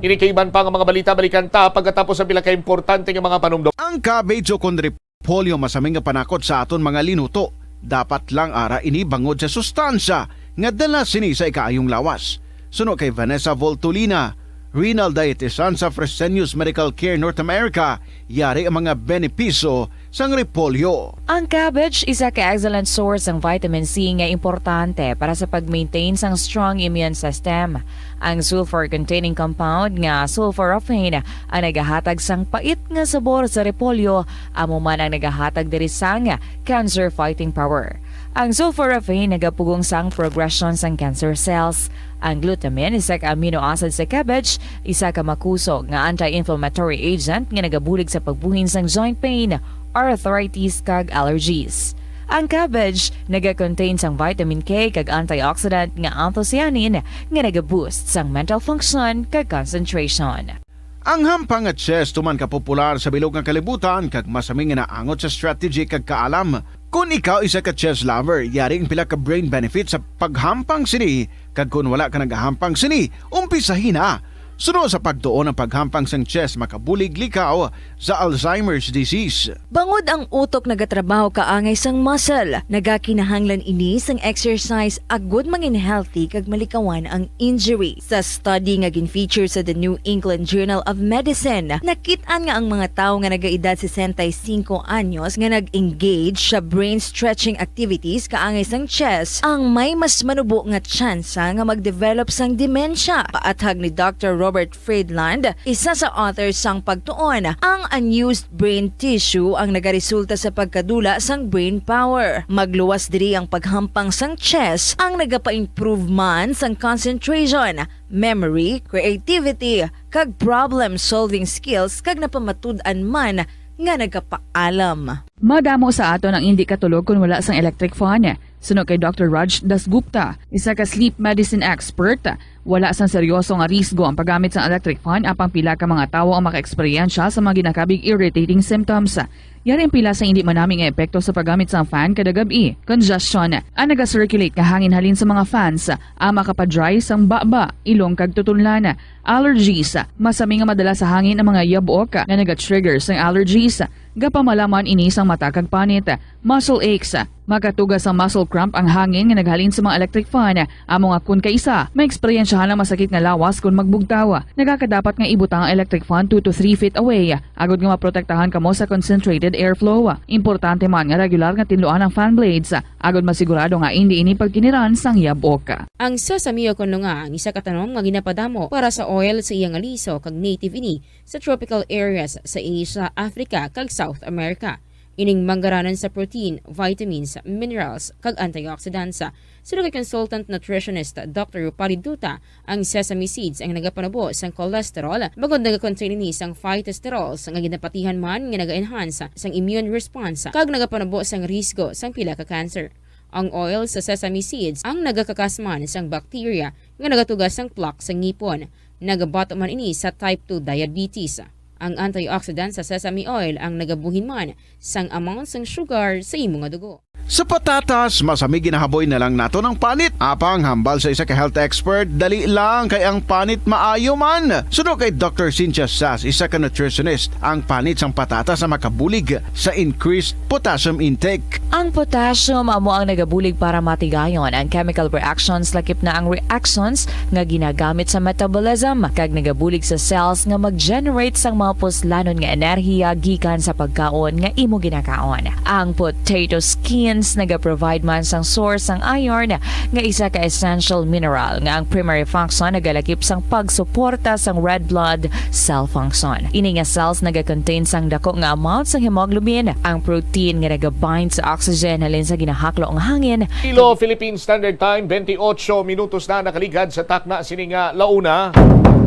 Ini kay iban pa nga mga balita, balikan ta pagkatapos sa pila ka importante nga mga panumdom. Ang cabbage o kon repolyo masami nga panakot sa aton mga linuto. Dapat lang ara ini bangod sa sustansya nga dala sini sa ikaayong lawas. Suno kay Vanessa Voltolina, renal dietitian sa Fresenius Medical Care North America, yari ang mga benepisyo sang repolyo. Ang cabbage isa ka excellent source sang vitamin C nga importante para sa pag-maintain sang strong immune system. Ang sulfur-containing compound nga sulforaphane ang nagahatag sang pait nga sabor sa repolyo, amo man ang nagahatag diri sang cancer fighting power. Ang sulforaphane nagapugong sang progression sang cancer cells. Ang glutamine, isa ka amino acid sa cabbage, isa ka makusog nga anti-inflammatory agent nga nagabulig sa pagbuhin sang joint pain, arthritis, kag allergies. Ang cabbage nagakontain sang vitamin K kag antioxidant nga anthocyanin nga nagaboost sang mental function kag concentration. Ang hampang nga chess tuman ka popular sa bilog nga kalibutan kag masami nga naangot sa strategy kag kaalam. Kon ikaw isa ka chess lover, yari ang pila ka brain benefits sa paghampang sini, kag kon wala ka nagahampang sini, umpisahi na. Suno sa pagtuon, ang paghampang sang chess makabulig likaw sa Alzheimer's disease. Bangod ang utok nagatrabaho kaangay sang muscle, nagakinahanglan ini sang exercise agud mangin healthy kag malikawan ang injury. Sa study nga gin-feature sa The New England Journal of Medicine, nakit-an nga ang mga tawo nga nagaedad sesenta y cinco anyos nga nag-engage sa brain stretching activities kaangay sang chess ang may mas manubo nga tsansa nga mag-develop sang demensya. Paathag ni Doctor Robert Friedland, isa sa author sang pagtuon, ang unused brain tissue ang nagaresulta sa pagkadula sang brain power. Magluwas diri ang paghampang sang chess ang nagapa-improve man sang concentration, memory, creativity, kag problem-solving skills, kag napamatud-an man nga nagapaalam. Madamo sa aton ang indi katulog kon wala sang electric fan. Suno kay Doctor Raj Dasgupta, isa ka sleep medicine expert, wala sang seryoso nga risgo ang paggamit sang electric fan, apang pila ka mga tawo ang makaeksperyensya sa mga ginakabig irritating symptoms. Yari ang pila sa indi manami nga epekto sa paggamit sang fan kada gab-i. Congestion, ang naga-circulate nga hangin halin sa mga fans, ang makapadry sang baba, ilong kag tutunlan. Allergies, masami nga madala sa hangin ang mga yabok nga naga-trigger sang allergies. Gapamalaman ini sang mata kag panit. Muscle aches, makatuga sang muscle cramp ang hangin nga naghalin sa mga electric fan. Amo nga kon kaisa, maeksperyensyahan ang masakit nga lawas kon magbugtaw. Nagakadapat nga ibutang ang electric fan two to three feet away, agod nga maprotektahan kamo sa concentrated airflow. Importante man nga regular nga tinluan ang fan blades, agod masigurado nga indi ini pagkiniran sang yabok. Ang sesame o kon lunga ang isa ka tanom nga ginapadamo para sa oil sa iya nga liso kag native ini sa tropical areas sa Asia, Africa, kag South America. Ining manggaranan sa protein, vitamins, minerals, kag antioxidants. Suno kay consultant nutritionist Doctor Rupali Duta, ang sesame seeds ang nagapanubo sang cholesterol, bangod nagakontain ini sang phytosterols nga ginapatihan man nga naga-enhance sang immune response kag nagapanubo sang risgo sang pila ka cancer. Ang oil sa sesame seeds ang nagakakas man sang bacteria nga nagatuga sang plaque sa ngipon. Nagabato man ini sa type two diabetes. Ang antioxidant sa sesame oil ang nagabuhin man sang amount sang sugar sa imo nga dugo. Sa patatas, masami ginahaboy na lang naton ang panit. Apang hambal sa isa ka health expert, dali lang kay ang panit maayo man. Suno kay Doctor Cynthia Sass, isa ka nutritionist, ang panit sang patatas ang makabulig sa increased potassium intake. Ang potassium amo ang nagabulig para matigayon ang chemical reactions, lakip na ang reactions nga ginagamit sa metabolism, kag nagabulig sa cells nga mag-generate sang mga puslanon nga enerhiya gikan sa pagkaon nga imo ginakaon. Ang potato skins nagaprovide man sang source sang iron, nga isa ka essential mineral nga ang primary function nagalakip sang pagsuporta sang red blood cell function. Ini nga cells nagakontain sang dako nga amount sang hemoglobin, ang protein nga nagabind sa oxygen halin sa ginahaklo nga hangin. Ilo Philippine Standard Time, twenty-ocho minutos na nakaligad sa takna sini nga launa.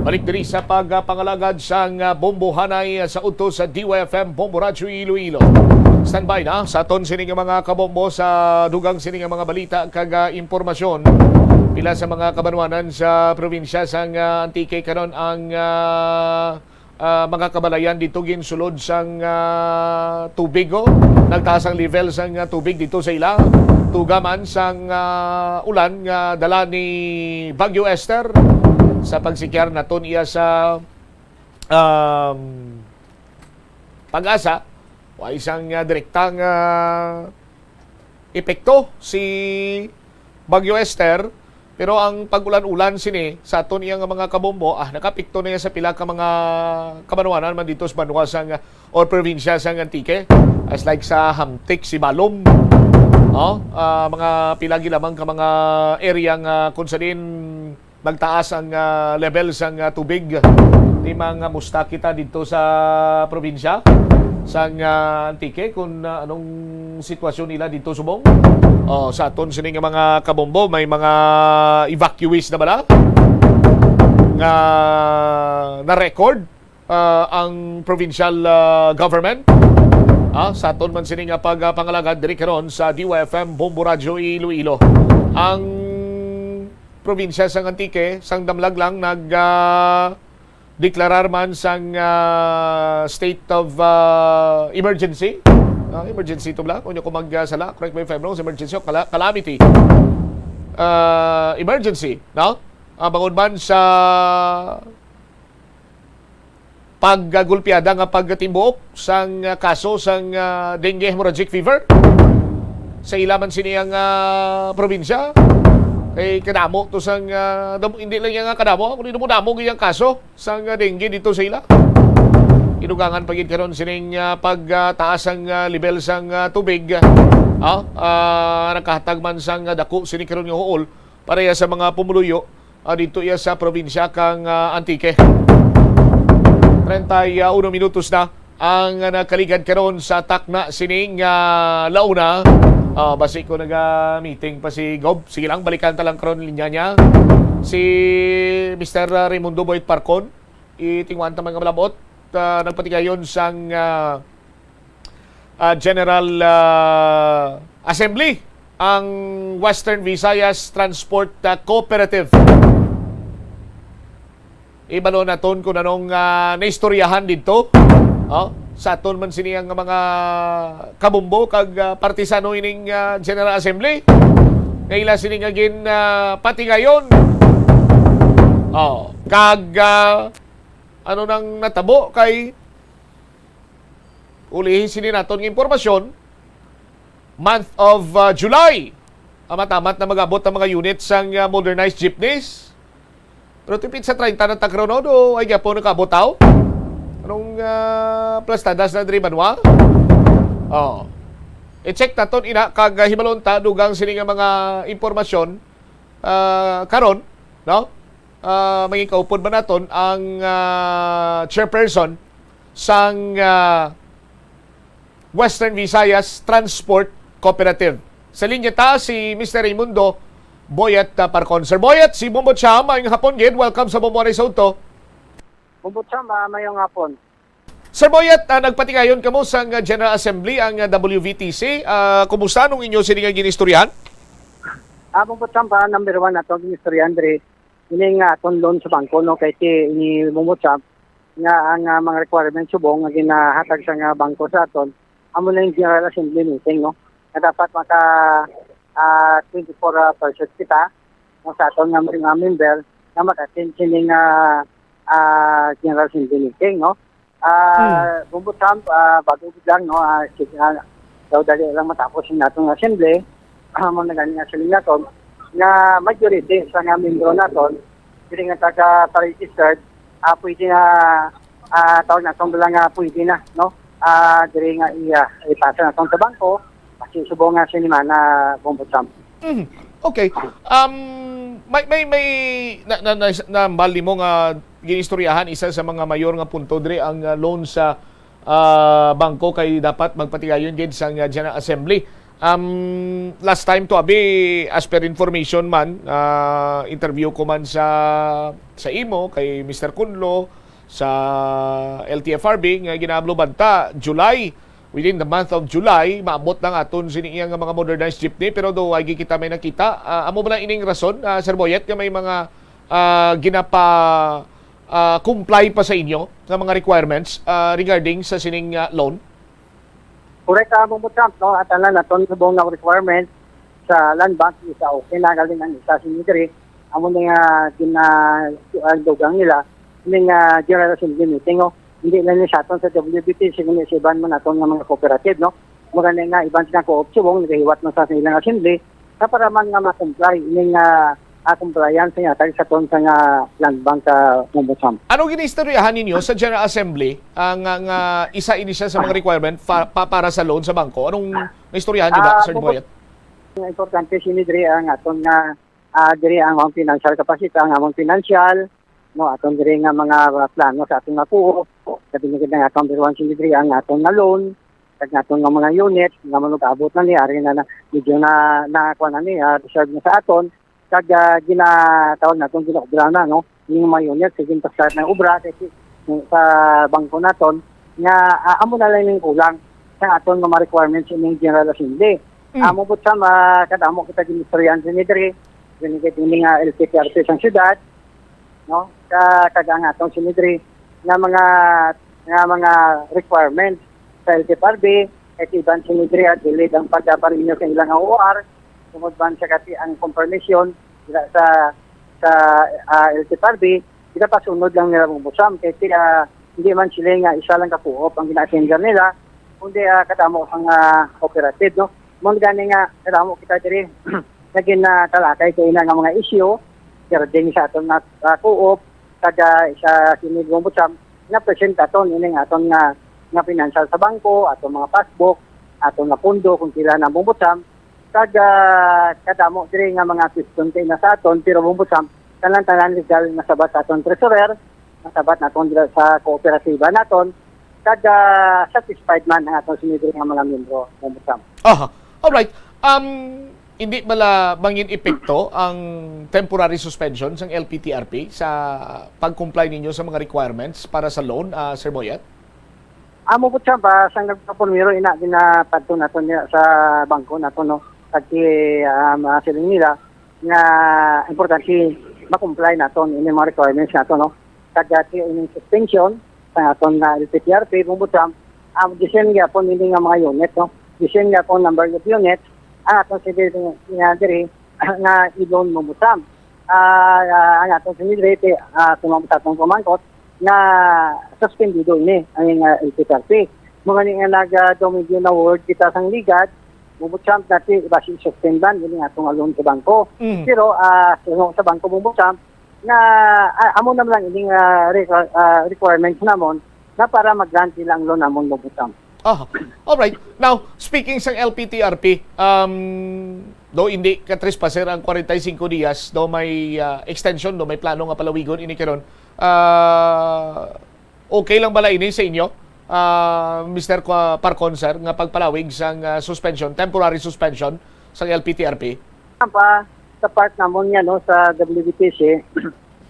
Balik diri sa pagpangalagad sang, ah, bombohanay sa udto sa D Y F M Bombo Radyo Iloilo. Standby na sa aton sini nga mga kabombo sa dugang sini nga mga balita kag, ah, impormasyon. Pila sa mga kabanwanan sa probinsya sang, ah, Antique karon ang, ah, ah, mga kabalayan dito ginsulod sang, ah, tubig, oh. Nagtaas ang level sang, ah, tubig dito sa ila. Tuga man sang, ah, ulan nga dala ni Bagyo Esther sa pagsikyar naton iya sa, um, Pag-asa, wa isang, ah, direktang, ah, epekto si Bagyo Esther, pero ang pag-ulan-ulan sini sa aton iya nga mga kabombo, ah, nakapekto na iya sa pila ka mga kabanwanan man dito sa banwa sang, ah, or probinsya sang Antique, as like sa Hamtic, Sibalom, oh, ah, mga pila gilamang ka mga area nga kung sa diin nagtaas ang, ah, level sang, ah, tubig. Di man nga musta kita dito sa probinsya sang, ah, Antique kung, ah, anong sitwasyon nila dito subong. Oh, sa aton sini nga mga kabombo, may mga evacuees na bala nga na-record, ah, ang provincial, ah, government. Ah, sa aton man sini nga pagpangalagad diri karon sa D Y F M Bombo Radyo Iloilo. Ang probinsya sang Antique, sang damlag lang, nag, ah, deklarar man sang, ah, state of, ah, emergency. Ah, emergency to bala. Kung ako magsala, correct me if I'm wrong, sa emergency o cala-, calamity. Ah, emergency, no? Ah, bangod man sa paggulpiada nga pagtimbuok sang, ah, kaso sang, ah, dengue hemorrhagic fever sa ila man sini ang, ah, probinsya. Kay kadamo to sang, ah, damo, hindi lang yan nga kadamo, kundi damo-damo gid ang kaso sang, ah, dengue dito sa ila. Inugangan pa gid karon sining, ah, pagtaas ang, ah, level sang, ah, tubig. Ah, ah, nakahatag man sang, ah, dako sini karon nga huol para iya sa mga pumuluyo, ah, dito iya sa probinsya kang, ah, Antique. Treinta y uno minutos na ang, ah, nakaligad karon sa takna sining, ah, launa. Ah, basi ko naga-meeting pa si Gob. Sige lang, balikan ta lang karon linya niya. Si Mister Raimundo Boyet Parcon, itingwan ta man nga malabot, ah, nagpatigayon sang, ah, ah, General, ah, Assembly ang Western Visayas Transport, ah, Cooperative. Ibalo naton kung anong, ah, naistoryahan didto. Oh, sa aton man sini ang mga kabumbo kag, ah, partisano ining, ah, General Assembly nga ila sini nga gin, ah, patigayon. Oh, kag, ah, ano nang natabo kay ulihi sini naton nga impormasyon, month of, ah, July, amat-amat na mag-abot ang mga unit sang, ah, modernized jeepneys. Pero tipid sa treinta na ta karon, no? Do, ay gyapon nakabot, aw? Anong, ah, plastadas na diri, Banwa? Oh. I-check naton ina kag, ah, hibalon ta dugang sini nga mga impormasyon, ah, karon, no? Ah, maging kaupod ba naton ang, ah, chairperson sang, ah, Western Visayas Transport Cooperative. Sa linya ta si Mister Raimundo Boyet, ah, Parcon. Sir Boyet, si Bombo Cham, maayong hapon gid. Welcome sa Bombo Anay sa Udto. Bombo Cham, ah, maayong hapon. Sir Boyet, ah, nagpatigayon kamo sang, ah, General Assembly, ang, ah, W V T C. Ah, kumusta nung inyo sini nga ginistoryahan? Ah, Bombo Cham, ah, number one nato ang ginistoryahan diri. Ini nga aton loan sa bangko, no, kay ti ini Bombo Cham nga ang, ah, mga requirements subong nga ginahatag sa nga bangko sa aton, amo na yung General Assembly meeting, no, nga dapat maka, ah, twenty-four, ah, persons kita, no, sa aton nga mga member nga mag-attend sini nga, ah, General Assembly meeting, no. Ah, Bombo Cham, ah, bago gid lang, no, ah, sig-, ah, daw dali lang matapos ang atong assembly. Ah, mo na gani nga siling naton nga majority sa nga membro naton dili nga taga registered, ah, pwede na, ah, tawag naton lang nga pwede na, no? Ah, diri nga iya ipasa naton sa bangko, kasi subong nga sinimana, Bombo Cham. Mhm. Okay. Um, may, may, may na, na, na, nambal nimo nga ginistoryahan isa sa mga mayor nga punto diri ang, ah, loan sa, ah, bangko kay dapat magpatigayon gid sang, ah, General Assembly. Um, last time to abi, as per information man, ah, interview ko man sa, sa imo kay Mister Kunlo sa L T F R B nga ginaablo banta July, within the month of July, maabot lang aton sini iya nga mga modernized jeepney, pero do ay kita may nakita. Ah, amo ba na ining rason, ah, Sir Boyet, nga may mga, ah, ginapa, ah, comply pa sa inyo nga mga requirements, ah, regarding sa sining, ah, loan? Correct, ah, Bombo Cham, no? At tanan naton subong nga requirements sa Land Bank, isa okay na, galing ang isa sinigri. Amo na nga gina-, ang dugang nila, ini nga General Assembly meeting, no? Hindi lang ni sa aton sa W B T, sige ni sa iban man aton nga mga cooperative, no? Mura na nga iban sa co-op subong, nagahiwat man sa ilang assembly, sa para man nga ma-comply, ini nga, ah, compliance nga tag sa aton sa nga Land Bank, ah, Bombo Cham. Ano ginistoryahan ninyo sa General Assembly, ah, nga, nga isa ini siya sa mga requirement pa, pa, para sa loan sa bangko? Anong naistoryahan nyo na, Ah, Sir bukod Boyet? Ang importante sini diri ang aton nga, ah, diri ang among financial capacity, ang among financial, no, aton diri nga mga plano sa aton nga puo, sa binigyan nga atong number one sini diri ang aton nga loan, kag aton nga mga unit, nga manugabot na ni, ari na, na, medyo na, na, kuwan na ni, ah, reserve na sa aton, kag, ah, ginatawag naton, ginaobra na, no, yung mga unit, sige, pa-start na obra, kay si-, sa bangko naton, nga, ah, amo na lang yung kulang. sa aton nga mga requirements ining General Assembly. Mm. Amo po sa mga kadamo kita ginistoryahan sa diri, gani kay ini nga L P T R P sang syudad, no? Ka, kag ang atong sinidri nga mga, nga mga requirements sa L T F R B, kay iban sinidri at gilid ang pagkaparinyo sa ilang O R, tungod man sa kati ang confirmation dira sa, sa, ah, L T F R B, ginapasunod lang nila Bumbusam. Kay, ah, hindi man sila nga isa lang ka co-op ang gina-tender nila, kundi, ah, kadamo ang, ah, cooperative, no? Mao gani nga kadamo kita diri naging, ah, talakay sa ina nga mga isyu, regarding sa aton nga, ah, co-op, kag, ah, sa sini Bumbusam, na present aton ining aton nga, nga financial sa bangko, aton mga passbook, aton nga pondo kung pila na Bumbusam, kag, ah, kadamo diri nga mga question kay na sa aton, pero Bumbusam, tanan-tanan legal nga sabat sa aton treasurer, nga sabat naton dira sa kooperatiba naton, kag, ah, satisfied man ang aton sinidri nga mga miyembro, Bumbusam. Aha. Alright. Um, hindi bala mangin epekto ang temporary suspension sang L P T R P sa pag-comply ninyo sa mga requirements para sa loan, ah, Sir Boyet? Amo po siya ba, sang nagpapurmiro ina, ginapadto nato niya sa bangko nato, no? Kag, um, ah, siling nila nga importante ma-comply nato ini mga requirements nato, no? Kag, ah, ining suspension sa aton nga L P T R P, Bumbusam, um, the same gyapon ini nga mga unit, no? The same gyapon number of units ang aton sa diri, nga diri, nga i-loan, Bumbusam. Ah, ah, ang aton sa diri, ah, sumama sa atong pamangkot, nga suspendido ini ang, ah, L P T R P. Mga ni nga nag, ah, Dominion Award kita sang ligad, Bumbusam, dati basi suspend man ini atong loan sa bangko. Mm. Pero, ah, sa, sa bangko, Bumbusam, na, ah, amo na lang ining, ah, requ-, ah, requirements namon na para mag-grant nila ang loan namon, Bumbusam. Ah, alright. Now, speaking sang L P T R P, um, do hindi ka trespaser ang forty-five dias, do may, ah, extension, do may plano nga palawigon ini karon. Ah, okay lang bala ini sa inyo, ah, Mister Kwa-, Parcon, sir, nga pagpalawig sang, ah, suspension, temporary suspension sang L P T R P? Pa, sa part namon nga, no, sa W B T C,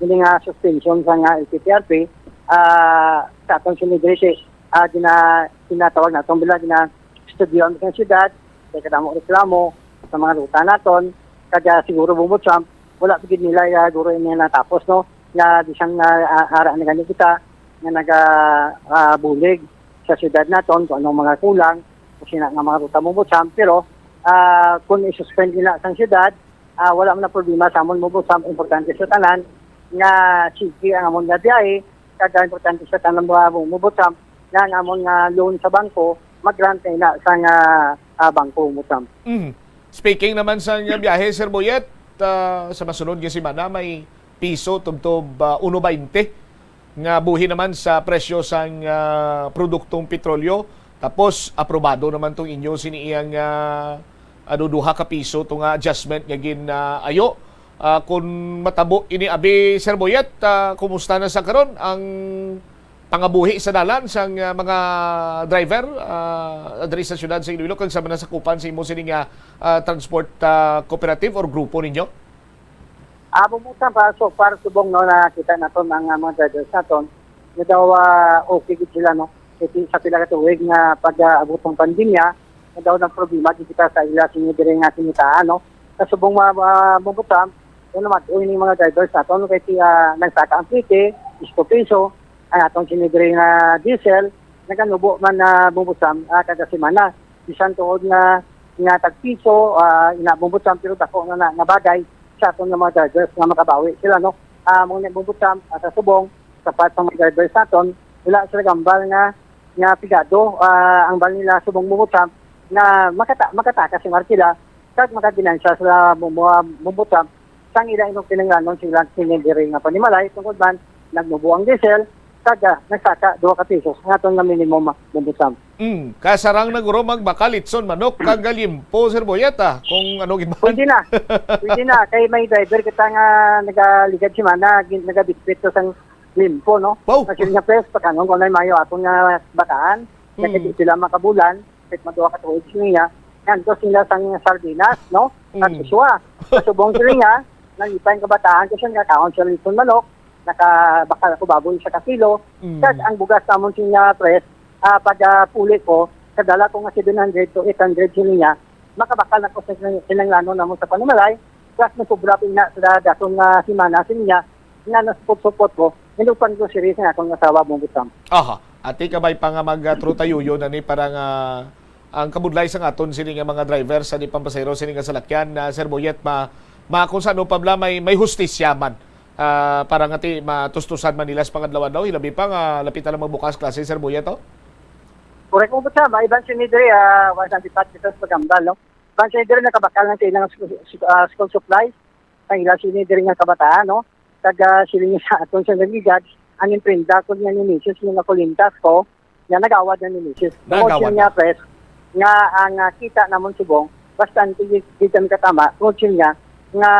ini nga suspension sa nga L P T R P, ah, sa aton sinidri, ah, gina-, ginatawag naton bila gina-, estudyohan sa siyudad, kay kadamo reklamo sa mga ruta naton, kag, ah, siguro, Bumbusam, wala pa gid nila, ah, guro ini natapos, no, nga bisan, ah, ah, ara na gani kita nga naga, ah, bulig sa siyudad naton kung anong mga kulang, kung sina nga mga ruta, Bumbusam, pero, ah, kung i-suspend nila sang siyudad, ah, wala man na problema sa amon, Bumbusam, importante sa tanan nga sige ang amon nga biyahe, kag importante sa tanan, mga Bumbusam, nga ang amon nga loan sa bangko, mag-grant na ina sa nga, ah, bangko, Bumbusam. Mm. Speaking naman sa nga biyahe, Sir Boyet, ah, sa masunod nga semana may piso tubtob, ah, uno baynte nga buhi naman sa presyo sang, ah, produktong petrolyo. Tapos, aprobado naman tong inyo sini iyang, ah, ano, duha ka piso to nga adjustment nga gin, ah, ayo. Ah, kung matabo ini, abi, Sir Boyet, ah, kumusta na sa karon ang pangabuhi sa dalan sang, ah, mga driver, ah, diri sa siyudad sa Iloilo, kag sa mga sakupan sa imo sini nga, ah, transport, ah, cooperative or grupo ninyo? Ah, Bumbusam, pa, so far, subong, no, nakita naton ang, ah, mga drivers naton, nga daw, ah, okay gid sila, no? Kasi sa pila ka tuig nga pag-aabot sang pandemya, nga daw nagproblema gid kita sa ila sini diri nga kinitaan, no? Sa subong, mga, ah, Bumbusam, ano naman, uy, ning mga drivers naton, kay, ah, nagsaka ang plite, isko piso, ang atong sini diri nga diesel, naganubo man na, Bumbusam, ah, kada semana. Bisan tuod nga, nga tagpiso, ah, ina, Bumbusam, pero dako na, na nga bagay sa aton nga mga drivers nga makabawi sila, no? Ah, mao ni, Bumbusam, ah, sa subong, sa part sa mga drivers naton, wala sila gambal nga, nga pigado, ah, ang bal nila subong, Bumbusam, nga makata-, makatakas ang arkila, kag makaginansya sila, Bumbu-, Bumbusam, sang ila inong kinahanglanon sa ilang sinindiri nga panimalay, tungod man, nagmubo ang diesel, kag, ah, nagsaka duha ka pisos, nga aton nga minimum, ah, Bumbusam. Mm, kasarang na guro magbakal, itson, manok, kag liempo, Sir Boyet, ah, kung ano gid man. Pwede na. Pwede na. Kay may driver kita nga nagaligad semana, gin-, nagabitbit sa sang liempo, no? Wow. Kasi nga, pres, pagkanon ko na mayo akong nga bataan, Mm. kasi di sila makabulan, kahit maduha ka tuig niya, yan, to sila sang sardinas, no? At Mm. iswa. Sa subong sila niya, nalipay ang kabataan, kasi nga, kaon sila itson manok, nakabakal ako baboy sa kakilo, Mm. kag ang bugas namon siya, pres, ah, pag, ah, puli ko, kadala ko nga seven hundred to eight hundred sini niya, makabakal na ko sa kinang-, kinahanglanon namo sa panimalay, plus may sobra pa na sa dason nga semana sini niya, nga nasupot-supot ko, nindog pang grocery sa akong asawa, Bong Butang. Aha, ati ka may pa nga mag-, ah, trutayuyo na ni para nga ang kabudlay sa aton sini nga mga driver sa di pampasahero sini nga salakyan na, Sir Boyet, ma, ma, kung sa ano pa bala, may, may hustisya man, ah, para nga ti matustusan man nila sa pangadlaw-adlaw, hilabi pa nga lapit na lang magbukas klase, Sir Boyet, oh? Correct mo po siya, maiban si Nidri, ah, wala sa dipat kita sa pagambal, no? Iban si Nidri, nakabakal ng sa ilang school, ah, school supplies, ang ila si Nidri nga kabataan, no? Taga siling sa aton sa nagligad, ang imprenda ko niya ni Misis, yung nakulintas ko, nga nagawad na ni Misis. Tungod Nagawad siya niya, na. Pres, nga ang, ah, kita namon subong, bastante di, di kami katama, tungod siya niya, nga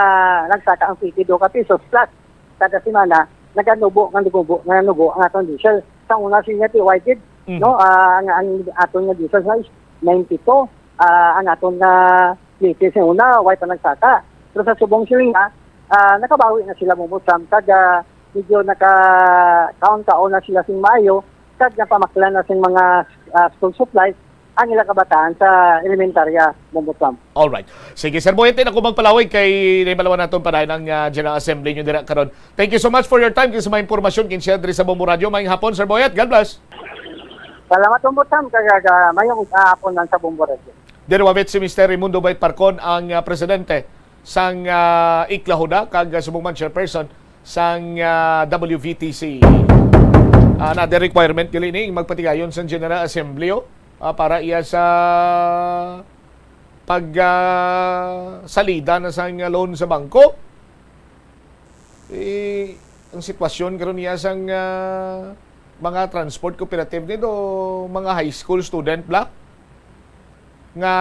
nagsaka ang fifty do ka pesos plus, kada semana, naganubo, nga nubo, nga nubo ang atong diesel. Sa una siya niya, T Y gid, Mhm. no? Ah, ang, ang aton nga diesel na is ninety-two. Ah, ang aton nga latest nga una, way pa nagsaka. Pero sa subong siling nga, ah, nakabawi na sila, Bong Butang, kag, ah, medyo naka-, kaon-kaon na sila sing maayo, kag napamaklan na sing mga, ah, school supplies ang ilang kabataan sa elementarya, Bong Butang. Alright. Sige, Sir Boyet, di na ko magpalawig kay nahibalawan naton pa ang, ah, General Assembly nyo dira karon. Thank you so much for your time, kay sa mga impormasyon, kinsiya diri sa Bombo Radio. Maayong hapon, Sir Boyet. God bless. Salamat, Bong Butang, kag, kag, mayong hapon lang sa Bombo Radio. Diri wabit si Mister Raimundo Boyet Parcon, ang, ah, presidente sang, ah, Iklahuda, kag, ah, subong man chairperson sang, ah, W V T C. Ah, another requirement gali ni magpatigayon sang General Assembly, oh, ah, para iya sa pag, ah, salida na sang loan sa bangko. Eh, ang sitwasyon karon niya sang, ah, mga transport cooperative ni do mga high school student bala nga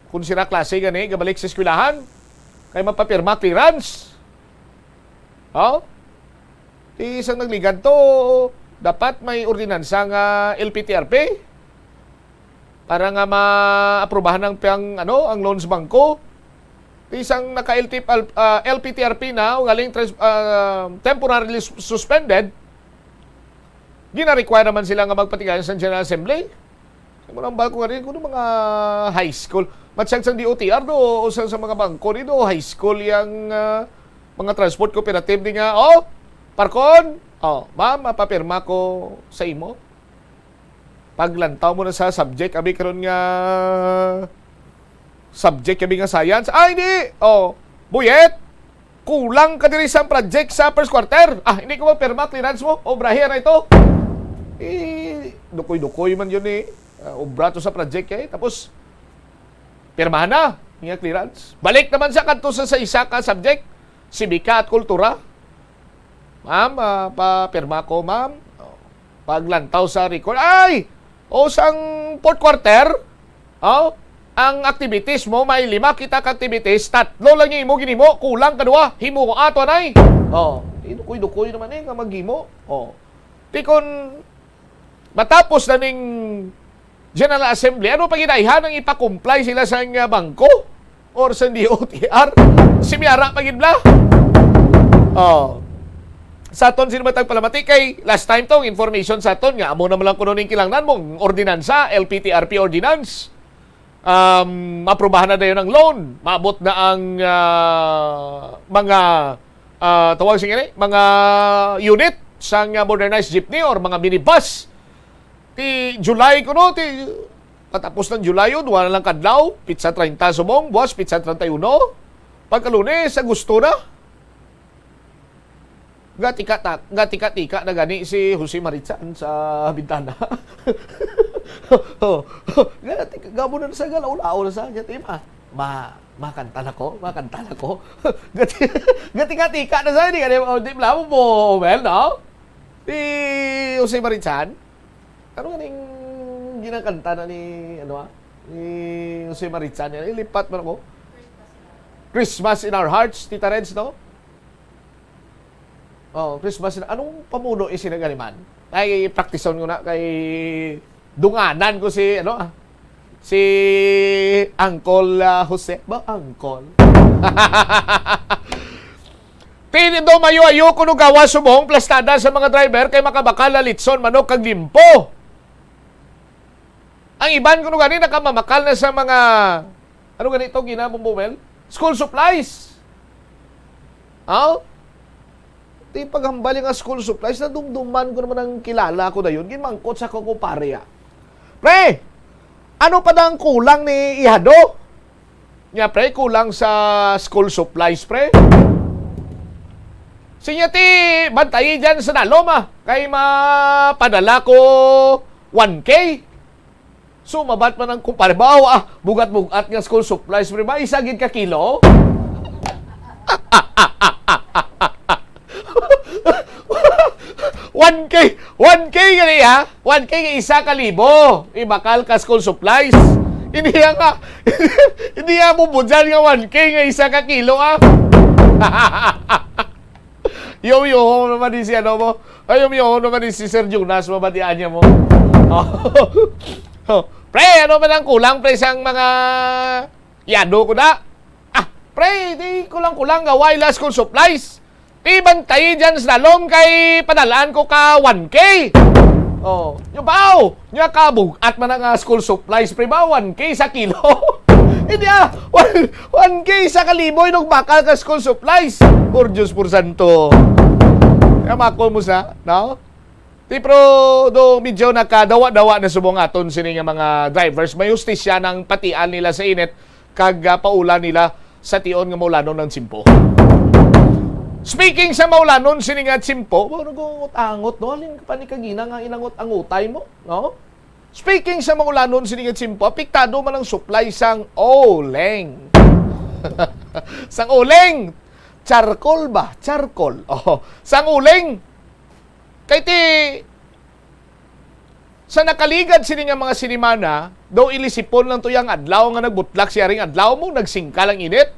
kung sira klase gani gabalik sa eskwelahan kay mapapirma clearance. Oh? Di isang nagligad to, dapat may ordinansa nga L P T R P para nga maaprubahan ang pang, ano, ang loans bangko. Di isang naka-L T, ah, L P T R P na, o galing trans-, ah, temporarily sus-, suspended, gina-require naman sila nga magpatigayon sa General Assembly. Sa mga bangko nga rin, kuno mga high school. Matsyag sang D O T R do, o sa, sa mga bangko ni do, high school yang, ah, mga transport cooperative ni nga, "Oh, Parcon, oh, ma'am, mapapirma ko sa imo." Paglantaw mo na sa subject, abi karon nga subject, abi nga science. Ay, di! Oh, Buyet! Kulang ka diri sa project sa first quarter. Ah, hindi ko magpirma, clearance mo. Obrahe na ito. Eh, dukoy-dukoy man yun eh. Ah, obra to sa project eh. Tapos, pirmahan na niya clearance. Balik naman sa kanto sa, sa isa ka subject, sibika at kultura. Ma'am, ah, papirma ko, ma'am. Oh, paglantaw sa record. Ay! O sang fourth quarter, oh, ang activities mo, may lima kita ka activities, tatlo lang yung imo ginimo, kulang ka duwa, himo ato anay. Oh, dukoy-dukoy naman eh nga maghimo. Oh. Di kon matapos na ning General Assembly, ano pa ginaihan ang ipa-comply sila sa nga bangko? Or sa D O T R? Si Miara pa gid bla? Oh. Sa aton, sino matag palamati kay last time tong information sa aton nga amo naman lang kuno ning kinahanglan mong ordinansa, L P T R P ordinance. Um, maaprubahan na dayon ang loan. Maabot na ang, ah, mga, ah, tawag sa gani, mga unit sang, ah, modernized jeepney or mga minibus. Ti July kuno, ti patapos ng July yun, wala lang kadlaw, pitsa treinta subong, buwas pitsa treinta y uno. Pagka Lunes, Agosto na. Gatika-tak-, gatika-tika na gani si Jose Marichan sa bintana. Oh, gatika, gamo na sa galaw-law na sa kanya, ti ma, ma, makanta na ko, makanta na ko. Gati-, gatika-tika na sa, di gani, oh, di bla mo po, well, no? Si Jose Marichan, ano ganing ginakanta na ni, ano, ah? Ni Jose Marichan, yan, ilipat man ako. Christmas in Our Hearts, Tita Reds, no? Oh, Christmas na. Anong pamuno yung sinagaliman? Ay, praktison ko na kay dunganan ko si, ano, ah, si Uncle, ah, Jose. Ba, Uncle? Tini do mayo-ayo kuno gawas subong plastada sa mga driver kay makabakal na litson, manok kag limpo. Ang iban kuno gani nakamamakal na sa mga, ano gani to, Gina Bumbumel? School supplies. Aw? Di paghambal nga school supplies, nadumduman ko naman ang kilala ko dayon. Ginmangkot sa ko, kumpare, ah. "Pre, ano pa na ang kulang ni Ihado?" Nya, pre, kulang sa school supplies, pre. Sinya ti, bantayi dyan sa dalom, ah. Kay mapadala ko one K. Sumabat man ang kumpare, "Baw, ah, bugat-bugat nga school supplies, pre, ba? Isa gid ka kilo?" One K, one K gani, ha? One K nga isa ka libo. Ibakal ka school supplies. Hindi nga, hindi nga bubudyan nga one K nga isa ka kilo, ah. Yo, yo, naman ni si ano mo. Ay, yo, yo, naman ni si Sir Jonas, mabatian niya mo. Oh. Oh. Pre, ano man ang kulang, pre, sang mga yado ko na? Ah, pre, di kulang-kulang nga way la school supplies. Di bantay dyan sa dalom kay padalaan ko ka one K. Oh, nyo ba? Nya ka bugat man ang, ah, school supplies, pre, ba? One K sa kilo. Hindi, ah, one, one K sa kalibo, inog bakal ka school supplies. Por Diyos, por santo. Kaya makon mo sa, no? Di, pero do medyo nakadawa-dawa na subong aton sini nga mga drivers. May hustisya nang patian nila sa init kag, ah, paulan nila sa tion nga maulanon ang tiyempo. Speaking sa maulanon sini nga tiyempo, ba, nagungot-angot, no? Halin pa ni kagina nga inangot-angutay mo, no? Speaking sa maulanon sini nga tiyempo, apektado man ang supply sang uling. Sang uling! Charcoal ba? Charcoal. Oh, sang uling. Kay ti, sa nakaligad sini nga mga sinimana, daw ilisipon lang to yang adlaw nga nagbutlak siya ring adlaw mo, nagsingkal ang init.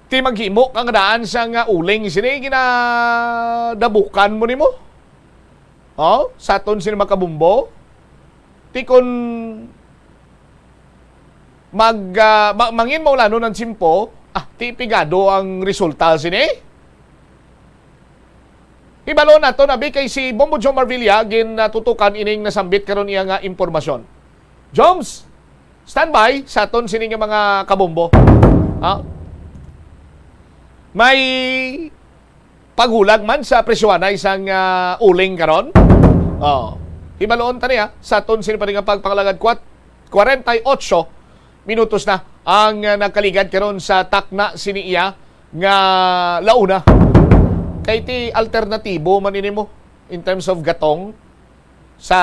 Ti maghimo ka nga daan sa nga uling sini, ginadabukan mo nimo. Oh, sa aton sini makabumbo. Ti kun mag, ah, ma-, mangin maulanon ang tiyempo, ah, ti pigado ang resulta sini. Hibalon nato, abi, kay si Bombo Joe Marvilla ginatutukan ining nasambit karon iya nga impormasyon. Joms, standby sa aton sini nga mga kabombo. Ha? May paghulag man sa presyohanay sang, ah, uling karon. Oh. Hibalon ta niya sa aton sini pa rin nga pagpangalagad, kwat-, kwarenta y ocho minutos na ang, ah, nagkaligad karon sa takna sini iya nga launa. Kay ti alternatibo man ini mo in terms of gatong sa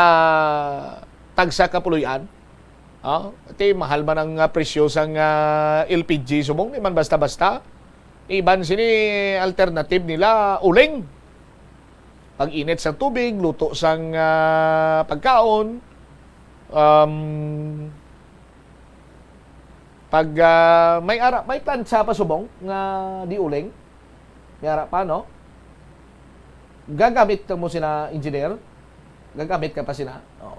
tagsa ka puloy-an. Ah, ti mahal man ang, ah, presyo sang, ah, L P G subong, di man basta-basta. Iban sini alternative nila, uling. Pag-init sang tubig, luto sang, ah, pagkaon. Um, pag, ah, may ara, may plansa pa subong nga di uling. May ara pa, no? Gagamit ka mo sina, engineer? Gagamit ka pa sina? Oo.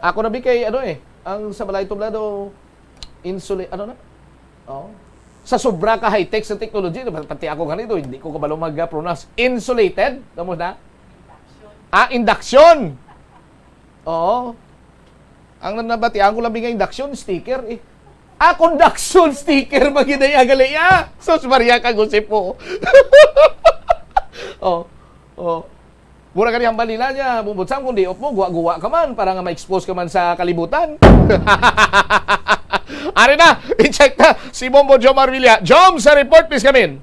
Ako na bi kay, ano eh, ang sa balay tublado, insula-, ano na? Oo. Sa sobra ka high-tech sa technology, pati ako ganito, hindi ko kabalo mag-pronounce. Insulated? Kamo na? Ah, induction. Oo. Ang nabatian ko lang bi nga induction, sticker eh. Ah, conduction sticker, magiday agali, ah. Sus, Maria, kagusip mo. Oh, oh. Mura ka niyang balila niya, Bumbot Sam, kung di-op mo, guwa-guwa ka man, para nga ma-expose ka man sa kalibutan. Ari na, i-check na si Bombo Jomar Villa. Jom, sa report, please, kamin.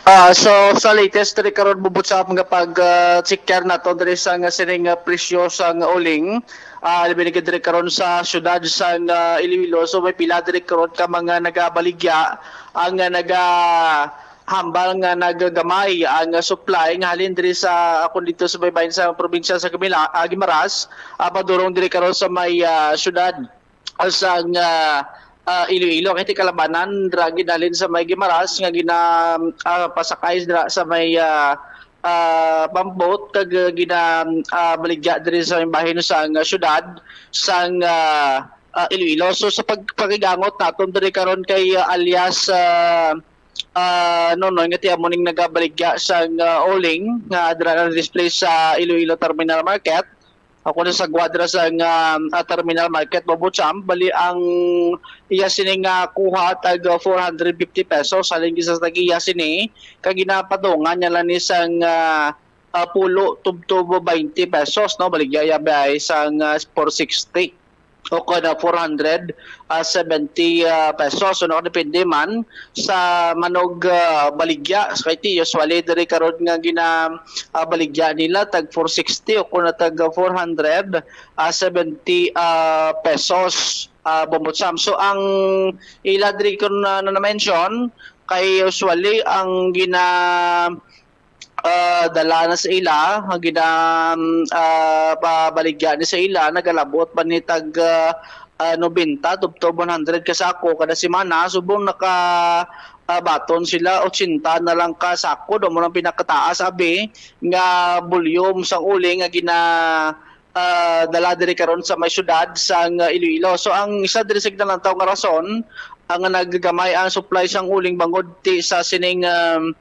Ah, so, sa latest diri karon, Bumbot Sam, nga pag, ah, check nato diri sa nga sining, ah, presyo sa nga uling, ah, labi na gid diri karon sa syudad sa nga Iloilo. So, may pila diri karon ka mga nagabaligya ang, ah, naga hambal nga nagagamay ang, ah, supply nga halin diri sa, ah, kung dito sa baybayon sa probinsya sa Gamila-, ah, Guimaras, ah, padulong diri karon sa may, ah, syudad sang, ah, ah, Iloilo. Kay ti kalabanan dira ginhalin sa may Guimaras nga gina-, ah, pasakay dira sa may, ah, ah, pambot kag, ah, gina-, ah, baligya diri sa may bahin sang, ah, syudad sang, ah, ah, Iloilo. So, sa pag-, pakigangot naton diri karon kay, ah, alias, ah, ah, Nonoy, nga ti amo ning nagabaligya sang, ah, uling nga dira na display sa Iloilo Terminal Market. Ako na sa kwadra sa nga, ah, terminal market, Bobo Champ, bali ang iya sini nga kuha tag, ah, four hundred fifty pesos, halin gid sa tag-iya sini, kag ginapatungan niya lang ni sang, ah, ah, pulo tubtob twenty pesos, no? Baligya iya biyahe sang, ah, four sixty o kon, ah, four hundred, ah, seventy, ah, pesos. So, nakadepende man sa manog, ah, baligya. So, kay ti, usually, diri karon nga gina, ah, baligya nila, tag four sixty o kon tag four hundred, ah, seventy, ah, pesos, ah, Bombo Champ. So, ang ila diri ko na, na, na-mention, kay usually, ang gina, ah, dala na sa ila, ang gina, ah, pabaligya ni sa ila, nagalabot pa ni tag, ah, ah, nobenta tubtob one hundred ka sako kada semana. Subong naka, ah, baton sila, ochenta na lang ka sako, daw mo nang pinakataas, abi, nga volume sang uling nga gina, ah, dala diri karon sa may syudad sang, ah, Iloilo. So, ang isa diri sa ginalantaw nga rason, ang nagagamay ang supply sang uling bangod ti sa sining, um,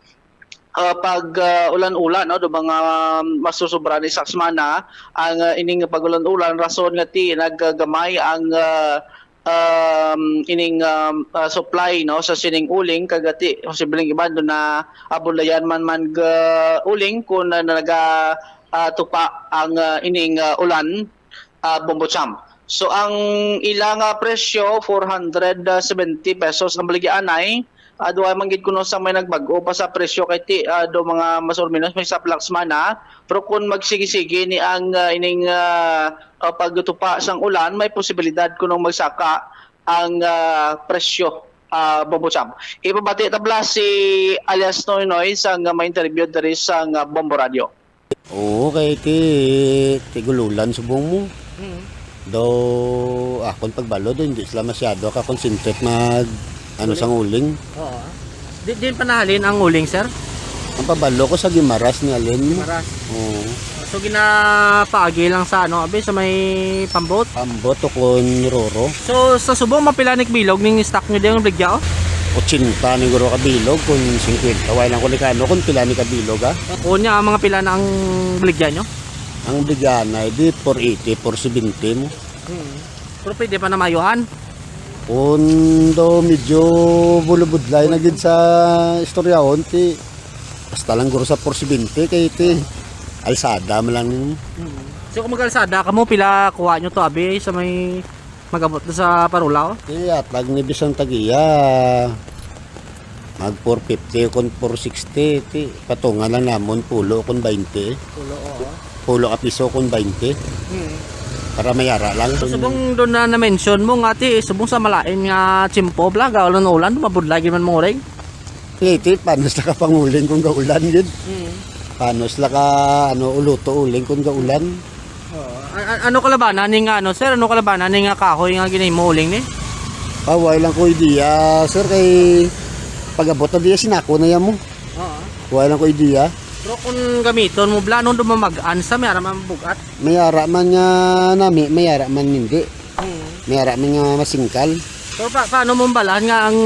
ah, pag, ah, ulan-ulan, no, do mga, um, masusubra ni sa semana ang, ah, ining pag-ulan-ulan, rason nga ti nagagamay ang, ah, um, ining, um, ah, supply, no, sa sining uling, kag ti posibleng iban do na abulayan man man ga uling kung na, naga, ah, tupa ang, ah, ining, ah, ulan, ah, Bombo Champ. So, ang ila nga presyo, four hundred seventy pesos ang baligyaanay. Ah, duha man gid kuno sa may nagbag-o pa sa presyo kay ti, ah, do mga mas or menos may saplak semana. Pero kung magsigi-sigi ni ang, ah, ining, ah, ah, pagtupa sang ulan, may posibilidad kunong magsaka ang, ah, presyo, ah, Bombo Champ. Ipabati tabla si alias Noynoy sa nga may interview diri sa nga Bombo Radio. Oo, kay ti, tigululan subong mo. Mm. Daw, akon pagbalo do, hindi sila masyado ka-concentrate mag, ano, sang uling. Oo. Di, din panahalin ang uling, sir? Ang pabalo ko sa Gimaras ni Alin. Gimaras. Oo. So, ginapaagi lang sa, ano, abi, sa may pambot? Pambot o kun roro. So, sa subong, mapila ni kabilog ning stock nyo di ang baligya, oh? Ochenta ni guro kabilog, kun singkwenta. Wala lang ko ni kano, kun pila ni kabilog, ah. Kunya, mga pila na ang baligya nyo? Ang baligya na, di four eighty, four seventy mo. Hmm. Pero pwede pa na mayuhan? Kun do medyo bulubudlay na gid sa istoryahon, ti basta lang guro sa four seventy, kay ti alsada man lang. Hmm. So, kung mag-alsada kamo, pila kuha nyo to, abi, sa may mag-abot na sa parulaw? Ti atag ni bisan tagiya. Mag four fifty o kon four sixty, ti patungan lang namon pulo kon baynte. Pulo, oo. Pulo ka piso kon baynte. Hmm. Para mayara lang. So, subong doon na na-mention mo nga, ti, subong sa malain nga tiyempo, bla, gaulan-ulan, mabudlay gid man mo ring. Ti, ti, panos la ka panguling kung gaulan gid. Hmm. Panos la ka, ano, uluto uling kung gaulan. Oo. A-, a-, ano kalabanan ni nga, ano, sir? Ano kalabanan ni nga kahoy nga ginahimo uling ni? Ah, wala lang ko idea, sir, kay pag-abot na diya, sinako na yan mo. Oo. Wala lang ko idea. Pero kung gamiton mo, bla, nung dumamag-an sa, may ara man bugat. May ara man nga nami, may ara man hindi. Hmm. May ara man nga masingkal. Pero pa-, paano mo balahan nga ang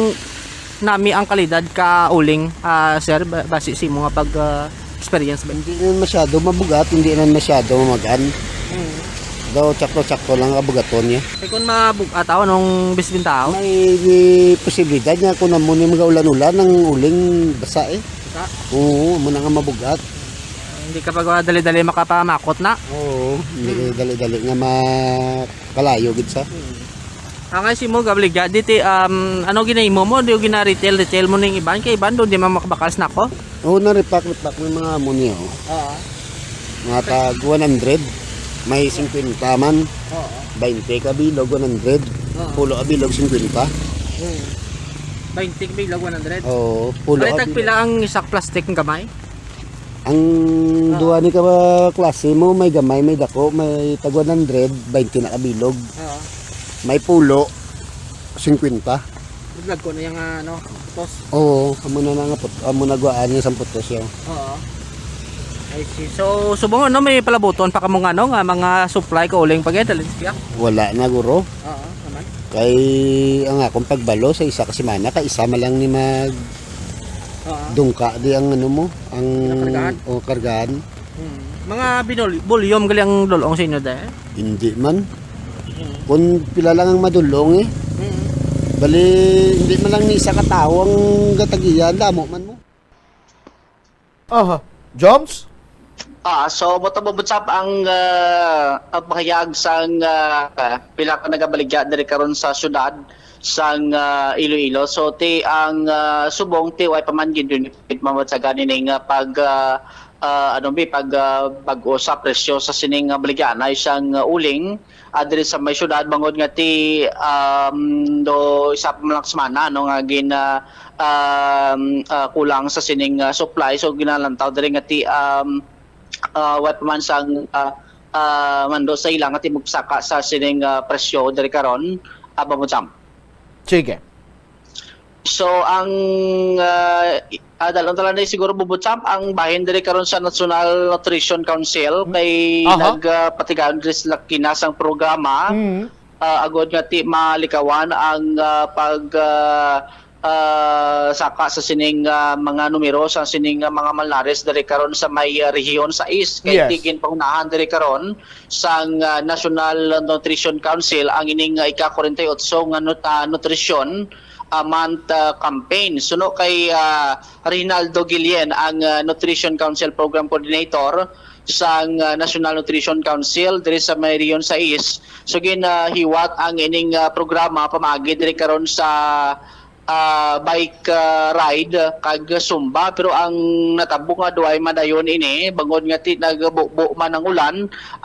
nami ang kalidad ka uling, ah, sir, ba-, base sa imo nga pag, ah, experience ba? Hindi naman masyado mabugat, hindi naman masyado mamagan. Mm. Daw, tsakto-tsakto lang ang bugaton niya. Eh, kung mabugat ako, anong bisbinta ako? May, may posibilidad niya kung amo ni magaulan-ulan, ang uling basa eh. Basa? Oo, amo na nga mabugat. Hindi ka pag dali-dali makapamakot na? Oo, hindi Mm. dali-dali nga ma-, kalayo gid sa. Mm. Angay si mo, gabaligya, diti, um, ano ginahimo mo? Di gina-retail, retail mo ning iban? Kay iban, doon di man makabakas na ko. Oo, na-repack, repack may mga amo niya, oh. Oo. Mga tag one hundred, may singkwenta man. Oo. Baynte ka bilog, one hundred. Oo. Pulo ka bilog, singkwenta. Hmm. Baynte ka bilog, one hundred. Oo, pulo Ay, ka bilog. Tagpila ang isa ka plastic nga gamay? Ang Ah. duha ni ka klase mo, may gamay, may dako, may tag one hundred, baynte na ka bilog. Oo. May pulo, singkwenta. Vlog ko na yung, ah, ano, putos. Oo, amo na na nga put-, amo na guwaan niya sa putos yun. Oo. I see. So, subong ano, may palabuton pa kamo nga, ano, nga mga supply ka uling pag-edalin siya? Wala na, guro. Oo, naman. Kay ang akong pagbalo sa isa ka semana, kay isa man lang ni mag Oo. dungka di ang ano mo, ang Pinakargahan. o kargahan. Hmm. Mga binul-, bulyom gali ang dulong sa inyo, day? Hindi man. Kung pila lang ang madulong eh. Bali, hindi man lang ni isa ka tawo ang gatagian, damo man mo. Aha. Joms? Ah, so mo to bubutsap ang ah, ang pahayag sang ah, pila ka nagabaligya diri karon sa syudad sang ah, Iloilo. So ti ang ah, subong ti way pa man gid benefit mamot sa gani ning ah, pag ah, ah, ano bi pag ah, bag-o sa presyo sa sining ah, baligyaanay sang ah, uling ah, diri sa may syudad bangod nga ti um, do isa pa man lang semana no nga gin ah, um, ah, kulang sa sining ah, supply, so ginalantaw diri nga ti um, ah, way pa man sang ah, ah, mando sa ila nga ti magsaka sa sining ah, presyo diri karon, ah, Babutsam. Sige. So ang uh, adalon talan na siguro, Bubutsam, ang bahin diri karon sa National Nutrition Council kay Aha. nagpatigayon diri sila kinasang programa Mm. ah, agod nga ti malikawan ang ah, pag ah, ah, saka sa sining ah, mga numero sa sining ah, mga malnares diri karon sa may ah, rehiyon sais kay Yes. ti ginpangunahan diri karon sang ah, National Nutrition Council ang ining ah, ika-forty-eight nga nut- ah, nutrition ah, month ah, campaign. Suno kay ah, Reynaldo Guillen, ang ah, Nutrition Council Program Coordinator sang ah, National Nutrition Council diri sa may Rehiyon sais. So ginahiwat ang ining ah, programa pamaagi diri karon sa ah, bike ah, ride kag Zumba, pero ang natabo nga duay madayon ini bangod nga ti nagbubo man ang ulan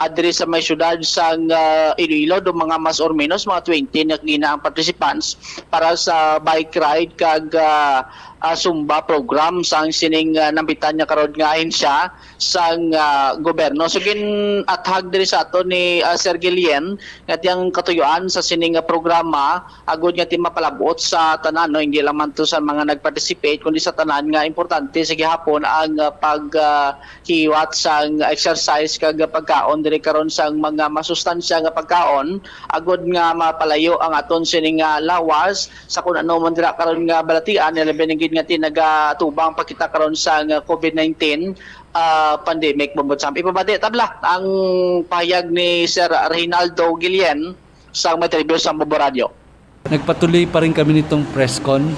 adiri sa may syudad sang ah, Iloilo do mga mas or menos mga twenty na gina ang participants para sa bike ride kag ah, ah, Zumba program sang sining ah, nambitan nga karon nga ahensya sang ah, gobyerno. So gin-athag diri sa ato ni ah, Sir Guillen nga tiyang katuyuan sa sining ah, programa agod nga ti mapalabot sa tanan, no, hindi lang man to sa mga nag-participate kundi sa tanan nga importante sa gihapon ang ah, pag ah, hiwat sang exercise kag pagkaon diri karon sang mga masustansya nga pagkaon agod nga mapalayo ang aton sini nga lawas sa kun ano man dira karon nga balatian, labi na gid nga ti nagatubang pa kita karon sang COVID nineteen ah, pandemic, Bumbot Sam. Ipabati tabla ang pahayag ni Sir Reynaldo Guillen sang may tribyo sa Bubo Radio. Nagpatuloy pa rin kami nitong press con.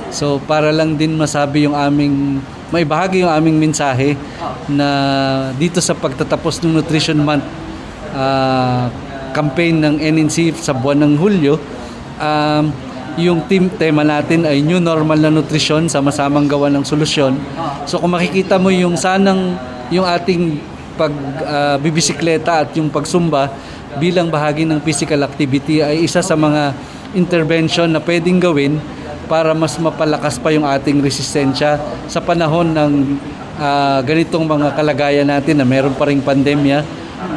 So para lang din masabi yung aming, maibahagi yung aming mensahe na dito sa pagtatapos ng Nutrition Month ah, campaign ng N N C sa buwan ng Hulyo, um, yung team, tema natin ay New Normal na Nutrisyon, Sama-samang Gawa ng Solusyon. So kung makikita mo yung sanang, yung ating pag ah, bibisikleta at yung pagsumba bilang bahagi ng physical activity ay isa sa mga intervention na pwedeng gawin para mas mapalakas pa yung ating resistensya sa panahon ng ah, ganitong mga kalagayan natin na meron pa ring pandemya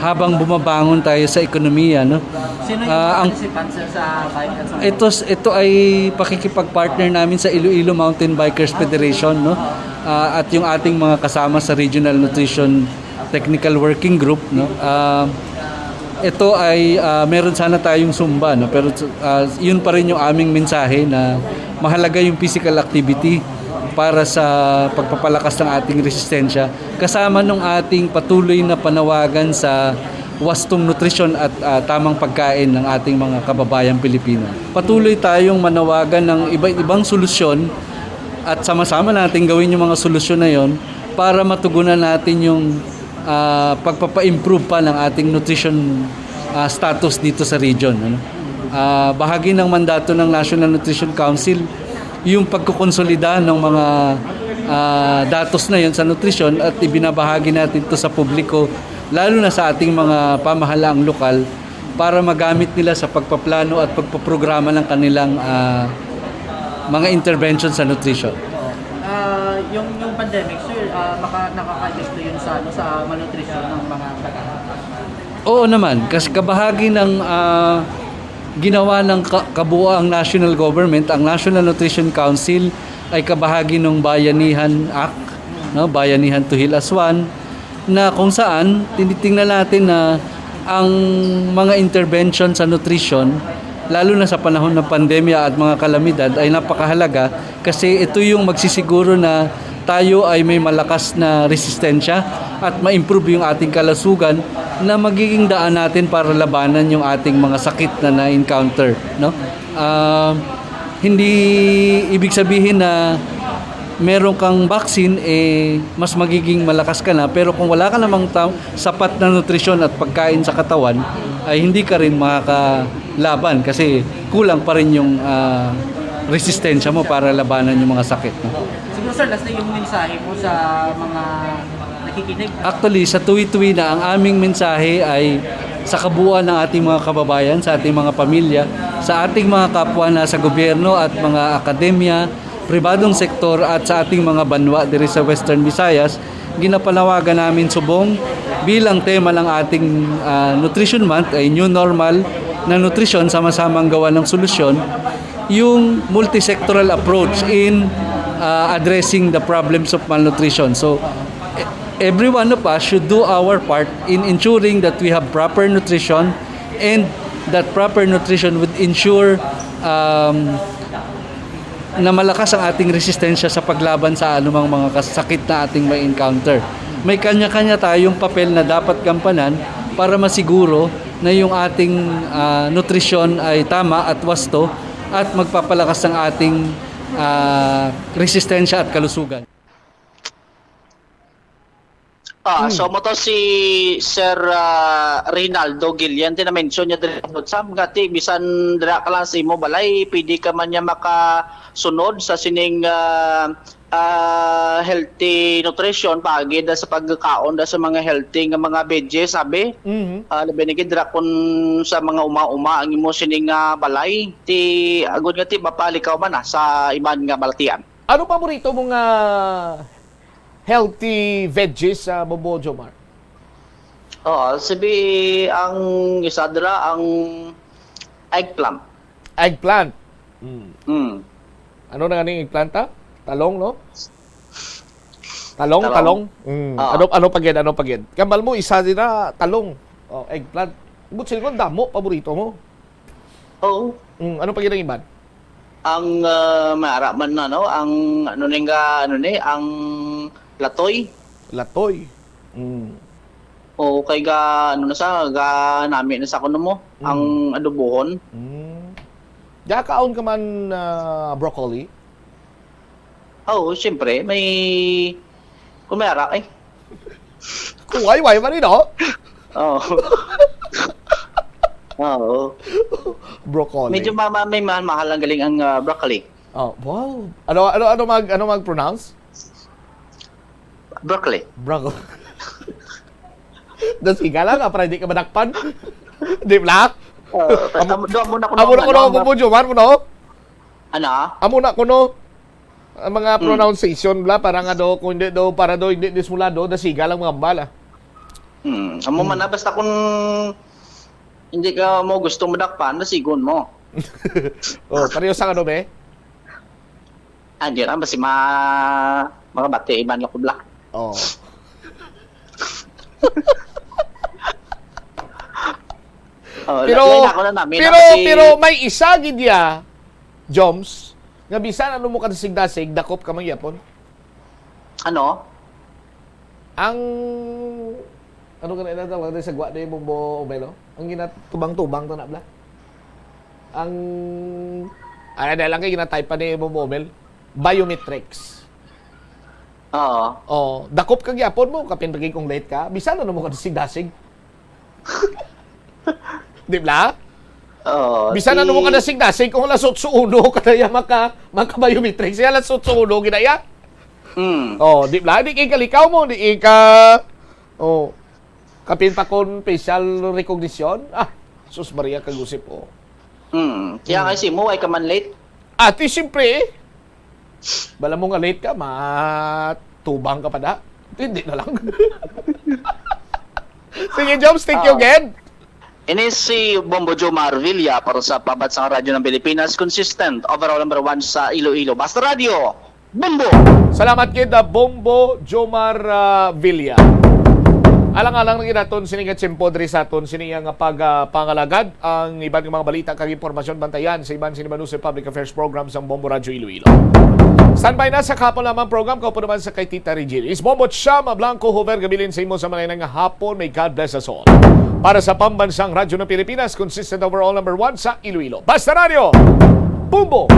habang bumabangon tayo sa ekonomiya, no? Sino yung Ah, ang participant, sir, sa bike and sa ito, ito ay pakikipag-partner namin sa Iloilo Mountain Bikers Federation, no? Ah, at yung ating mga kasama sa Regional Nutrition Technical Working Group, no? Ah, ito ay ah, meron sana tayong Zumba, no? Pero ah, yun pa rin yung aming mensahe na mahalaga yung physical activity para sa pagpapalakas ng ating resistensya, kasama nung ating patuloy na panawagan sa wastong nutrisyon at ah, tamang pagkain ng ating mga kababayang Pilipino. Patuloy tayong manawagan ng iba't ibang solusyon at sama-sama natin gawin yung mga solusyon na yon para matugunan natin yung ah, pagpapa-improve pa ng ating nutrition ah, status dito sa region. Ano? Ah, bahagi ng mandato ng National Nutrition Council yung pagkukonsolida ng mga ah, datos na yon sa nutrisyon at ibinabahagi natin ito sa publiko, lalo na sa ating mga pamahalaang lokal, para magamit nila sa pagpaplano at pagpaprograma ng kanilang ah, mga intervention sa nutrition. Ah, yung yung pandemic, sir, ah, maka, nakaka-epekto yun sa ano, sa malnutrition ng mga bata? Oo naman, kasi kabahagi ng ah, ginawa ng ka- kabuoang national government, ang National Nutrition Council ay kabahagi ng Bayanihan Act, no, Bayanihan to Heal as One, na kung saan tinitingnan natin na ang mga intervention sa nutrition, lalo na sa panahon ng pandemya at mga kalamidad, ay napakahalaga kasi ito yung magsisiguro na tayo ay may malakas na resistensya at ma-improve yung ating kalusugan na magiging daan natin para labanan yung ating mga sakit na na-encounter, no? Ah, hindi ibig sabihin na meron kang vaccine, eh, mas magiging malakas ka na. Pero kung wala ka namang ta-, sapat na nutrisyon at pagkain sa katawan, ay hindi ka rin makakalaban kasi kulang pa rin yung, ah, resistensya mo para labanan yung mga sakit, no? Siguro, sir, last na yung mensahe mo sa mga nakikinig. Actually, sa tuwi-tuwi na, ang aming mensahe ay sa kabuuan ng ating mga kababayan, sa ating mga pamilya, sa ating mga kapwa na sa gobyerno at mga akademya, pribadong sektor at sa ating mga banwa diri sa Western Visayas, ginapanawagan namin subong bilang tema ng ating, ah, Nutrition Month ay New Normal na Nutrisyon, Sama-samang Gawa ng Solusyon, yung multisectoral approach in, ah, addressing the problems of malnutrition. So, e-, every one of us should do our part in ensuring that we have proper nutrition and that proper nutrition would ensure, um, na malakas ang ating resistensya sa paglaban sa anumang mga kas-, sakit na ating may encounter. May kanya-kanya tayong papel na dapat gampanan para masiguro na yung ating, ah, nutrisyon ay tama at wasto at magpapalakas ng ating, ah, resistensya at kalusugan. Ah, so mo to si Sir, ah, Reynaldo Guillen, ti na-mention niya diri, Sam, nga ti bisan dira ka lang sa imo balay, pwede ka man niya makasunod sa sining, ah, ah, healthy nutrition, paagi da sa pagkaon da sa mga healthy nga mga veggies, sabi. Mhm. Ah, labi na gid dira kun sa mga uma-uma ang imo sining, ah, balay, ti agod nga ti mapalikaw man, ah, sa iban nga balatian. Ano paborito mo nga healthy veggies, ah, Bobo Jomar? Oo, sibi ang isa dira, ang eggplant. Eggplant. Mm. Mm. Ano na ganing eggplant, ha? Talong, no? Talong, talong. Talong. Mm. Oo. Ano, ano pa gid, ano pa gid? Kambal mo, isa dira, talong. Oh, eggplant. But silingon, damo, paborito mo. Oo. Mm, ano pa gid ang iban? Ang, ah, may ara man na, no? Ang, ano ni nga, ano ni, ang latoy. Latoy. Mm. Oo, kay ga, ano na sa, ga nami na sa kuno mo, Mm. ang adobohon. Mm. Gakaon ka man, ah, broccoli? Oo, siyempre, may, kung may ara, eh. Kuway-way man, eh, no? Oo. Oo. Broccoli. Medyo ma-, ma-, may mahal-mahal ang galing ang, ah, broccoli. Oh, wow. Ano, ano, ano mag, ano mag-pronounce? Broccoli. Broccoli. Dasiga lang, ah, para hindi ka madakpan. Di ba? Oo, amo, amo na kuno, amo na kuno, ano, amo mo, Jomar, kuno? Ano? Amo na kuno. Ang mga Hmm. pronunciation, bla, para nga do, kung hindi do, para do, hindi dismulado, dasiga lang mga bala. Hmm, amo man Hmm. na, basta kung hindi ka mo gusto madakpan, dasigon mo. Oh, pareho sa ano, be? Ah, di lang, basta ma-, makabati, iban lang ko, bla. Oh. Oh, Pero, lain ako na namin, pero, basta pero may isa gid ya, Joms, nga bisan ano mo kadasig-dasig, dakop ka man gyapon. Ano? Ang, ano ka na inatawag na sa gwa na yung Bombo Omelo? Ang ginatubang-tubang to na, bla? Ang, ay, ano lang kayo, ginatype pa ni Bombo Omel? Biometrics. Oo. Oh, dakop ka gyapon mo, kapin pagig kung late ka, bisan ano mo kadasig-dasig. Di ba? Oo, Bisan ano mo si kadasig-dasig, kung alas otso uno ka na ya maka, maka-biometrics, ya alas otso uno gid na ya. Mm. Oh, di ba? Di kay kalikaw mo, di ka, oh, kapin pa kon facial recognition. Ah, sus Maria, kagusip, oh. Mm. Kaya Mm. kay si mo, ay ka man late. Ati, siyempre, eh. Bala mo nga late ka, matubang ka pa da. Hindi na lang. Sige, Joms, thank you Ah. again. Ini si Bombo Jomar Villa para sa Pambansang Radyo ng Pilipinas, consistent, overall number one sa Iloilo. Basta Radyo, Bombo! Salamat gid, ah, Bombo Jomar, ah, Villa. Alang-alang na gid naton sini nga tiyempo diri sa aton sini nga pag, ah, pangalagad. Ang iban nga mga balita kag impormasyon bantayan sa iban sini Manusoy Public Affairs Program sang Bombo Radyo Iloilo. Standby na sa kahapon lamang program, kaupo naman sa kay Tita Regina. Is Bombo Chama Blanco Hover, gabilin sa imo sa malainang nga hapon. May God bless us all. Para sa Pambansang Radyo ng Pilipinas, consistent overall number one sa Iloilo. Basta Radyo, Bombo!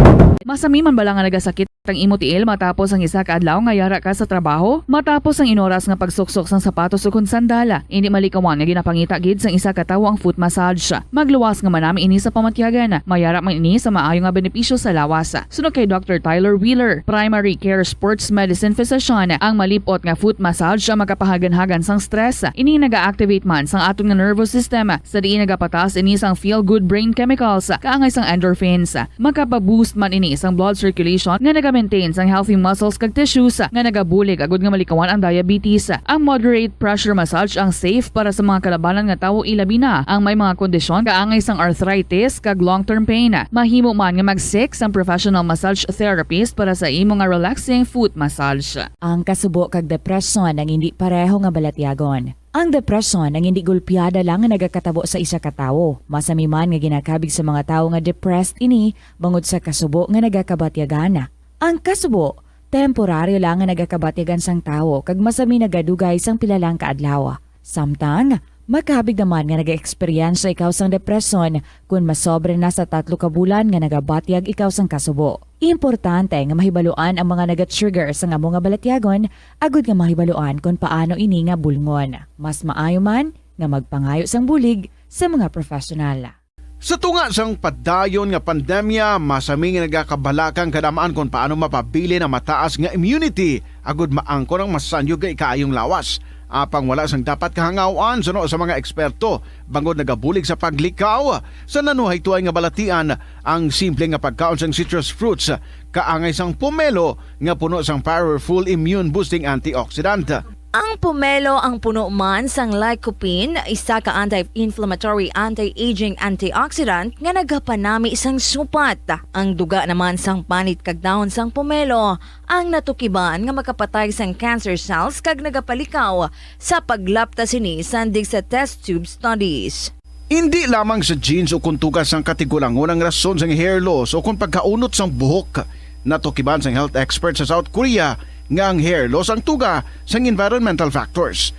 Masami man bala nga nagasakit ang imo tiil matapos ang isa ka adlaw nga yara ka sa trabaho? Matapos ang inoras nga pagsuksok sang sapatos ukon sandala, indi malikawan nga ginapangita gid sang isa ka tawo ang foot massage. Magluwas nga manami ini sa pamatyagan. Mayara man ini sa maayo nga benepisyo sa lawas. Suno kay Doctor Tyler Wheeler, primary care sports medicine physician, ang malip-ot nga foot massage ang makapahaganhagan sang stress. Ini naga-activate man sang aton nga nervous system, sa diin nagapataas ini sang feel-good brain chemicals, kaangay sang endorphins. Makapa-boost man ini sang blood circulation nga naga-maintain sang healthy muscles kag tissues nga nagabulig agud nga malikawan ang diabetes. Ang moderate pressure massage ang safe para sa mga kalabanan nga tawo, ilabi na ang may mga kondisyon kaangay sang arthritis kag long-term pain. Mahimo man nga mag-seek sang professional massage therapist para sa imo nga relaxing foot massage. Ang kasubo kag depresyon ang hindi pareho nga balatyagon. Ang depresyon ang hindi gulpiada lang nga nagakatabo sa isa ka tawo. Masami man nga ginakabig sa mga tawo nga depressed ini bangod sa kasubo nga nagakabatyagan. Ang kasubo, temporaryo lang nga nagakabatyagan sang tawo kag masami nagadugay sang pila lang ka adlaw. Samtang, makabig naman nga nag-eksperyensya ikaw sang depresyon kon masobra na sa tatlo ka bulan nga nagabatyag ikaw sang kasubo. Importante nga mahibaluan ang mga naga-trigger sang amo nga balatyagon agud nga mahibaluan kon paano ini nga bulngon. Mas maayo man nga magpangayo sang bulig sa mga professional. Sa tunga sang padayon nga pandemya, masami nga nagakabalaka ang kadam-an kon paano mapabilin ang mataas nga immunity agud maangkon ang masanyog nga ikaayong lawas. Apang wala sang dapat kahangaw-an suno sa mga eksperto bangod nagabulig sa paglikaw sa nanuhay tuay nga balatian ang simple nga pagkaon sang citrus fruits kaangay sang pomelo nga puno sang powerful immune-boosting antioxidant. Ang pomelo ang puno man sang lycopene, isa ka anti-inflammatory, anti-aging antioxidant nga nagapanami sang supat. Ang duga naman sang panit kag dahon sang pomelo ang natukiban nga makapatay sang cancer cells kag nagapalikaw sa paglapta sini sandig sa test tube studies. Indi lamang sa genes o kon tuga sang katigulangon ang rason sang hair loss o kon pagkaunot sang buhok. Natukiban sang health expert sa South Korea nga ang hair loss ang tuga sang environmental factors.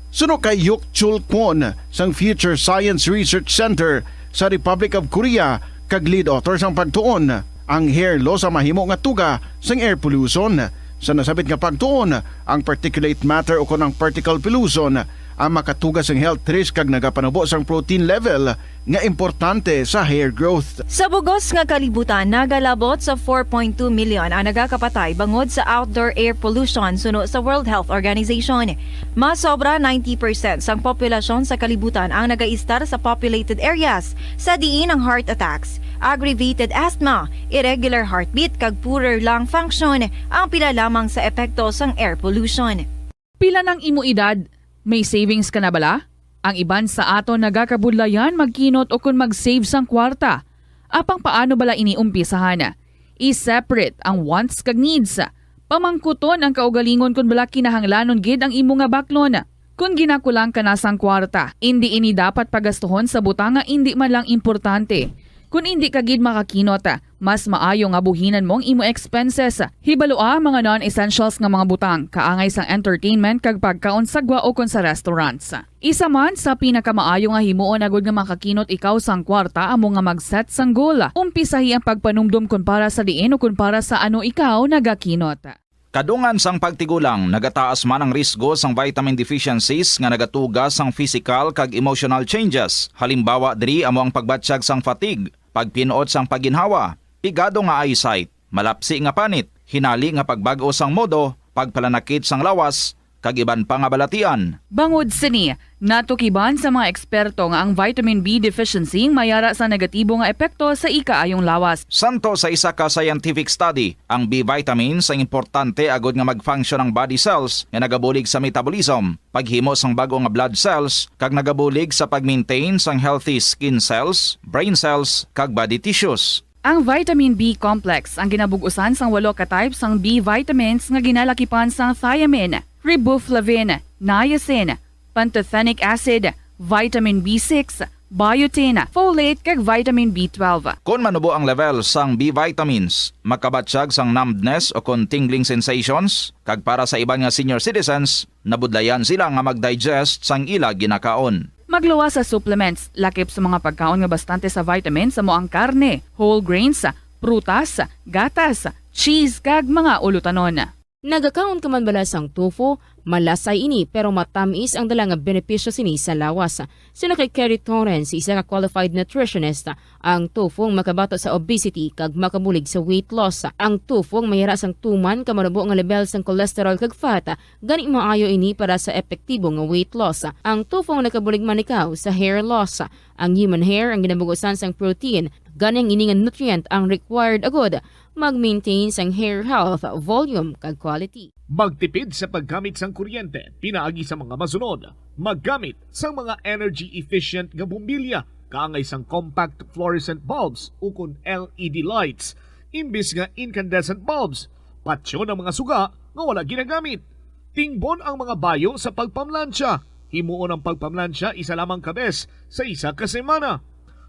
Suno kay Hyuk Chul Kwon sang Future Science Research Center sa Republic of Korea kag lead author sang pagtuon, ang hair loss ang mahimo nga tuga sang air pollution. Sa nasabit nga pagtuon, ang particulate matter o kon ang particle pollution ang makatuga sang health risk kag nagapanubo sang protein level nga importante sa hair growth. Sa bugos nga kalibutan, nagalabot sa four point two million ang nagakapatay bangod sa outdoor air pollution suno sa World Health Organization. Mas sobra ninety percent sang populasyon sa kalibutan ang nagaistar sa populated areas, sa diin ang heart attacks, aggravated asthma, irregular heartbeat, kag poorer lung function ang pila lamang sa epekto sang air pollution. Pila nang imo edad? May savings ka na bala? Ang iban sa aton nagakabudlayan magkinot ukon mag-save sang kwarta. Apang paano bala ini umpisahan? I-separate ang wants kag needs. Pamangkuton ang kaugalingon kon bala kinahanglanon gid ang imo nga baklon. Kon ginakulang ka na sang kwarta, indi ini dapat pagastuhon sa butang nga indi man lang importante. Kon indi ka gid makakinot, mas maayo nga buhinan mo ang imo expenses. Hibalua ang mga non-essentials nga mga butang, kaangay sang entertainment kag pagkaon sa gwa ukon sa restaurants. Isa man sa pinakamaayo nga himuon agud nga makakinot ikaw sang kwarta amo nga mag-set sang goal. Umpisahi ang pagpanumdom kon para sa diin ukon para sa ano ikaw nagakinot. Kadungan sang pagtigulang, nagataas man ang risgo sang vitamin deficiencies nga nagatuga sang physical kag emotional changes. Halimbawa diri amo ang pagbatyag sang fatigue, pagpin-ot sang pagginhawa, pigado nga eyesight, malapsi nga panit, hinali nga pagbag-o sang modo, pagpalanakit sang lawas, kag iban pa nga balatian. Bangod sini, natukiban sa mga eksperto nga ang vitamin B deficiency mayara sa negatibo nga epekto sa ikaayong lawas. Santo sa isa ka scientific study, ang B vitamins ang importante agud nga mag-function ang body cells nga nagabulig sa metabolism, paghimo sang bag-o nga blood cells, kag nagabulig sa pag-maintain sang healthy skin cells, brain cells, kag body tissues. Ang vitamin B complex ang ginabug-usan sang walo ka type sang B vitamins nga ginalakipan sang thiamine, riboflavin, niacin, pantothenic acid, vitamin B six, biotin, folate, kag vitamin B twelve. Kon manubo ang level sang B vitamins, makabatyag sang numbness o kon tingling sensations, kag para sa iban nga senior citizens, nabudlayan sila nga mag-digest sang ila ginakaon. Magluwas sa supplements, lakip sa mga pagkaon nga bastante sa vitamins, amo ang karne, whole grains, prutas, gatas, cheese, kag mga ulutanon. Nagakaon ka man bala sang tofu? Malasay ini, pero matamis ang dala nga benepisyo sini sa lawas. Siling kay Kerry Torrens, isa ka qualified nutritionist, ang tofu ang makabato sa obesity kag makabulig sa weight loss. Ang tofu ang mayara sang tuman ka manubo nga level sang cholesterol kag fat, gani maayo ini para sa epektibo nga weight loss. Ang tofu ang nakabulig manikaw sa hair loss. Ang human hair ang ginabugusan sang protein, gani ang ini nga nutrient ang required agud mag-maintain sang hair health, volume, kag quality. Magtipid sa paggamit sang kuryente pinaagi sa mga masunod: maggamit sang mga energy-efficient nga bombilya kaangay sang compact fluorescent bulbs ukon L E D lights imbis nga incandescent bulbs, patyon ang mga suga nga wala ginagamit, tingbon ang mga bayo sa pagpamlansya, himuon ang pagpamlansya isa lamang ka bes sa isa ka semana.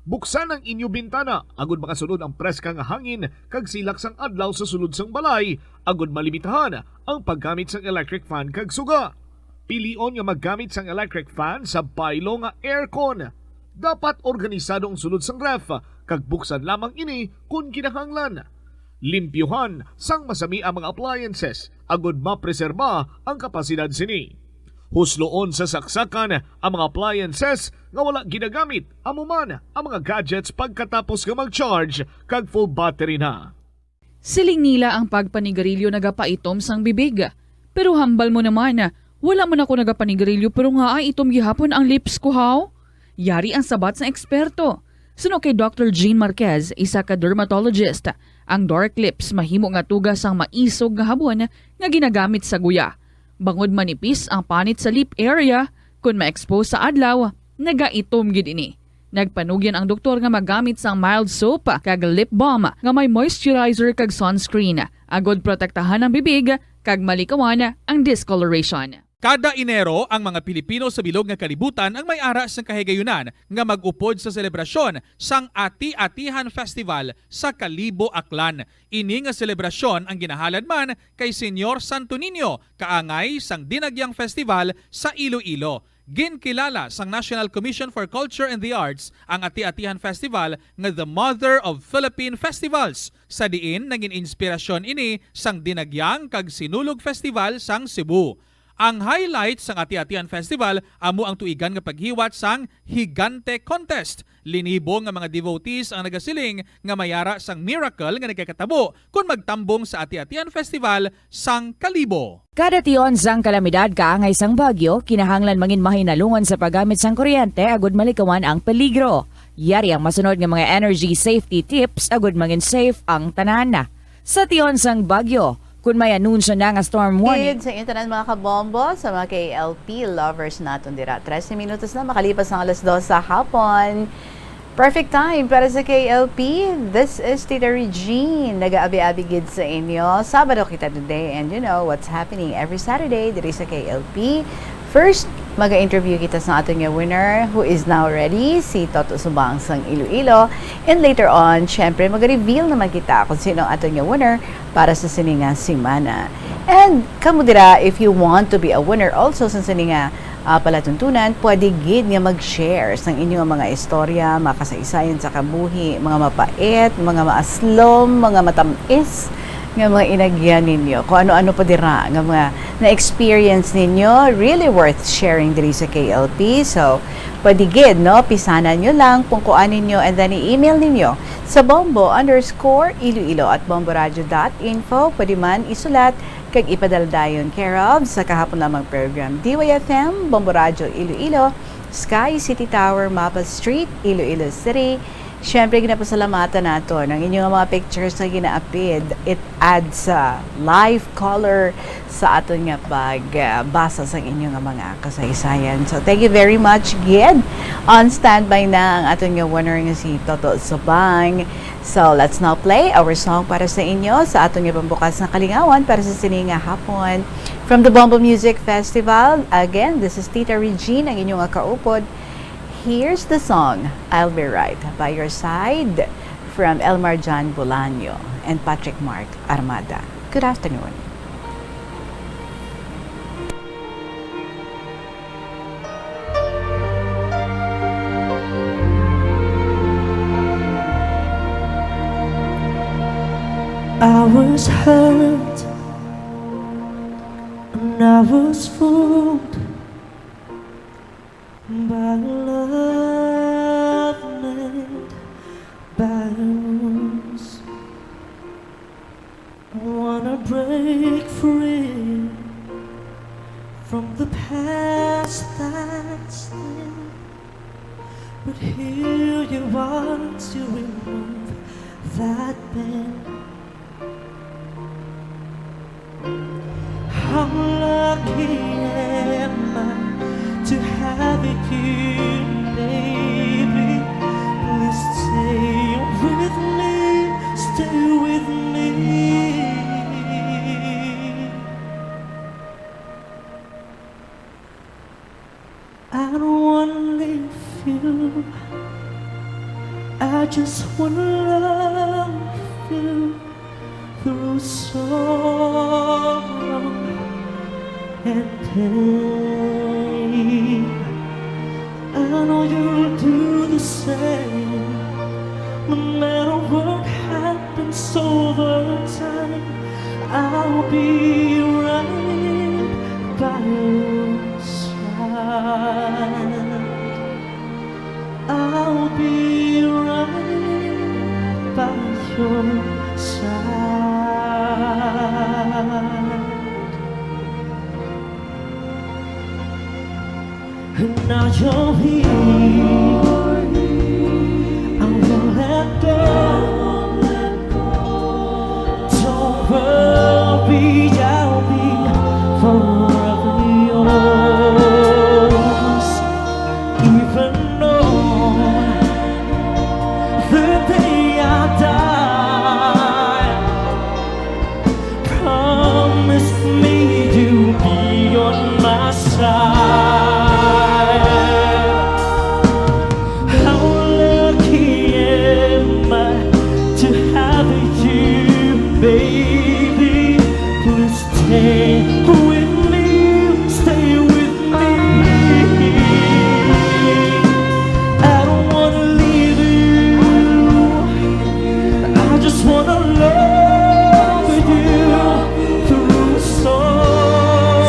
Buksan ang inyo bintana agud makasulod ang preska nga hangin kag silak sang adlaw sa sulod sang balay, agud malimitahan ang paggamit sang electric fan kag suga. Pilion nga maggamit sang electric fan sa baylo nga aircon. Dapat organisado ang sulod sang ref, kag buksan lamang ini kon kinahanglan. Limpyuhan sang masami ang mga appliances agud mapreserba ang kapasidad sini. Husloon sa saksakan ang mga appliances nga wala ginagamit, amo man ang mga gadgets pagkatapos nga mag-charge kag full battery na. Siling nila ang pagpanigarilyo nagapaitom sang bibig. Pero hambal mo naman, wala man ako nagapanigarilyo pero ngaay itom gihapon ang lips ko, haw? Yari ang sabat sang eksperto. Suno kay Doctor Jean Marquez, isa ka dermatologist, ang dark lips mahimo nga tuga sang maisog nga habon nga ginagamit sa guya. Bangod manipis ang panit sa lip area, kon ma-expose sa adlaw, nagaitom gid ini. Nagpanugyan ang doktor nga magamit sang mild soap kag lip balm nga may moisturizer kag sunscreen, agud protektahan ang bibig kag malikawan ang discoloration. Kada Enero, ang mga Pilipino sa bilog nga kalibutan ang may ara sang kahigayunan nga mag-upod sa selebrasyon sang Ati-Atihan Festival sa Kalibo, Aklan. Ini nga selebrasyon ang ginahalad man kay Señor Santo Niño, kaangay sang Dinagyang Festival sa Iloilo. Ginkilala sang National Commission for Culture and the Arts ang Ati-Atihan Festival nga the Mother of Philippine Festivals, sa diin nagin inspirasyon ini sang Dinagyang kag Sinulog Festival sang Cebu. Ang highlight sang Ati-Atihan Festival amo ang tuigan nga paghiwat sang Higante Contest. Linibo nga mga devotees ang nagasiling nga may ara sang miracle nga nagakatabo kon magtambong sa Ati-Atihan Festival sang Kalibo. Kada tion sang kalamidad kaangay sang bagyo, kinahanglan mangin mahinalungan sa paggamit sang kuryente agud malikawan ang peligro. Yari ang masunod nga mga energy safety tips agud mangin safe ang tanan. Sa tion sang bagyo, kun may anunsyo na nga storm warning. Good sa inyo tanan, mga kabombo, sa mga K L P lovers naton dira. Trese minutos na makalipas ang alas dos sa hapon. Perfect time para sa K L P. This is Tita Regine. Nagaabi-abi gid sa inyo. Sabado kita today, and you know what's happening every Saturday diri sa K L P. First, maga-interview kita sa aton nga winner who is now ready, si Toto Subang sang Iloilo. And later on, syempre, maga-reveal naman kita kung sino ang aton nga winner para sa sini nga semana. And kamo dira, if you want to be a winner also sa sini nga, ah, palatuntunan, pwede gid nga mag-share sang inyo mga istorya, mga kasaysayan sa kabuhi, mga mapait, mga maaslom, mga matamis nga mga inagyan ninyo. Kung ano-ano pa dira nga mga na-experience ninyo, really worth sharing diri sa K L P. So, pwede gid, no? Pisanan nyo lang kung kuan ninyo and then i-email ninyo sa bombo underscore iloilo at bomboradio dot info. Pwede man isulat kag ipadala dayon care of sa kahapon lamang program, D Y F M, Bombo Radio Iloilo, Sky City Tower, Mapa Street, Iloilo City, Siyempre, ginapasalamatan naton ang inyo nga mga pictures nga ginaapid. It adds, uh, life color sa aton nga pag, uh, basa sa inyo nga mga kasaysayan. So, thank you very much, gid. On standby na ang aton nga winner nga si Toto Sabang. So, let's now play our song para sa inyo sa aton nga pambukas nga kalingawan para sa sini nga hapon. From the Bombo Music Festival, again, this is Tita Regine, ang inyo nga kaupod. Here's the song, I'll Be Right By Your Side, from Elmar John Bolaño and Patrick Mark Armada. Good afternoon. I was hurt and I was fooled by love made by rules. I wanna break free from the past that's there. But here you are to remove that pain. How lucky am I to have you, baby? Please stay with me, stay with me. I don't wanna leave you. I just wanna love you through sorrow and pain. I know you'll do the same, no matter what happens over time. I'll be right by your side. I'll be right by your side. Now you're here, I won't let go. Don't worry, I'll be forever yours. Even on the day I die, promise me you'll be on my side. How lucky am I to have you, baby? Please stay with me, stay with me. I don't wanna leave you. I just wanna love you through sorrow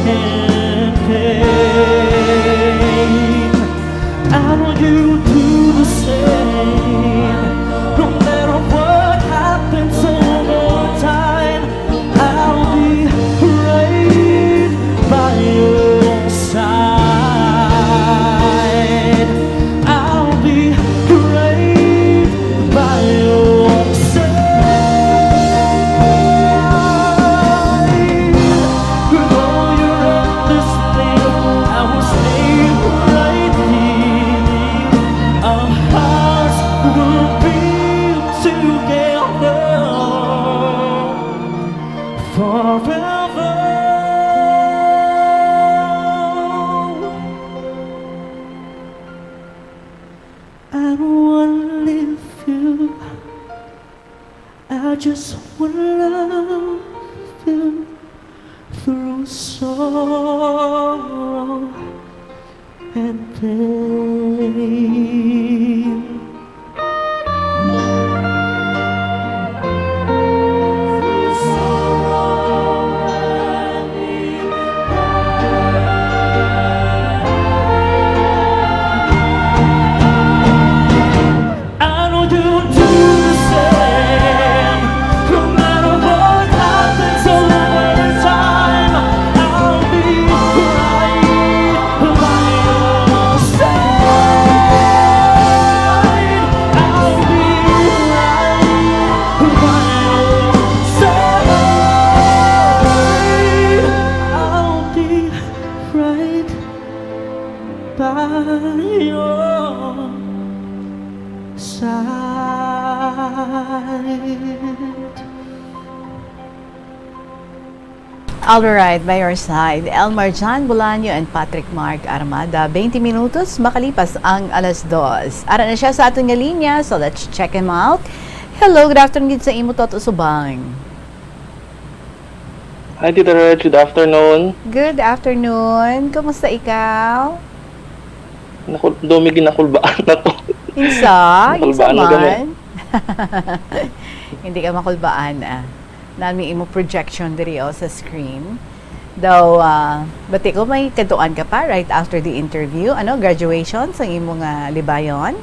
and pain. I know you'll do the same. No matter what happens over time, I'll be right by your side. I'll be right by your side. With all your endless pain, I will stay right here. Our hearts will be together forever. I don't wanna leave you. I just wanna love you through sorrow and pain. I know you'll do the same. No matter what happens over time, I'll be right by your side. Alright, by your side, Elmar John Bolaño and Patrick Mark Armada. Twenty minutos makalipas ang alas dos. Ara na siya sa aton nga linya, so let's check him out. Hello, good afternoon gid sa imo, Toto Subang. Hi, Tita Reg. Good afternoon. Good afternoon. Kumusta ikaw? Naku, dumi ginakulbaan na to. Insa? Insa Nakulbaan na kami. man? Hindi ka makulbaan, ah. Nami imo projection diri, oh, sa screen. Daw, ah, bati ko may kadtuan ka pa right after the interview. Ano, graduation sa imo nga libayon?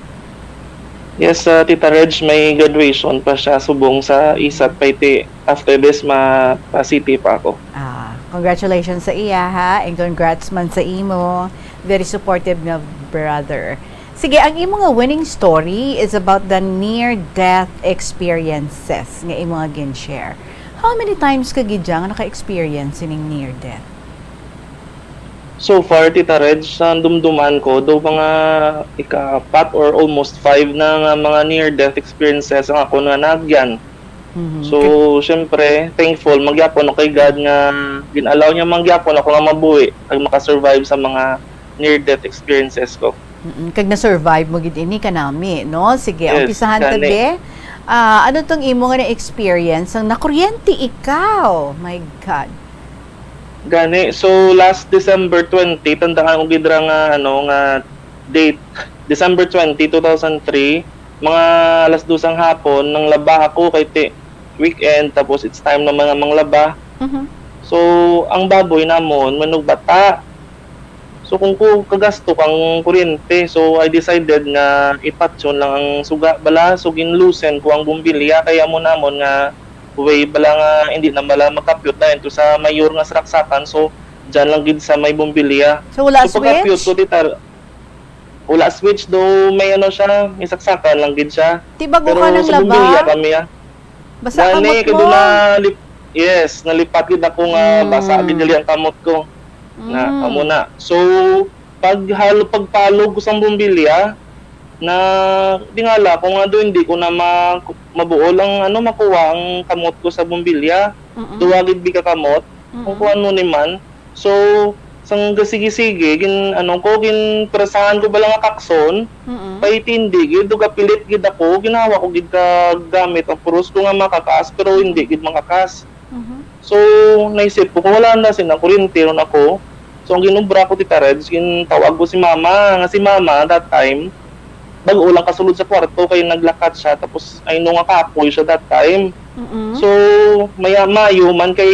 Yes, uh, Tita Reg, may graduation pa siya subong sa isat pa iti. After this, ma pa city pa ako. Ah, congratulations sa iya, ha, and congrats man sa imo. Very supportive nga brother. Sige, ang imo nga winning story is about the near-death experiences nga imo nga gin-share. How many times ka gid dyan nga naka-experience sining near-death? So far, Tita Reg, sa dumduman ko, do mga ika-apat or almost five na nga mga near-death experiences ang ako nga naagyan. Mhm. So, syempre, thankful man gyapon ako kay God nga gin-allow niya man gyapon ako nga mabuhi kag makasurvive sa mga near-death experiences ko. Mm-mm. Kag na-survive mo gid ini kanami, no? Sige, Yes, umpisahan ta, gani. Be. Ah, ano tong imo nga na-experience ang nakuryente ikaw? My God. Gani, so last December twenty, tandaan ko gid ra nga, ano, nga date, December twenty, two thousand three, mga alas dos ang hapon, nanglaba ako kay ti-, weekend, tapos it's time naman nga manglaba. Mhm. So, ang baboy namon, manugbata. So, kung ko kagasto kang kuryente, so I decided nga ipatyon lang ang suga bala. So, ginlusen ko ang bumbilya, kaya mo namon nga way bala nga hindi na bala makapyot na ito sa mayor nga saraksakan. So, dyan lang gid sa may bumbilya. So, wala So, pagkapyot switch? ko, Tita, wala switch, do may ano siya, may saksakan lang gid siya. Ti bago Pero ka nang sa bumbilya laba? kami, ah. Basa Gani, kamot kay doon mo? na lip-, yes, nalipat gid ako nga Mm. basa gid dili ang kamot ko. Na, Mm. amo na. So, pag halo, pagpalog ko sa bumbilya, na tingala ko nga do hindi ko na ma-, mabuol ang, ano, makuha ang kamot ko sa bumbilya. Mm-mm. Duwa gid bi ka kamot. Kung Mm-mm. kuan mo ni man. So, sang gasigi-sige, gin-, ano ko, ginpresahan ko bala nga kakson, Mm-mm. kay tindi gid, do gapilit gid ako, ginawa ko gid ka gamit ang puros ko nga makakas, pero hindi gid makakas. Mhm. So, naisip ko, kung wala na sila, kuryente ron ako. So, ang ginubra ko, Tita Reg, gintawag ko si Mama, nga si Mama, that time, bag-o lang kasulod sa kwarto, kay naglakat siya, tapos I know nga kapoy siya that time. Mm-mm. So, maya, mayo man kay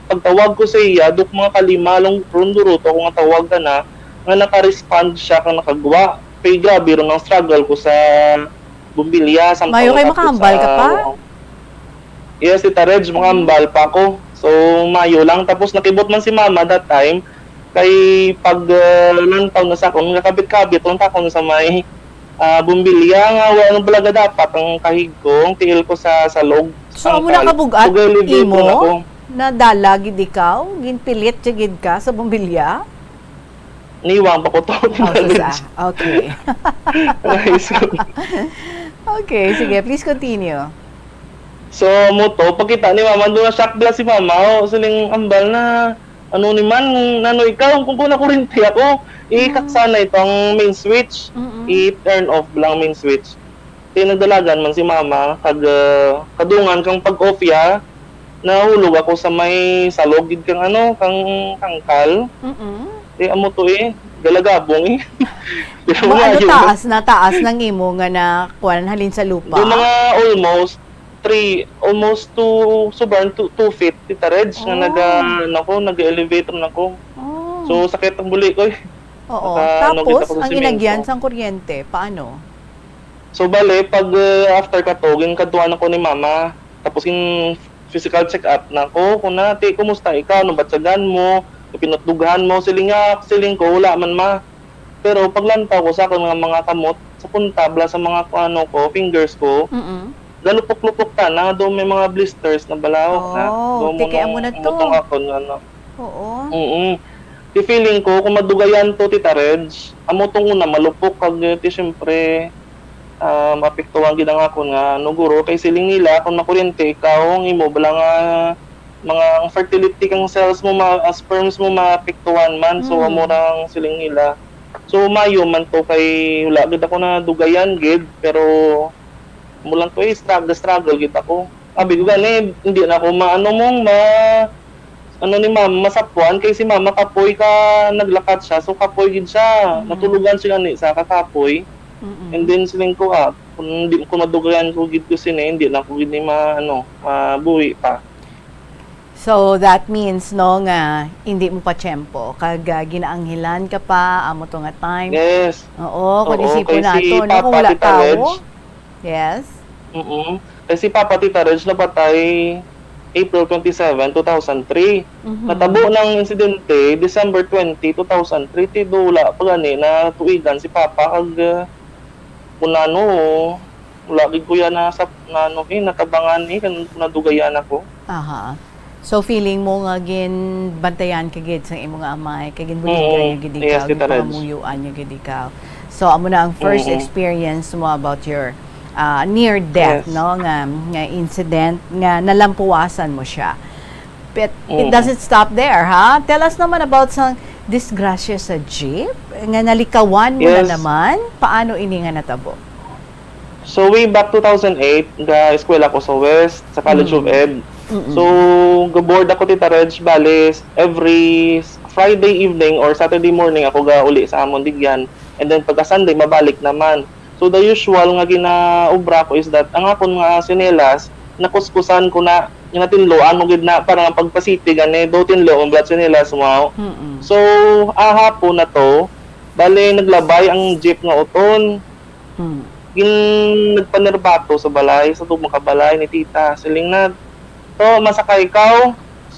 pagtawag ko sa iya, duk mga kalima, long, ron duruto ako nga tawag ka na, nga naka-respond siya kang nakagwa. Kay grabe ron ang struggle ko sa bumbilya, sa Mayo kay pangkapit makahambal ka sa pa? Yes, Tita Reg, makahambal pa ako. So, mayo lang. Tapos nakibot man si Mama that time, kay pag, uh, lantaw na sa akon, nga kabit-kabit lang ako sa may, ah, bumbilya nga wala nang balaga dapat ang kahig ko, ang tiil ko sa salog. So, Ang amo na kal-, kabugat pag-elevator imo? na ako. Nadala gid ikaw? Ginpilit siya gid ka sa bumbilya? Niwang pa ko to. Oh, sus, ah. Okay. Nice. Okay, sige. Please continue. So, mo to, pagkita ni Mama, doon na shock bala si Mama. Oh, siling ambal na, ano ni man, nano ikaw, kung kuna kurinti ako, ikaksanay ito ang main switch. Mm-mm. I-turn off lang main switch. Kaya nagdalagan man si Mama, kag, ah, kadungan kang pag-off ya, nahulog ako sa may salog gid kang ano, kang tangkal. Mm-mm. Eh, amo to eh, galagabong eh. Pero Mo, ano, maayo. Taas na, taas nang imo nga na kuan halin sa lupa? Do mga almost three, almost two, sobrang two, two feet, Tita Reg, nga Oh. naga, nako, nag-elevator na ko. Oh. So, sakit ang buli ko eh. Oo. Naka-, ano, Tapos, kita ko sa ang semento. Inagyan sang kuryente, paano? So, bale, pag, uh, after ka to, ginkadtuan ako ni Mama. Tapos, yung physical check-up na ko, kung na, "Ti, kumusta ikaw? Ano ba tiyagan mo? Pinutdughan mo?" Siling nga, siling ko, "Wala man, Ma." Pero paglantaw ko sa akon nga mga kamot, sa punta bala sa mga, ano ko, fingers ko, Mm-mm. galupok-lupok ta na, do may mga blisters na bala, na. Oh, Do mo ti kay nung amo na to. umutong akon, ano. Oo. Mm. Ti feeling ko, kung madugayan to, Tita Reg, amo tong una, malupok kag, eh, ti, syempre, ah, maapektuhan gid ang akon nga, ano, guro, kay siling nila, kung makuryente ikaw, ang imo bala nga mga, ang fertility kang cells mo, ma-, ah, sperms mo maapektuhan man. So, Mm. amo ra ang siling nila. So, maayo man to kay wala gid ako nadugayan gid, pero amo lang to, eh, struggle, struggle gid ako. Abi ko gani, hindi na ako maano mong ma-, ano ni ma'am, masapwan kay si mama kapoy ka naglakat siya. So, kapoy gid siya. Mm. Natulogan siya gani sa kakapoy. Mm-mm. And then, siling ko, ah, kung di, kung madugayan ko gid ko sini, hindi na ko gid ni ma-, ano, mabuhi pa. So, that means, no, nga hindi mo pa tiyempo, kag, ah, ginaanghilan ka pa, amo to nga time. Yes. Oo, kung Oo, isipon kay si nato, no, kung Papa, wala Tita Reg, tawo. Yes. Mm-mm. Kay si Papa, Tita Reg, napatay April twenty-seven, two thousand three. Mhm. Natabo ng insidente, December twenty, two thousand three, ti do wala pa gani natuigan si Papa, kag, ah, kung ano, wala gid ko yan na sa, na ano, eh, natabangan, eh, kan-, kung nadugayan ako. Aha. So, feeling mo nga ginbantayan ka gid sa imo nga amay, kay ginbuligan Mm, niya gid yes, ikaw, Tita Reg. Ginpamuyuan niya gid ikaw. So, amo na ang first Mm. experience mo about your, ah, near death, Yes. no, nga, nga incident nga nalampuwasan mo siya. But it Mm. doesn't stop there, ha? Tell us naman about sa disgrasya sa jeep, nga nalikawan mo na Yes. naman. Paano ini nga natabo? So, way back two thousand eight, ga-eskwela ko sa West, sa College of Mm. Ed. Mm-mm. So, ga-board ako, Tita Reg, bali, every s-, Friday evening or Saturday morning ako gauli sa amon digyan. And then, pagka Sunday, mabalik naman. So, the usual nga ginaobra ko is that ang akon nga tsinelas, nakuskusan ko na, ginatinluan mo gid na, para nga pagpasiti gani, do tinlo ang black tsinelas mo. Mm-mm. So, ah, hapon na to, bali, naglabay ang jeep nga uton. Hmm. Gin-, nagpanirbato sa balay, sa tubong ka balay ni tita. Siling na, "To, masakay ikaw?"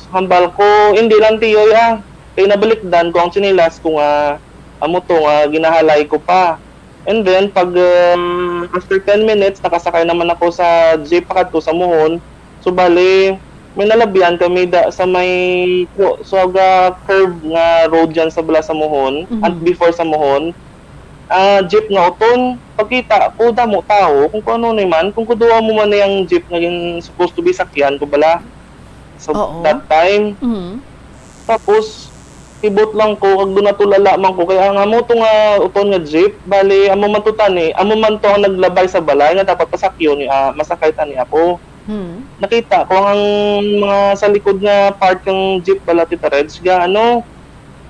Hambal ko, "Hindi lang, tiyoy, ah." Kay nabalikdan ko ang tsinelas ko nga, amo to nga ginahalay ko pa. And then, pag, um, after ten minutes, nakasakay naman ako sa jeep pakadto sa Mohon. So, bali, may nalabian kami da, sa may, so, sa ga-, curve nga road dyan sa Balasamuhon, Mhm. at before sa Mohon. Ah, jeep nga uton. Pagkita ko, damo tawo. Kung, kung ano ni man, kung kuduwa mo man na yung jeep nga yung supposed to be sakyan ko bala. So, Oo. that time, Mhm. tapos, ibot lang ko, kag dunatulala man ko, kaya nga mo to nga uton nga jeep, bali, amo man to tani, amo man to ang naglabay sa balay, nga dapat pasakyo ni, ah, masakay tani ako. Hmm. Nakita ko ang mga sa likod nga part ng jeep bala, Tita Reg, ga, ano,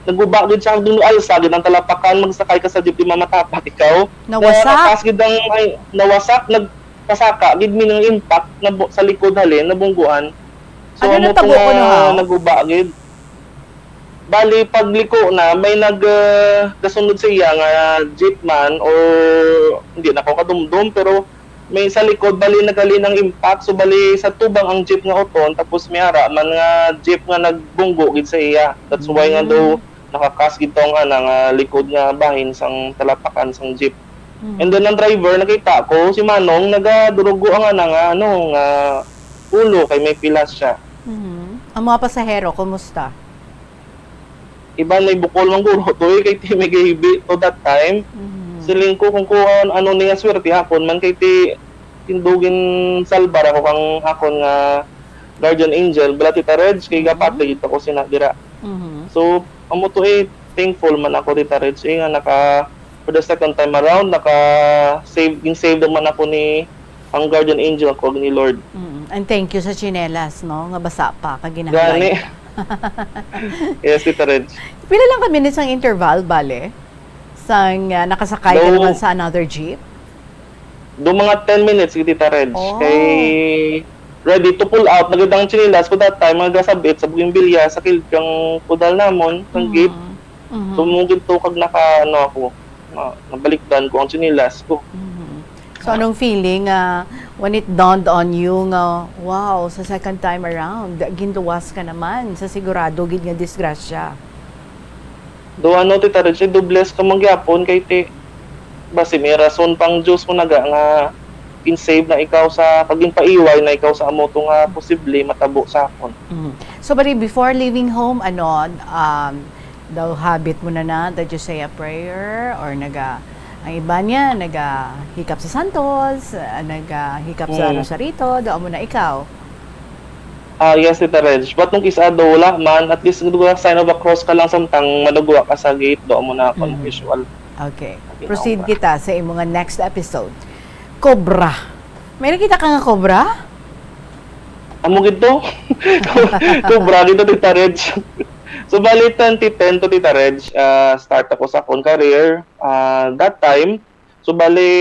naguba gid siya, kag dun alsa gid ang talapakan, magsakay ka sa jeep, di mamatapak ikaw. Nawasak? Nakakas gid ang, ay, nawasak, nagpasaka gid mi ng impact na bu-, sa likod halin, nabungguan. So, Ano amo to natabo nga kuno, haw? Naguba gid. Bali, pagliko na, may nag, ah, kasunod sa iya nga jeep man, or hindi na ko kadumdom, pero may sa likod, bali, naghalin ang impact. So, bali, sa tubang ang jeep nga uton, tapos may ara man nga jeep nga nagbunggo gid sa iya. That's why nga daw Mm. nakakas gid tong ana nga likod nga bahin sang talapakan sang jeep. Mm. And then ang driver, nakita ko, si Manong, nagadurugo ang ana nga, ano, nga ulo kay may pilas siya. Mhm. Ang mga pasahero, kumusta? Iban may bukol man guro to, eh, kay ti may gahibi to that time. Mhm. Siling ko kung kuan, ano ni nga swerte hapon man kay ti tindugin salbar ako kang akon nga guardian angel, bala Tita Reg, kay Mhm. gapatay gid ako sina dira. Mhm. So, amo to, eh, thankful man ako, Tita Reg, eh, nga naka, for the second time around, naka-save, gin-save naman ako ni ang guardian angel ko, ni Lord. Mm. And thank you sa tsinelas, no, nga basa pa, kag ginahalay Gani. ka. Yes, Tita Reg. Pila lang ka minutes ang interval, bale? Sang, ah, nakasakay ka Daw naman sa another jeep? Do mga ten minutes, Tita Reg. Oh. Kay ready to pull out. Nagad ang tsinelas ko that time, mga gasabit sa bugimbilya, sa kilid kang kudal namon, kang Mm. gate. Mhm. Tumugid to kag naka, ano ako, na, nabalikdan ko ang tsinelas ko. Mhm. So, anong feeling, ah, when it dawned on you nga, wow, sa second time around, ginluwas ka naman sa sigurado gid nga disgrasya? Do ano, Tita Reg, do bless ka man gyapon kay ti, basi may rason pang Diyos mo naga nga gin-save na ikaw sa, kag ginpaiway na ikaw sa amo to nga posible matabo sa akon. Mm. So, bali, before leaving home, ano, um, daw habit mo na na that you say a prayer, or naga, ang iba niya, nagahikap sa santos, ah, nagahikap sa Mm. rosarito, daw mo na ikaw? Ah, yes, Tita Reg. But nung kis-a daw, wala man. At least, duga sign of a cross ka lang samtang malugwa ka sa gate, do mo na ako Mhm. usual. Okay. Lagi na Proceed ako ba? kita sa imo nga next episode. Cobra. May nakita ka nga cobra? Amo gid to. Cobra gid to, Tita Reg. So, bali, twenty ten to, Tita Reg, ah, start ako sa akong career. Ah, that time, so, bali,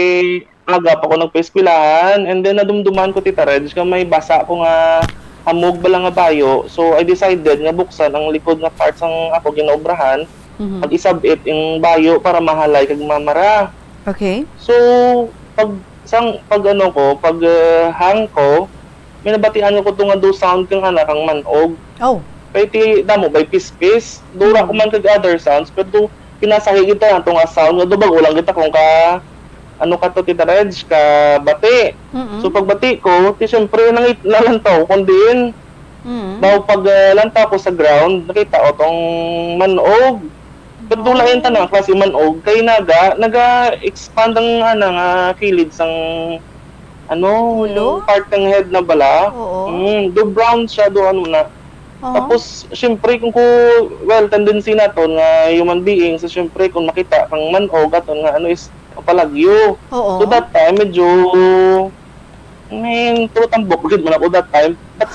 aga pa ko nagpaeskwelahan, and then nadumduman ko, Tita Reg, nga may basa ko nga hamog bala nga bayo. So, I decided nga buksan ang likod nga part sang ako ginaobrahan, Mhm. pag isab-it yung bayo para mahalay kag mamara. Okay. So, pag, sang, pag ano ko, pag, ah, hang ko, may nabatian ko to nga do sound kang ana kang manog. Oh. Kay ti damo ba'y pispis. Dura Mm. ko man kag other sounds, pero do, kinasahi kita nga to nga sound nga do bag-o lang kita kung ka, ano ka to, Tita Reg, ka bati. Mm-mm. So, pagbati ko, ti siyempre, nangit-, nalantaw ko kung diin. Mm. Daw pag, ah, lantaw ko sa ground, nakita ko tong manog. Pero do lain Oh. tanang klase manog, kay naga, naga-expand ang, ana, nga kilid sang, ano, Ulo? yung part ng head na bala. Oo. Mm, do brown siya, do ano na. Oo. Tapos, siyempre, kung ko, well, tendency naton nga human being, so, siyempre, kung makita kang manog, aton nga, ano, is, palagyo. Oo. So, that time, medyo, may, tulo tambok gid man ako that time. But,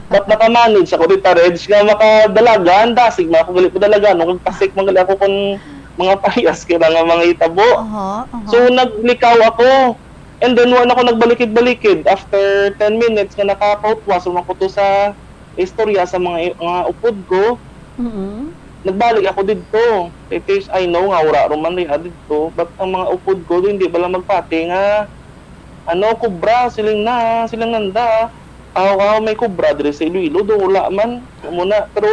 but nakamanage ako, Tita Reg, nga makadalagan, dasig man ako, gali ko dalagan, no? Kag pasik man gali ako kung mga parehas kay nga mga hitabo. Aha, aha. So, naglikaw ako. And then, wala na ako nagbalikid-balikid. After ten minutes nga nakapautwas, wala ko to sa istorya sa mga, mga upod ko. Mm-mm. Nagbalik ako didto. It is, I know nga wala ro man diha didto, but ang mga upod ko, hindi bala magpati nga, ano, kubra, siling na, siling nanda. Aw, aw, may kubra diri sa Iloilo, do wala man. Amo na. Pero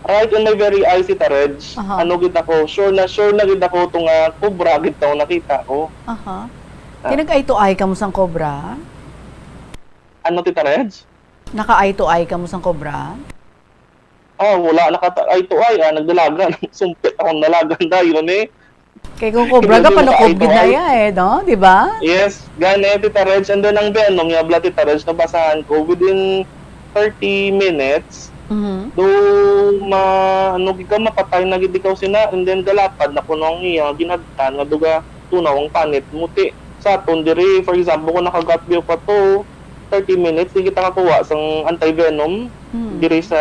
right in my very eyes, Tita Reg, Aha. ano gid ako, sure na sure na gid ako to nga kubra gid to nakita ko. Aha. Ah. Ti nag-eye to eye ka mo sang kubra? Ano, Tita Reg? Naka-eye to eye ka mo sang kubra? Ah, wala nakata-, eye to eye, ah, nagdalagan. Sumpit akong dalagan dayon, eh. Kay kung kubra Hindi ka, mo panukob naka-eye to gid na eye. iya, eh, no? Di ba? Yes, gani, Tita Reg. And then, ang venom niya, bala, Tita Reg, nabasahan ko, within thirty minutes, Mhm. do ma-, ano, gid ka, mapatay na gid ikaw sina, and then galapad na kuno ang iya, ginagtan, nga duga, tunaw ang panit, muti. Sa aton diri, for example, kung nakagat biyo pa to, thirty minutes, di kita kakuha sang anti-venom Mm. diri sa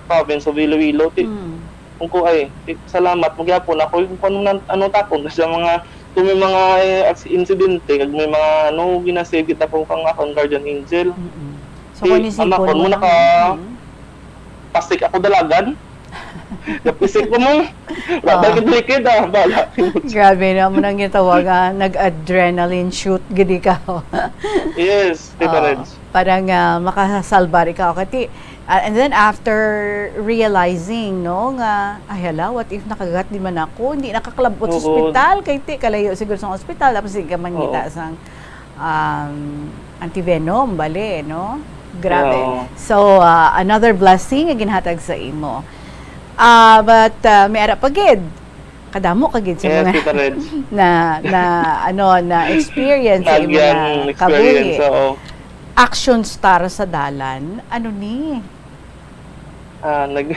province of Iloilo. Ti-, Mm. kung ko, ay, ti-, salamat mo gyapon ako, kung ano, ano takon sa mga, kung may mga, eh, aks-, insidente, kag may mga, ano, ginasave kita kung kang akong guardian angel. Mm-mm. So, Ti, kung isipon amakon mo, mo, naka-, mm. pasik ako dalagan. Napisik ko mo. Ah. Balik-balik, ah, bala. Grabe na mo nang gitawag, ah, nag-adrenaline shoot gid ikaw. Yes, Tita Oo. Reg. Parang, ah, makasalbar ikaw. Kati, ah, and then after realizing, no, nga, "Ay, hala, what if nakagat di man ako?" Hindi nakaklabot sa Oo. ospital. Kay ti, kalayo siguro sa ospital. Tapos di ka mangita Oo. sang um, antivenom, bali, no? Grabe. Oo. So, ah, another blessing nga ginhatag sa imo. Ah, but, ah, may ara pa gid. Kadamo ka gid sa Yes, mga Tita Reg. na, na, ano, na experience sa imo Nagyang na experience, kabuhi. oo. Action star sa dalan, ano ni? Ah, nag-,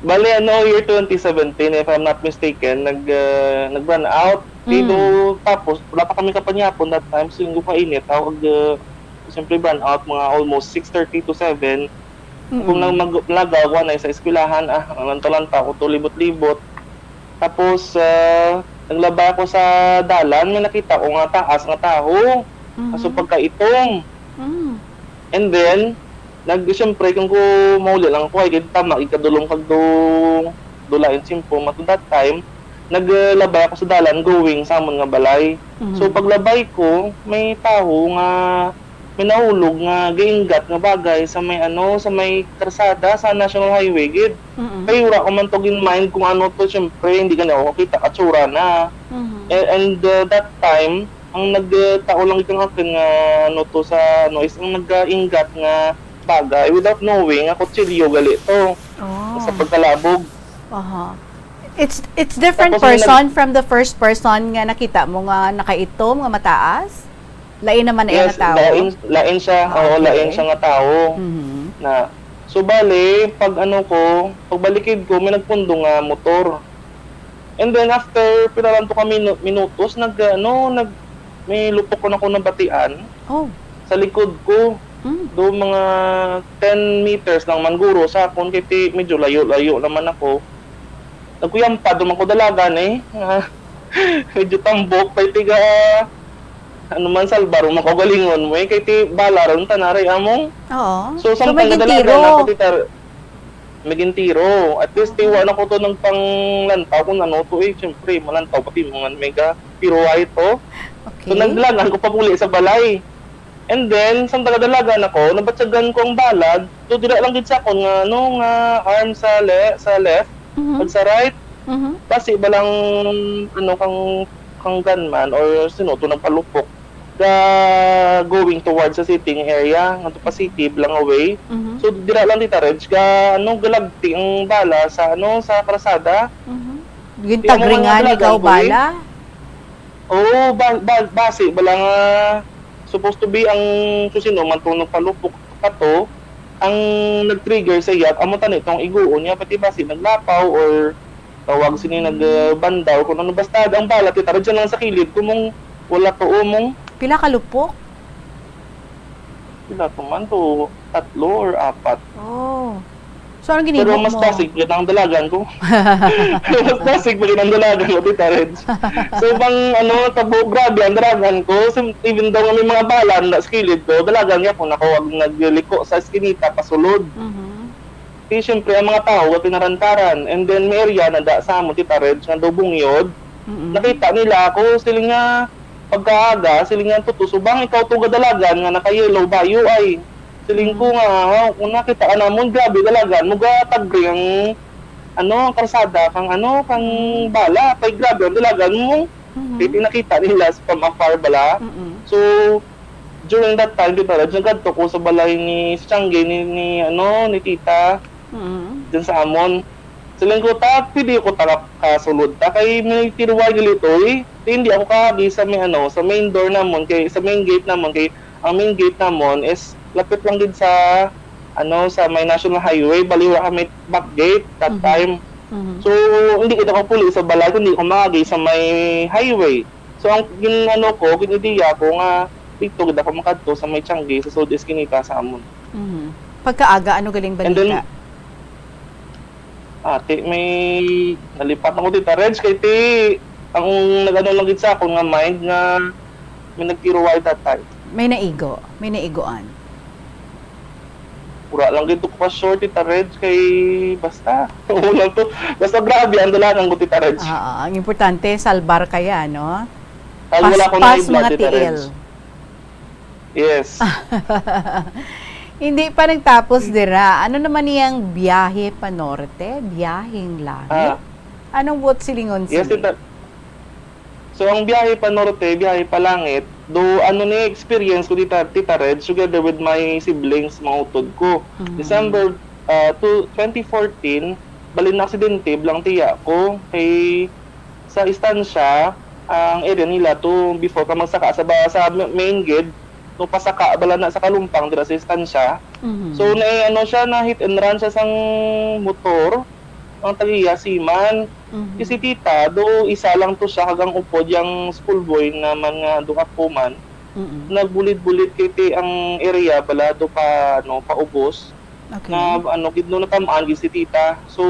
bali, ano, year twenty seventeen, if I'm not mistaken, nag-, ah, nag-brownout. Mm. Pero, tapos, wala pa kami kapanyapon that time, so, yung kainit, tawag, ah, siyempre, brownout, mga almost six thirty to seven. Mm. Kung nang mag-, lagaw, wala na sa eskwelahan, ah, ang lantaw-lantaw ko to, libot-libot. Tapos, ah, naglabay ako sa dalan, may nakita ko nga taas nga tawo. Mhm. Kaso pagkaitom. Mm. And then, nag-, siyempre, kung ko mauli lang ako, ay, kay tama, ikadulom kag do-, dulain simpo, at that time, naglabay ako sa dalan, going sa amon nga balay. Mhm. So, paglabay ko, may tawo nga may nahulog nga gainggat nga bagay sa may, ano, sa may karsada sa National Highway gid. Mm-mm. Kay wala ko man to gin-mind kung ano to, syempre, hindi gani ako kakita katsura na. Mhm. A-, and, uh, that time, ang nagtao lang gid ang akin nga, ano to, sa, ano, is ang nagainggat nga bagay without knowing nga kutsilyo gali to. Oh. Sa pagkalabog. Aha. It's, it's different Tapos may nag- person from the first person nga nakita mo nga nakaitom, nga mataas? Lain naman na iya Yes, nga tawo? lain, lain siya. Ah, Oo, okay. lain siya nga tawo. Mhm. Na, So, bale, pag ano ko, pagbalikid ko, may nagpundo nga motor. And then, after pila lang to ka minu-, minutos, nag, ano, nag, may lupok ko na ko nabatian Oh. sa likod ko. Mm. Do mga ten meters lang man guro sa akon, kay ti-, medyo layo-layo naman ako. Nagkuyampa do man ko dalagan, eh. Medyo tambok, kay tiga, ano man, salbar man kaugalingon mo, eh. Kay ti bala ron, tanaray among. Oo. So, So, samtang may nadalagan gintiro. ako, ti tar-, may gintiro. At least, ti, wa na ko to nagpanglantaw kung ano to, eh. Siyempre, malantaw pati mga mega piruway to. So, Okay. naglagan ko pag-uli sa balay. And then, samtang kadalagan ako, nabatyagan ko ang bala, do dira lang gid sa akon nga, ano, nga arm sa le-, sa left, Mhm. kag sa right. Mhm. Basi ba lang, ano, kang, kang gunman or sino to nagpalupok ga going towards sa sitting area, ngadto pa city, lang away. Mhm. So, dira lang, Tita Reg, ga, ano, galagti ang bala sa, ano, sa karsada. Mhm. Yung Gintagringan mga ikaw dalagan ko, eh. bala? Oo, ba-, ba-, basi bala nga supposed to be ang kung sino man tong nagpalupok kato, ang nag-trigger sa iya, amo tani tong iguon niya, pati basi naglapaw or tawag sini nag, uh, banda or kung ano. Basta ang bala, Tita Reg, dyan lang sa kilid ko mong wala to, oh, mong Pila ka lupok? Pila to man to, tatlo or apat. Oh. So, anong Pero ginimo mas mo? Dasig pa ang dalagan ko. Mas dasig pa ang dalagan ko, Tita Reg. So, bang, ano, tabo, grabe ang dalagan ko. Sim-, even though nga may mga bala na sa kilid ko, dalagan niya po nako, wag nagliko sa eskinita, pasulod. Mhm. Di, siyempre, ang mga tao, wa tinarantaran. And then, may area na da sa amo, Tita Reg, nga daw bungyod. Mm-mm. Nakita nila ako, siling nga, pagkaaga, siling nga, "Tuto, subang ikaw to gadalagan nga naka-yellow bayo ay." Siling ko Mm. nga, "Ha, kung nakita ka namon, grabe dalagan mo, gatagri ang, ano, ang karsada, kang, ano, kang Mm. bala, kay grabe ang dalagan mo." Mhm. Kay tinakita nila sa from afar bala. Mm-mm. So, during that time, Tita Reg, nagadto ko sa balay ni, sa tiyangge ni, ni, ano, ni tita. Mm. Dyan sa amon. Siling ko, "Ta, pwede ko ta kasulod ta kay may tiruway gali to, eh." Di, hindi ako kaagi sa may, ano, sa main door namon, kay sa main gate namon, kay ang main gate namon is lapit lang gid sa, ano, sa may National Highway, bali wala kami back gate that Mhm. time. Mhm. So, hindi kita kapuli sa balay, kundi ko maagi sa may highway. So, ang gin-, ano ko, gin-ideya ko nga dito gid ako makadto sa may tiyangge sa sulod eskinita sa amon. Mhm. Pagkaaga, ano galing And then, balita? Ate, may nalipat ako, Tita Reg, kay ti, ang nag-ano lang gid sa akon nga mind nga may nagtiruway that time. May naigo, may naiguan. Wala lang gid ko pa sure, Tita Reg, kay basta, wala to. Basta grabe ang dalagan ko, Tita Reg. Oo, ang importante, salbar kaya, no? Kag wala ko Paspas, na mga blood, Tita Reg. Tiil. Yes. Hindi pa nagtapos dira. Ano naman niyang biyahe pa norte? Biyaheng langit? Ah. Anong buot silingon Yes, sini? Tita. So, ang biyahe pa norte, biyahe pa langit, do, ano ni experience ko, Tita, Tita Reg, together with my siblings, mga utod ko. Mhm. December, ah, to, twenty fourteen, bali na aksidente, blang tiya ko, kay sa Estancia, ang area nila to, before ka magsaka sa ba-, sa ma-, main gate, no, pasaka bala na sa Kalumpang, dira sa Estancia. Mhm. So, na, ano siya, na hit and run siya sang motor, ang tagiya, seaman. Mhm. Si tita, do isa lang to siya, kag ang upod yang schoolboy naman nga do ako man. Mm-mm. Nagbulid-bulid kay ti ang area bala do pa, ano, paubos. Okay. Na, ano, gid no, natamaan gid si tita. So,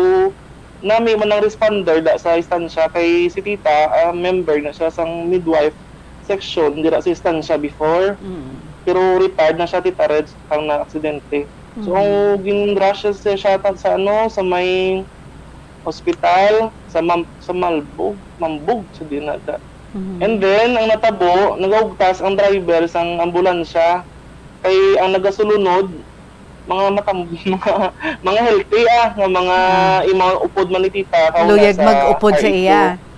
nami man ang responder da sa Estancia kay si tita, ah, member na siya sang midwife section dira sa Estancia before. Mm. Pero retired na siya, Tita Reg, ang na-aksidente. So, Mm. ang gin-rush siya, siya ta-, sa, ano, sa may hospital, sa Mam-, sa Malbog, Mambog, sa Dinada. Mm. And then, ang natabo, nagaugtas ang driver sang ambulansya. Kay ang nagasulunod, mga matam-, mga, mga healthy, ah, nga mga Mm. ima upod man ni tita, kauna Luyag sa mag-upod sa high iya. two.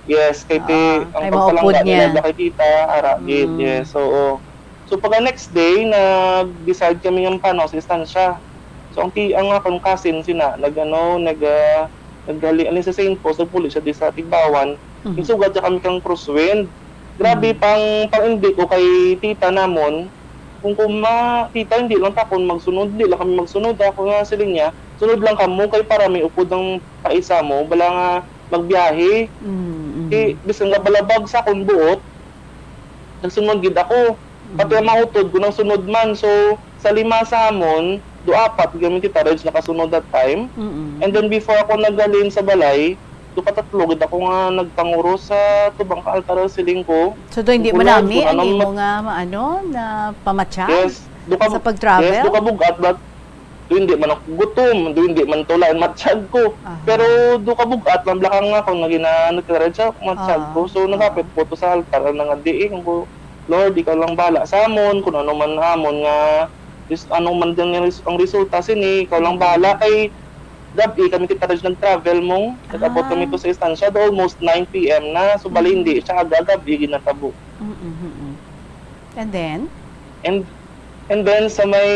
Yes, kay ti-, Ah, ang kay maupod pagpalangga nila niya. Bala kay tita, ara gid, Mm. yes, oo. So, pagka next day, nag-decide kami nga mapanaw sa estansya. So, ang ti-, ang akong cousin, sina, nag-ano, nag, ah, naghali-, ano, sa Saint Paul's, nagpuli siya di sa Tigbawan. Mhm. Isugat siya kami kang crosswind. Grabe Mhm. pang, pang-, hindi ko kay tita namon, Kung, kung makita, hindi lang ta kung magsunod, hindi lang kami magsunod. Ako nga siling niya, "Sunod lang kamo kay para may upod ang paisa mo, bala nga magbiyahe." Mm-mm. Di, bisan nga balabag sa akong buot, nagsunod gid ako. Pati ang mga utod ko nagsunod man. So, sa lima sa amon, do apat gid kami, Tita Reg, nakasunod that time. Mm-mm. And then before ako naghalin sa balay, do ka tatlo gid ako nga nagpanguro sa tubang ka altar, siling ko. So, do hindi Kulang, manami kulang ang ang imo ma- nga, ano, na pamatyag Yes, do ka sa bu- pag-travel? Yes, do ka bugat, but do hindi man ako gutom, do hindi man tulain matsyag ko. Aha. Pero do ka bugat, man, bala ka nga ako nagina-, nagkakaradya sa matsyag ko. Ah, So, ah. nagapit ko to sa altar, ang nangadiin ko, "Lord, ikaw lang bala sa amon, kung ano man amon nga, is, ano man din yung res-, ang resulta sini, ikaw lang Mm. bala." Kay gab-i kami, Tita Reg, nag-travel mong, nag-abot kami Ah. to sa estansya, do almost nine P M na. So, bali, Mm. hindi siya aga, gab-i ginatabo. Mm, mm, mm. And then? And, and then, sa may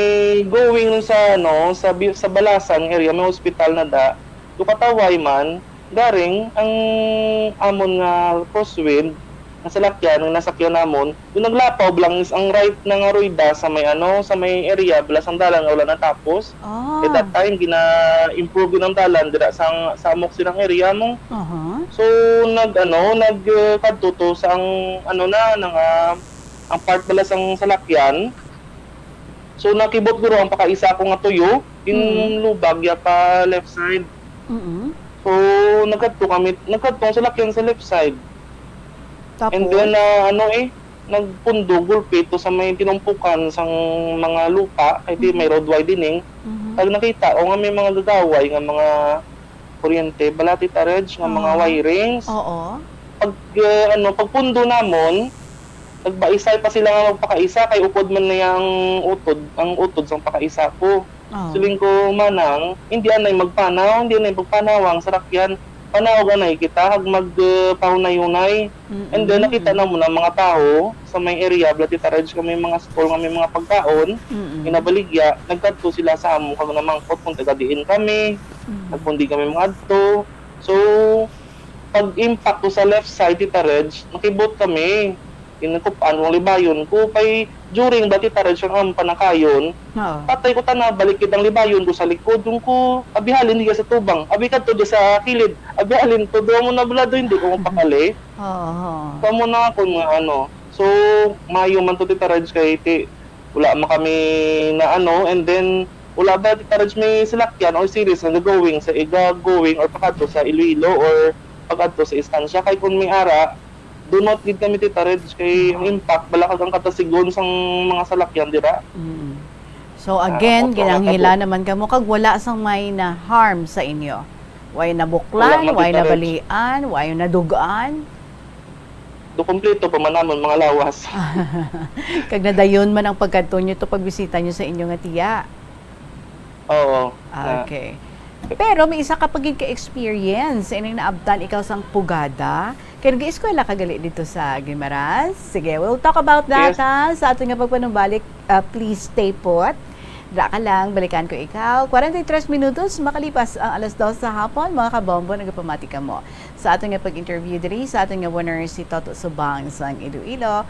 going nun sa, ano, sa Bi-, sa Balasan area, may hospital na da, do kataway man, garing ang amon nga crosswind, ang salakyan, ang nasakyan namon, yung naglapaw lang is ang right na nga rueda sa may, ano, sa may area, bala sang dalan nga wala natapos. Ah. At that time, gina-improve yun ang dalan dira sa, sa amok silang area mo. Aha. So, nag, ano, nag, uh, kadto to sa ang, ano na, nang, ah, ang part bala sang salakyan. So, nakibot guro ang pakaisa ko nga tuyo, Mm. ginlubag ya pa left side. Mm-mm. So, nagkadto kami, nagkadto ang salakyan sa left side. Tapos? And then, ah, ano eh, nagpundo, gulpi to sa may tinumpukan sang mga lupa, kay di may Mm-hmm. road widening. Mm-hmm. Kag nakita ko nga may mga gagaway nga mga kuryente, bala, Tita Reg, nga mga Ah. wirings. Oo. Pag, ah, ano, pagpundo namon, nagbaisay pa sila nga magpakaisa kay upod man niya ang utod, ang utod sang pakaisa ko. Oh. Siling ko, "Manang, hindi anay magpanaw, hindi anay magpanaw ang sarakyan. Panaw anay kita, kag mag, ah, pahunay-hunay." Mm-mm. And then, nakita namon ang mga tawo sa may area, bala, Tita Reg, nga may mga store nga may mga pagkaon, Mm-mm. ginabaligya, nagkadto sila sa amo, kag namangkot kung taga diin kami, Mm. kag kung di kami mangadto. So, pag-impact ko sa left side, Tita Reg, nakibot kami. Ginakupaan ko ang libayon ko, kay during ba, Tita Reg, ang among panakayon, Oo. patay ko tana, balik gid ang libayon ko sa likod. Yung ko, abi halin diya sa tubang, abi kadto diya sa kilid, abi halin to, duha mo na bulado, hindi ko mapakali. Oo, oo. Kamo na ako nga ano. So, mayo man to, Tita Reg, kay ti-, wala man kami na ano, and then, wala ba, Tita Reg, may salakyan or series nga going sa iga, going or pakadto sa Iloilo or pakadto sa Estancia. Kay kung may ara, do not gid kami, Tita Reg, kay ang Oo. impact, bala kag ang katasigon sang mga salakyan dira. Mm. So, Ah, again, opo, ginanghila opo. naman kamo kag wala sang may na-harm sa inyo. Way Wala nabuklan, man, way Tita Reg. nabalian, way nadug-an. Do kompleto pa man namon mga lawas. Kag nadayon man ang pagkadto nyo to, pagbisita nyo sa inyo nga tiya. Oo, na. Okay. Pero may isa ka pa gid ka experience, ining naabtan ikaw sang pugada. Kay nag-eskwela ka gali dito sa Guimaras. Sige, we'll talk about that, Yes. ha, sa aton nga pagpanumbalik. Ah, please stay put. Dira ka lang, balikan ko ikaw. Kwarenta y tres minutos makalipas ang alas dos sa hapon, mga kabombo, nagapamati kamo sa aton nga pag-interview diri sa aton nga winner, si Toto Subang sang Iloilo.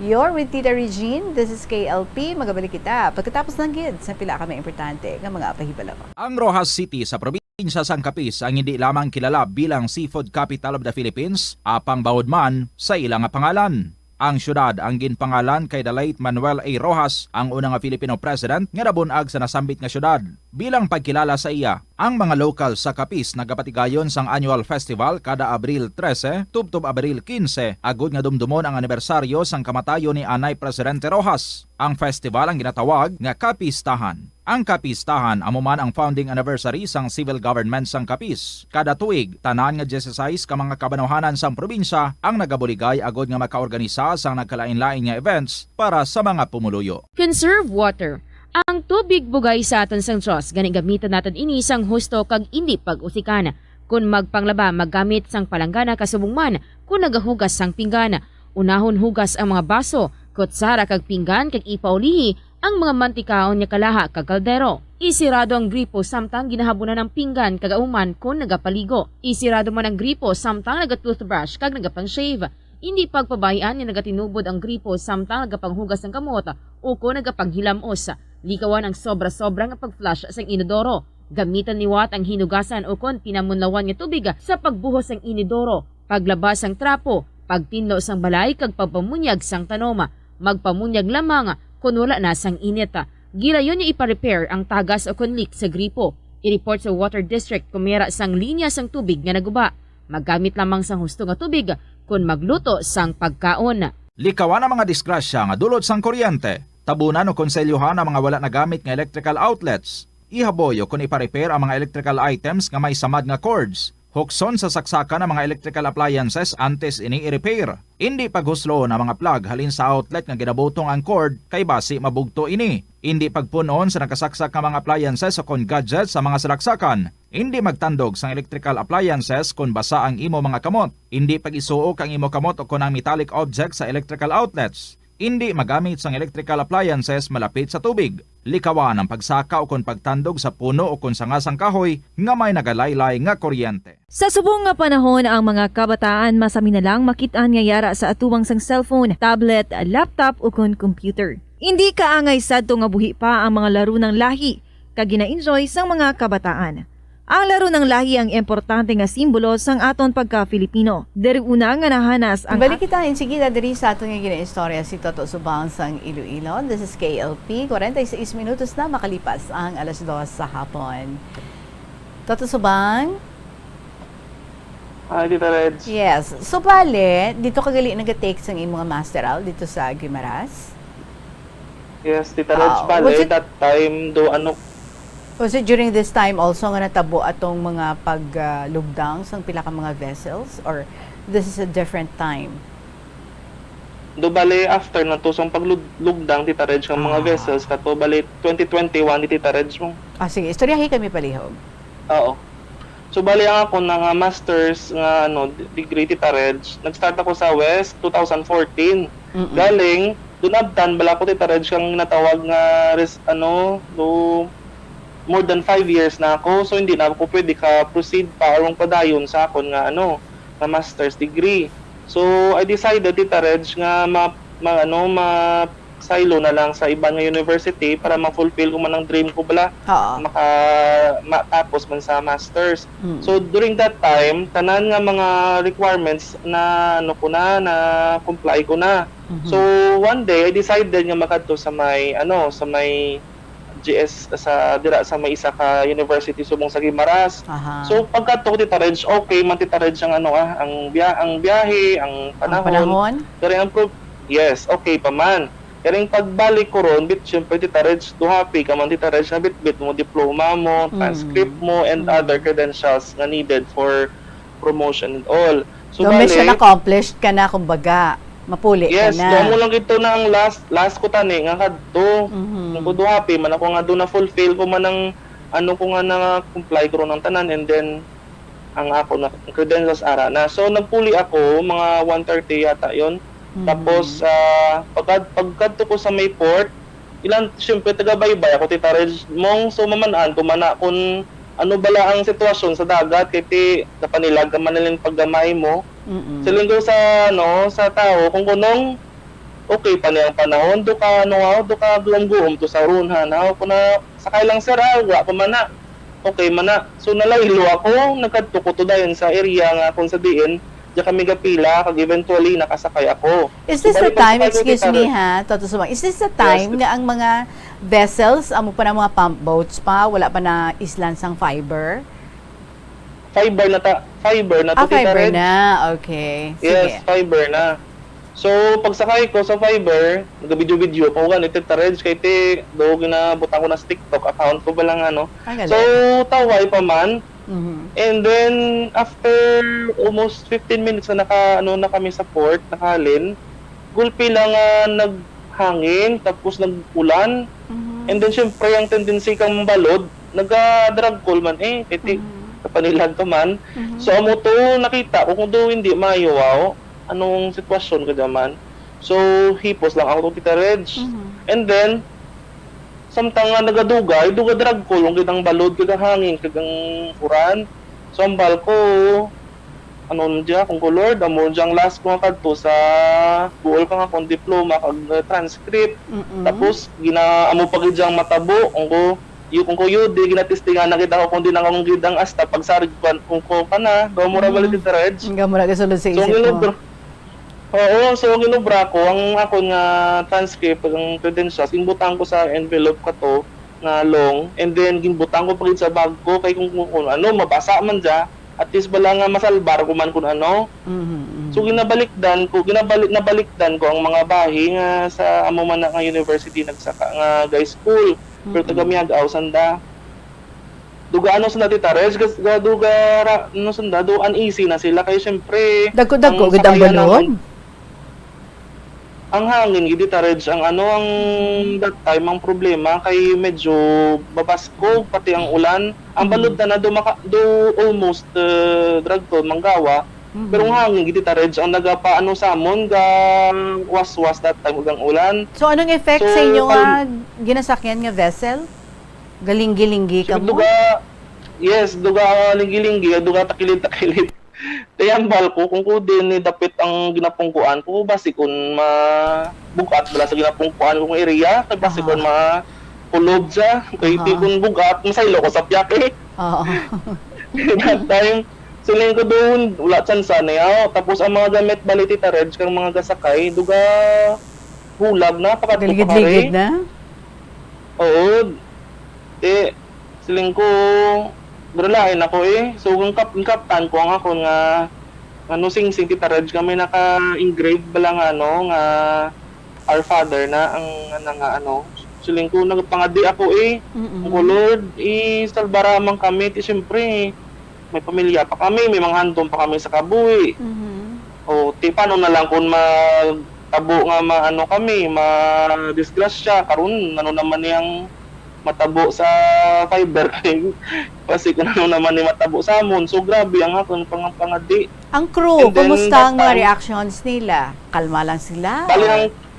You're with Tita Regine. This is K L P. Magabalik kita pagkatapos lang gid sa pila ka mga importante nga mga pahibalo. Ang Roxas City sa probinsya sang Capiz ang hindi lamang kilala bilang Seafood Capital of the Philippines, apang bawod man sa ila nga pangalan. Ang siyudad ang ginpangalan kay the late Manuel A. Roxas, ang una nga Filipino president nga nabun-ag sa nasambit nga siyudad. Bilang pagkilala sa iya, ang mga lokal sa Capiz nagapatigayon sang annual festival kada Abril trese tubtob Abril kinse, agod nga dumdumon ang anibersaryo sang kamatayon ni anay Presidente Roxas. Ang festival ang ginatawag nga Kapistahan. Ang Kapistahan amo man ang founding anniversary sang civil government sang Capiz. Kada tuig, tanan nga dieciséis ka mga kabanawhanan sang probinsya ang nagabuligay agod nga makaorganisa sang nagkalain-lain nga events para sa mga pumuluyo. Conserve water. Ang tubig bugay sa aton sang Dios, gani gamiton naton ini sang husto kag indi pag-usikan. Kon magpanglaba, maggamit sang palanggana kasubong man kon nagahugas sang pinggan. Unahon hugas ang mga baso, kutsara kag pinggan kag ipaulihi ang mga mantikaon nga kalaha kag kaldero. Isirado ang gripo samtang ginahabunan ang pinggan kag ahuman kon nagapaligo. Isirado man ang gripo samtang naga-toothbrush kag nagapang-shave. Indi pagpabaian nga nagatinubod ang gripo samtang nagapanghugas sang kamot ukon nagapanghilam-os. Likawan ang sobra-sobra nga pag-flush sang inodoro. Gamitan liwat ang hinugasan ukon pinamunlawan nga tubig sa pagbuhos sang inodoro, paglaba sang trapo, pagtinlo sang balay kag pagpamunyag sang tanom. Magpamunyag lamang kon wala na sang init. Gilayon nga ipa-repair ang tagas ukon leak sa gripo. I-report sa water district kon may ara sang linya sang tubig nga naguba. Maggamit lamang sang husto nga tubig kon magluto sang pagkaon. Likawan ang mga disgrasya nga dulot sang kuryente. Tabunan o konselyohan ang mga wala nagamit nga electrical outlets. Ihaboy o kon ipa-repair ang mga electrical items nga may samad nga cords. Hukson sa saksakan ang mga electrical appliances antes ini i-repair. Indi paghusloon ang mga plug halin sa outlet nga ginabutong ang cord, kay basi mabugto ini. Indi pagpun-on sa nakasaksak nga mga appliances o kon gadgets sa mga salaksakan. Indi magtandog sang electrical appliances kon basa ang imo mga kamot. Indi pag-isuok ang imo kamot o kon ang metallic objects sa electrical outlets. Indi magamit sang electrical appliances malapit sa tubig. Likawan ang pagsaka o kon pagtandog sa puno o kon sanga sang kahoy nga may nagalaylay nga kuryente. Sa subong nga panahon, ang mga kabataan masami na lang makit-an nga yara sa atubangan sang cellphone, tablet, laptop, o kon computer. Indi kaangay sadto nga buhi pa ang mga laro nang lahi kag gina-enjoy sang mga kabataan. Ang laro nang lahi ang importante nga simbolo sang aton pagka-Filipino. Diri una nga nahanas ang Balik kita insigida diri sa aton nga ginaistorya si Toto Subang sang Iloilo. This is K L P, kwarenta y seis minutos na makalipas ang alas dos sa hapon. Toto Subang? Hi, Tita Reds. Yes. So, bale, dito ka gali naga-take sang imong masteral dito sa Guimaras? Yes, Tita Reds, Ah, bale, was it that time do, ano, Was it during this time also nga natabo atong mga pag, ah, lugdang sang pila ka mga vessels, or this is a different time? Do bale, after na to sang paglug-, lugdang, Tita Reg, ang mga Ah. vessels kato, bale, twenty twenty-one ni Tita Reg mo. Ah, sige, istoryahi kami palihog. Oo. So, bale, ang ako na nga master's nga, ano, d-, degree, Tita Reg, nag-start ako sa West two thousand fourteen. Mm-mm. Galing, dun abtan bala ko, Tita Reg, kang ginatawag nga res-, ano, do, more than five years na ako. So, hindi na ako pwede ka-proceed pa or padayon sa akon nga, ano, nga master's degree. So, I decided, Tita Reg, nga ma-, ma-, ano, ma-, saylo na lang sa iban nga university para ma-fulfill ko man ang dream ko bala. Oo. Maka-, matapos man sa master's. Mm. So, during that time, tanan nga mga requirements na, ano ko na, na comply ko na. Mhm. So, one day, I decided nga makadto sa may, ano, sa may G S, sa, dira sa may isa ka university subong sa Guimaras. Aha. So, pagkadto ko, Tita Reg, okay man, Tita Reg, ang, ano, ah, ang biya-, ang biyahe, ang Ang panahon. panahon? Pero ang pro-, yes, okay pa man. Pero yung pagbalik ko ron, bit, syempre, Tita Reg, do happy ka man, Tita Reg, na bitbit mo diploma mo, Mm. transcript mo, and Mm. other credentials nga needed for promotion and all. So, So, mission bale, accomplished ka na, kumbaga. Mapuli ka Yes, na. Amo lang ito na ang last, last ko tani nga kadto. Mhm. Nagkudo happy man ako nga do na-fulfill ko man ang ano ko nga na-comply ko ron ang tanan, and then ang ako na credentials ara na. So, nagpuli ako, mga one thirty yata yon. Mhm. Tapos, ah, pagkad-, pagkadto ko sa may port, ilan, siyempre, taga-baybay ako, Tita Reg, mong, so, maman-an ko man na kung ano bala ang sitwasyon sa dagat, kay ti, napanilag ka man nilang paggamay mo. Mm-mm. Siling ko sa, ano, sa tao, kung kunong okay pa niya ang panahon, do ka, ano nga, do ka guom-guom to sa runhan, ha? Kung na, sakay lang, sir, ah, wa pa man na. Okay man na. So, nalaylo ako, nagkadto ko to dayon sa area nga kung sa diin, diya kami gapila, kag eventually, nakasakay ako. Is So, this the balik time, pagsakay ko, excuse Tita me Reg. ha, Toto Subang, is this the Yes, time yes. nga ang mga vessels, amo pa na mga pump boats pa, wala pa na islan sang fiber? Fiber na ta-, fiber na to, Ah, Tita fiber Reg. na. Okay. Yes, Sige. fiber na. So, pagsakay ko sa fiber, nag-video-video pa ko gani, Tita Reg, kay ti, do ginabutang ko na sa TikTok account ko ba lang, ano. Ang galing. So, taway pa man. Mhm. And then, after almost fifteen minutes na naka, ano, na kami sa port, nakahalin, gulpi lang nga naghangin, tapos nag-ulan. Mhm. And then, syempre, ang tendency kang balod, naga-drag call man eh. Kay ti, Mhm. kapanilag ka man. Mhm. So, amo to, nakita ko kung do hindi maayo, wow, anong sitwasyon ka dyan man. So, hipos lang ako to, Tita Reg. Mhm. And then, samtang nga nagadugay, duga-drag call, kung kitang balod, kag ang hangin, kag ang uran. So, ang bal ko, ano, diya, kung ko, Lord, amo diyang last ko nga kadto sa buol kang akong diploma kag, uh, transcript. Mm-mm. Tapos, gina-, amo pa gid diyang matabo, kung ko, yu-, kung ko, yun, di ginatistingan na gid ako, kung di na akong gid ang asta, pagsarig, kung, kung ko ka na, daw mo ra balik, Mm. Tita Reg. Ang gamo na gasulod sa So, isip mo. ginubra-, oo, so, ginubra ko, ang akon nga transcript, ang credentials, ginbutang ko sa envelope ka to, nga long, and then, ginbutang ko pa gid sa bag ko, kay kung, kung, kung ano, mabasa man dya, at least bala nga masalbar ko man kung ano. Mhm, mhm. So, ginabalikdan ko, ginabalik, nabalikdan ko ang mga bahi nga sa amo man na nga university nagsaka, nga high school. Pero Mm-mm. taga Miag-ao sanda. Duga ano sanda, Tita Reg, gas-, ga-, duga ra-, ano sanda, do uneasy na sila. Kay syempre, Dagko-dagko ang gid ang sakayan balod? namon, ang hangin gid, Tita Reg, ang ano, ang that time, ang problema kay medyo babaskog, pati ang ulan. Ang Mm. balod na na do maka-, do almost, uh, dragton, manggawa. Mhm. Pero ang hangin gid, Tita Reg, ang nagapaano sa amon, ga waswas that time, ug ang ulan. So, anong effect sa So, inyo kal- nga ginasakyan nga vessel? Galinggi-linggi ka Sige, mo? duga, yes, duga, linggi-linggi, duga, takilid-takilid. Kay hambal ko, kung ko din ni dapit ang ginapungkuan ko, basi kun ma-, bugat bala sa ginapungkuan kong area, kay basi Aha. kun ma-, kulob siya, kay Aha. di kun bugat, masaylo ko sa piyake. Oo. That time, siling ko doon, wala tsansa na yaw. Tapos ang mga gamit, bali, Tita Reg, kang mga gasakay, duga, hulag na, pakadto pa Galigid-ligid kare. na? Oo. Eh, siling ko, "Pero lain ako eh." So, ang kap-, ang kaptan ko ang akon nga, ano, singsing, Tita Reg, nga may naka-engrave bala nga, ano, nga Our Father na ang, ano, nga, ano. Siling ko, nagpangadi ako eh. Mm-mm. Ako, "Lord, eh, salbara man kami." Ti, siyempre, may pamilya pa kami, may mga handom pa kami sa kabuhi. Mhm. O, ti, paano na lang kung magtabo nga maano kami, madisgrasya? Karon, ano naman niyang matabo sa fiber? Kasi kung ano naman ni matabo sa amon. So, grabe ang akon pang-, pangadi. Ang crew, And then, kumusta that ang mga time, reactions nila? Kalma lang sila? Bali, ang, Or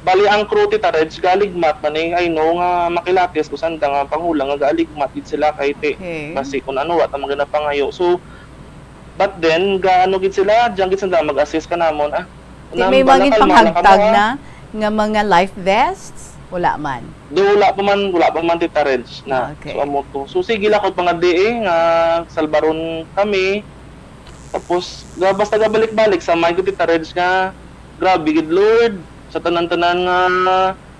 bali, ang crew, Tita Reg, galigmat man eh. I know nga makilatis ko sanda nga pangulang nga galigmat gid sila kay ti, Okay. basi kung ano, wa ta man ganapangayo. So, but then, gaano gid sila, diyan gid sanda mag-assist ka namon, ah. Di Nam-, may bala, mga kalma lang ka ginpanghagtag mo, ah. na nga mga life vests? Wala man. Do, wala pa man, wala pa man, Tita Reg, na. Okay. So, amo to. So, sige lang ko pangadi eh, nga salbaron kami. Tapos, ga-, basta gabalik-balik sa mind ko, Tita Reg, nga, "Grabe gid, Lord, sa tanan-tanan nga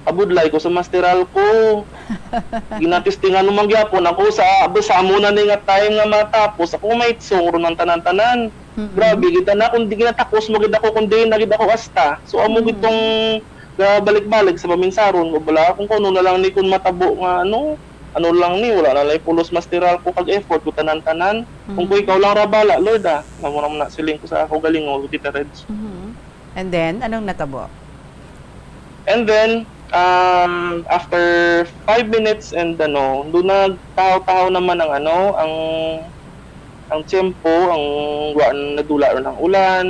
abudlay ko sa masteral ko. Ginatistingan mo man gyapon ako sa, sa amo na ni nga time nga matapos ako, may itsong ron ang tanan-tanan. Mm-mm. Grabe gid na, kung di ginatapos mo gid ako, kung di na gid ako asta." So, amo gid Mm. tong gabalik-balik sa paminsaron ko, bala, kung kuno na lang ni, kung matabo nga, ano, ano lang ni, wala na lang pulos masteral ko kag effort ko tanan-tanan. Kung ko Mm. ikaw lang ra bala, Lord, ah, amo naman na siling ko sa ako galingon, Tita Reg. Mhm. And then, anong natabo? And then, um, after five minutes and ano, doon nagtahaw-tahaw naman ang ano, ang, ang tiyempo, ang wa-, nadula ron ang ulan,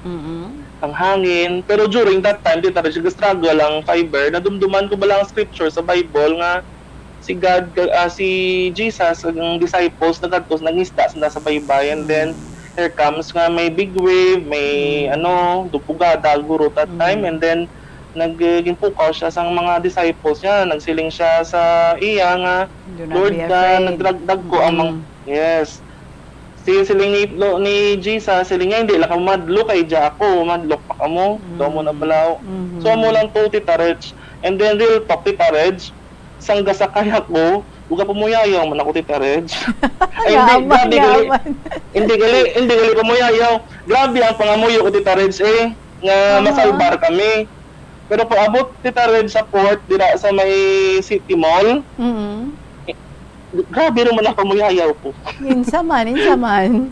Mm-mm. ang hangin. Pero during that time, Tita Reg, nag-struggle ang fiber. Nadumduman ko bala ang scripture sa Bible nga si God, ah, si Jesus, ang disciples, nagadto, nangisda sila sa baybay. And then, Mm. there comes nga may big wave, may, Mm. ano, dupugada, guro, that time. Mm. And then, nag-, ginpukaw siya sa mga disciples niya. Nagsiling siya sa iya nga, Do not "Lord, be ka, afraid." nagdag-, dagko ang mga, Mm. yes. Si, siling ni, lo, ni Jesus, siling niya, "Hindi lang kamo madlo, kay diya ako, madlok pa kamo." Daw mo na Mm. balaw. Mhm. So, amo lang to, Tita Reg. And then, real talk, Tita Reg, sang gasakay ako, ug pamuyayaw man ako, Tita Reg. Ay, hindi, Yaman, grabe, gali. Yaman. Hindi, gali, hindi, gali, pamuyayaw. Grabe ang pangamuyo ko, Tita Reg, eh, nga Aha. masalbar kami. Pero pag-abot, Tita Reg, sa port, dira sa may City Mall, Mm. eh, grabe naman ang pamuyayaw ko. Insa man, insa man.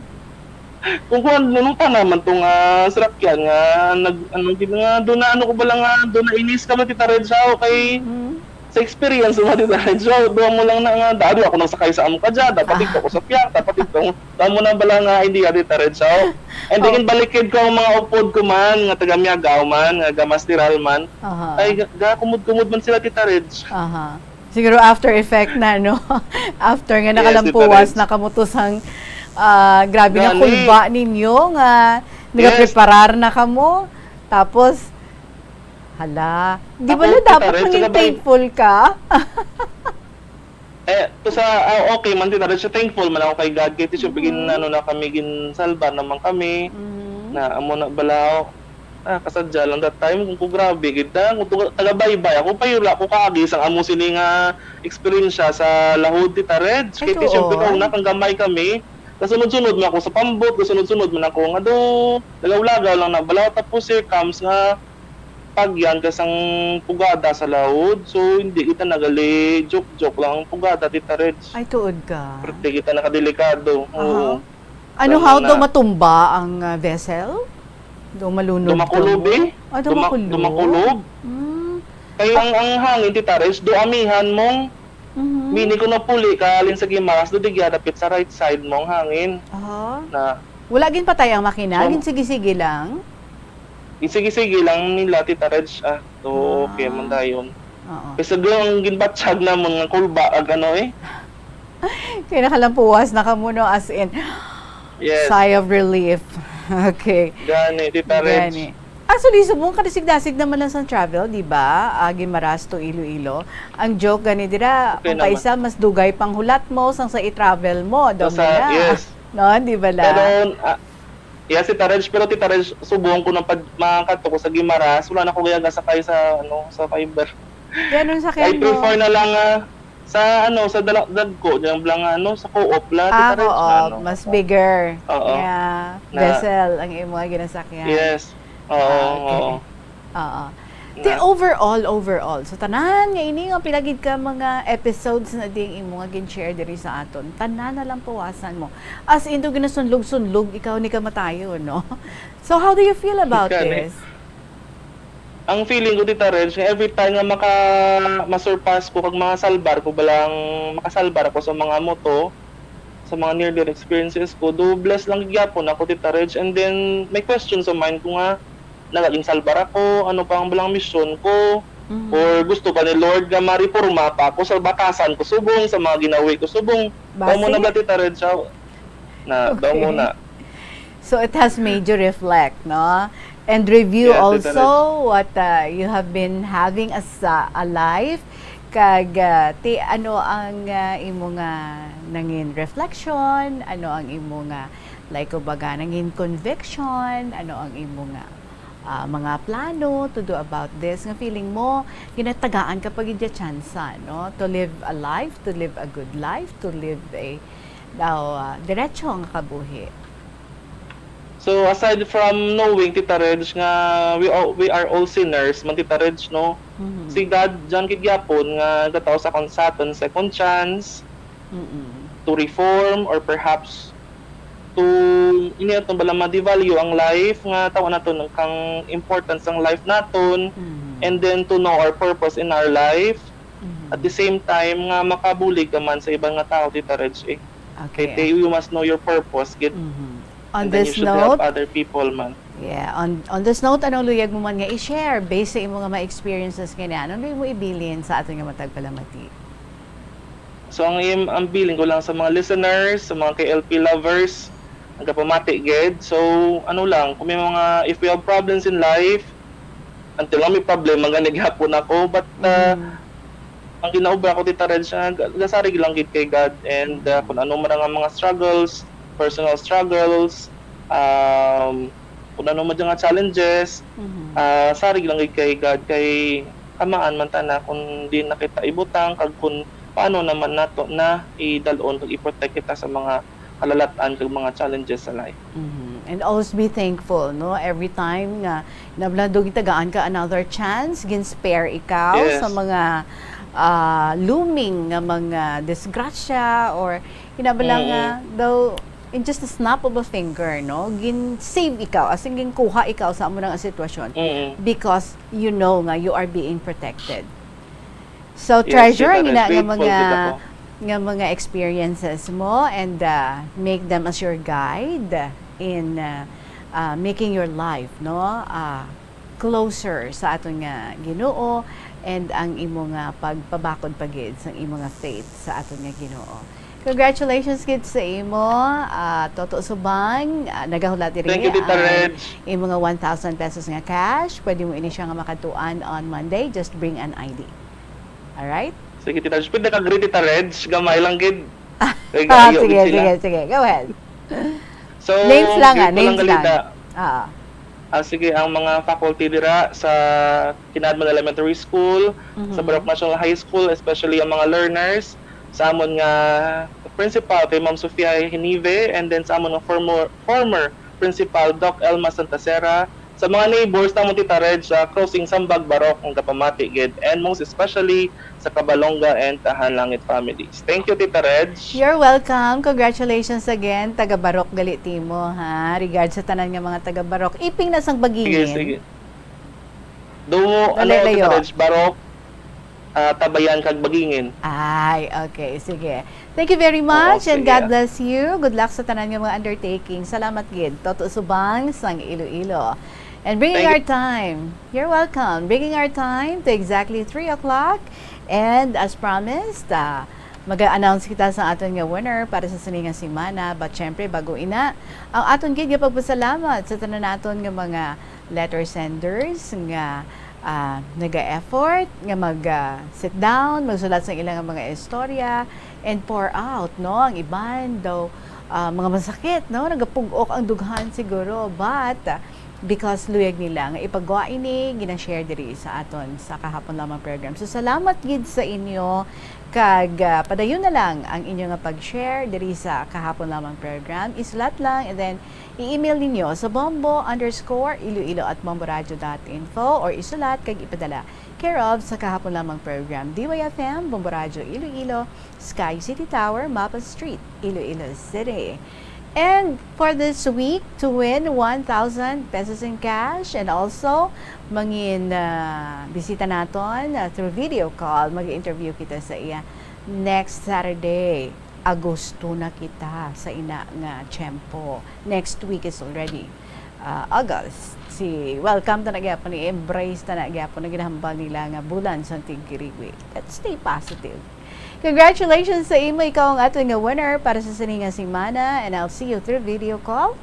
Kung kuwan, nung pa naman tong, ah, sarakyan nga, nag-, ano, gid nga, doon na, ano ko ba lang nga, doon na inis ka, Tita Reg, sa ako kay Mm. sa experience mo, Tita Reg, so, doon mo lang na nga, dado ako nang sakay sa amo ka dyan, dapat Ah. ikaw ko sa piyak, dapat ikaw, doon mo na bala nga, hindi, Tita Reg, so, and then, Oh. balikid ko ang mga upod ko man, nga taga Miagao man, nga gamasteral man, Aha. ay, ga-, gakumod-kumod man sila, Tita Reg. Aha. Siguro after effect na, no? After nga Yes, nakalampuwas Tita Reg. na kamo to sang Ah, grabe nga Gani. kulba ninyo nga Yes. nagapreparar na kamo. Tapos, hala, di Ako, ba na dapat Tita Reg, mangin saka ba- thankful ka? Eh, to sa, ah, okay man, Tita Reg, thankful man ako kay God. Kay, siyempre, Mhm. gin-, ano na kami, ginsalbar naman kami. Mhm. Na, amo na bala, ah, kasadya lang that time. Kung ko, grabe, gid na. Kung tuga-, taga-baybay ako, pa yun ako kaagi sang amo sini nga eksperyensya sa lahod, Tita Reg. Ay, Kay, ti, siyempre, tuon? kauna, kang gamay kami. Kasunod-sunod man ako sa pambot, kasunod-sunod man ako nga do, lagaw-lagaw lang na bala, tapos here comes nga pagyan ka sang pugada sa lahod. So, hindi kita nagali joke-joke lang ang pugada, Tita Reg. Ay, tuod ka. Perte kita nakadelikado. Aha. Oo. Ano, Lalo how na daw matumba ang, ah, vessel? Daw malunod Dumakulob, kamo? eh. Ah, Duma-, dumakulob? dumakulob. Mm. Kaya ang, ang hangin, Tita Reg, do amihan mong Mhm. Meaning, kung napuli ka, halin sa Guimaras, do digya dapit sa right side mo ang hangin. Aha. Na Wala gin patay ang makina? So, Gin sige-sige lang? Sige-sige lang nila, Tita Reg, ah. So, okay man Ah. dayon. Oo. Kaysa ang ginbatyag namon nga kulba, ag ano, eh. Kaya nakalampuwas na kamo, no? As in, Yes. sigh of relief. Okay. Gani, Tita Reg. Gani. Actually, subong kadasig-dasig naman lang sa travel, di ba? Ah, Guimaras to Iloilo. Ang joke gani dira, Okay kung naman. kaisa, mas dugay pang hulat mo sang sa i-travel mo, daw Sa, mo na. yes. No, di ba la? Pero, ah, yes, Tita Reg, pero Tita Reg, subong ko nang pag-, makadto ko sa Guimaras, wala na ko gaya gasakay sa, ano, sa Viber. Kaya anong sakyan I prefer mo? na lang, ah, Sa ano, sa dala-, dagko, dyan lang, ano, sa co-op la, Ah, Tita Reg, co-op. ano, Mas oo. bigger Oo. nga Na vessel ang imo nga ginasakyan. Yes. Oo, Ah, okay. oo. Oo. Ti, Na overall, overall, sa tanan nga ini nga pila gid ka mga episodes na ding imo nga gin-share diri sa aton, tanan na lang puwasan mo. As in, do ginasunlog-sunlog, ikaw ni kamatayon, no? So, how do you feel about Gani. this? Ang feeling ko, Tita Reg, nga every time nga maka-, masurpass ko kag makasalbar ko, balang makasalbar ako sa mga moto, sa mga near-death experiences ko, do bless lang gyapon ako, Tita Reg. And then, may question sa mind ko nga, nagaging salbar ako, ano pa ang balang misyon ko, Mhm. or gusto ba ni Lord nga mareporma pa ako sa batasan ko subong, sa mga ginawi ko subong? Basi? Amo na ba, Tita Reg, sa Na, daw Okay. mo na. So, it has made you reflect, no? And review Yes, Tita also Reg. what, uh, you have been having as, uh, a life. Kag, uh, ti, ano ang, uh, imo nga nangin reflection? Ano ang imo nga, like, kumbaga, nangin conviction? Ano ang imo nga ah, mga plano to do about this, nga feeling mo, ginatagaan ka pa gid ya tsansa, no? To live a life, to live a good life, to live a, daw, ah, diretso nga kabuhi. So, aside from knowing, Tita Reg, nga we all, we are all sinners, man, Tita Reg, no? Mhm. Si God, dyan gid gyapon nga gataw sa kon-, sa aton second chance, Mm-mm. to reform, or perhaps to, ini ato bala ma-devalue ang life, nga tawa naton kang importance ang life naton, Mhm. and then to know our purpose in our life. Mhm. At the same time, nga makabulig ka man sa iban nga tao, Tita Reg, eh. Okay. Kay te, you must know your purpose, gid. Mhm. On And then you this should help note, other people man. yeah, on, on this note, anong luyag mo man nga i-share based sa imo nga mga experiences nga niya? Anong luyag mo ibilin sa aton nga matag palamati? So, ang im-, ang bilin ko lang sa mga listeners, sa mga K L P lovers, nagapamati gid. So, ano lang, kung may mga, if we have problems in life, until nga may problema, gani gihapon ako. But, uh, Mm. ang ginaobra ko, Tita Reg, siya, ga-, gasarig lang gid kay God. And, uh, kung ano man ang mga struggles, personal struggles, um, kung ano man yung mga challenges, Mhm. ah, sarig lang gid kay God, kay kamaan man tana kung di na kita ibutang, kag kung paano naman nato na idalon kag i-protect kita sa mga kalalatan kag mga challenges sa life. Mhm. And always be thankful, no? Every time nga nablandog, tagaan ka another chance, gin-spare ikaw Yes. sa mga, ah, looming nga mga disgrasya or hinabala nga Mm-mm. daw in just a snap of a finger, no? Gin-save ikaw, as in, ginkuha ikaw sa amo nga sitwasyon Mm-mm. because you know nga you are being protected. So, Yes, treasure Tita Reg, ang ina nga grateful mga, gid ako. nga mga experiences mo and, uh, make them as your guide in, uh, uh, making your life, no, uh, closer sa aton nga Ginoo and ang imo nga pagpabakod pa gid sa imo nga faith sa aton nga Ginoo. Congratulations gid sa imo, ah, Toto Subang. Ah, nagahulat diri Thank you, Tita ang Reg. imo nga one thousand pesos nga cash. Pwede mo ini siya nga makadtuan on Monday. Just bring an I D. Alright? Sige, Tita Reg. Pwede ka greet, Tita Reg. Gamay lang gid. Kay Ah, gaayo sige, gid sila. sige, sige. Go ahead. So, Names lang, ah, greet ko lang names lang. galita. Ah. Ah, sige, ang mga faculty dira sa Kinadman Elementary School, sa Mhm. Barok National High School, especially ang mga learners, sa amon nga principal kay Ma'am Sofia Hinive, and then sa amon nga former, former principal, Doc Elma Santasera, sa mga neighbors namon, Tita Reg, sa Crossing Sambag, Barok, ang gapamati gid, and most especially sa Cabalonga and Tahan Langit families. Thank you, Tita Reg. You're welcome. Congratulations again. Taga Barok gali timo, ha. Regards sa tanan nga mga taga Barok. Iping na sang Sige, Bagingin. sige. Dungo, Dali, ano, layo. Tita Reg, Barok, ah, Tabayan, kag Bagingin. Ay, okay. Sige. Thank you very Oo, much and sige. God bless you. Good luck sa tanan nga mga undertaking. Salamat gid. Toto Subang sang Iloilo. And bringing Thank you. our time. You're welcome. Bringing our time to exactly three o'clock. And as promised, ah, mag-announce kita sa aton nga winner para sa sini nga semana. But syempre, bago ina, ang aton gid nga pagpasalamat sa tanan naton nga mga letter senders nga, ah, naga-effort nga mag, ah, sit down, magsulat sa ilang mga istorya and pour out, no? Ang iban daw, ah, mga masakit, no? Nagapug-ok ang dughan siguro, but, ah, because luyag nila nga ipagwa ini, gina-share diri sa aton sa Kahapon Lamang program. So, salamat gid sa inyo, kag, ah, padayon na lang ang inyo nga pag-share diri sa Kahapon Lamang program. Isulat lang, and then i-email ninyo sa bombo underscore iloilo at bomboradio dot info or isulat kag ipadala care of sa Kahapon Lamang program, D Y F M, Bombo Radyo Iloilo, Sky City Tower, Mapa Street, Iloilo City. And for this week, to win one thousand pesos in cash and also mangin, ah, bisita naton, ah, through video call, mag-interview kita sa iya next Saturday. Agosto na kita sa ina nga tiyempo. Next week is already, ah, August. Si welcome ta na gyapon, i-embrace ta na gyapon ang ginahambal nila nga bulan sang tigkiriwi. Let's stay positive. Congratulations sa imo, ikaw ang aton nga winner para sa sini nga semana, and I'll see you through video call.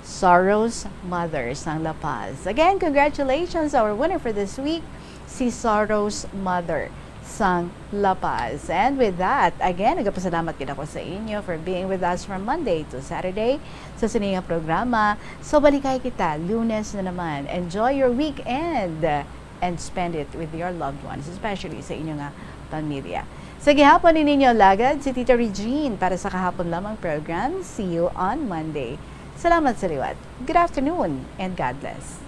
Sorrow's Mother sang La Paz. Again, congratulations, our winner for this week, si Sorrow's Mother sang La Paz. And with that, again, nagapasalamat gid ako sa inyo for being with us from Monday to Saturday sa sini nga programa. So, balikay kita Lunes na naman. Enjoy your weekend and spend it with your loved ones, especially sa inyo nga pamilya. Sa gihapon ni ninyo lagad si Tita Regine para sa Kahapon Lamang program. See you on Monday. Salamat sa liwat. Good afternoon and God bless.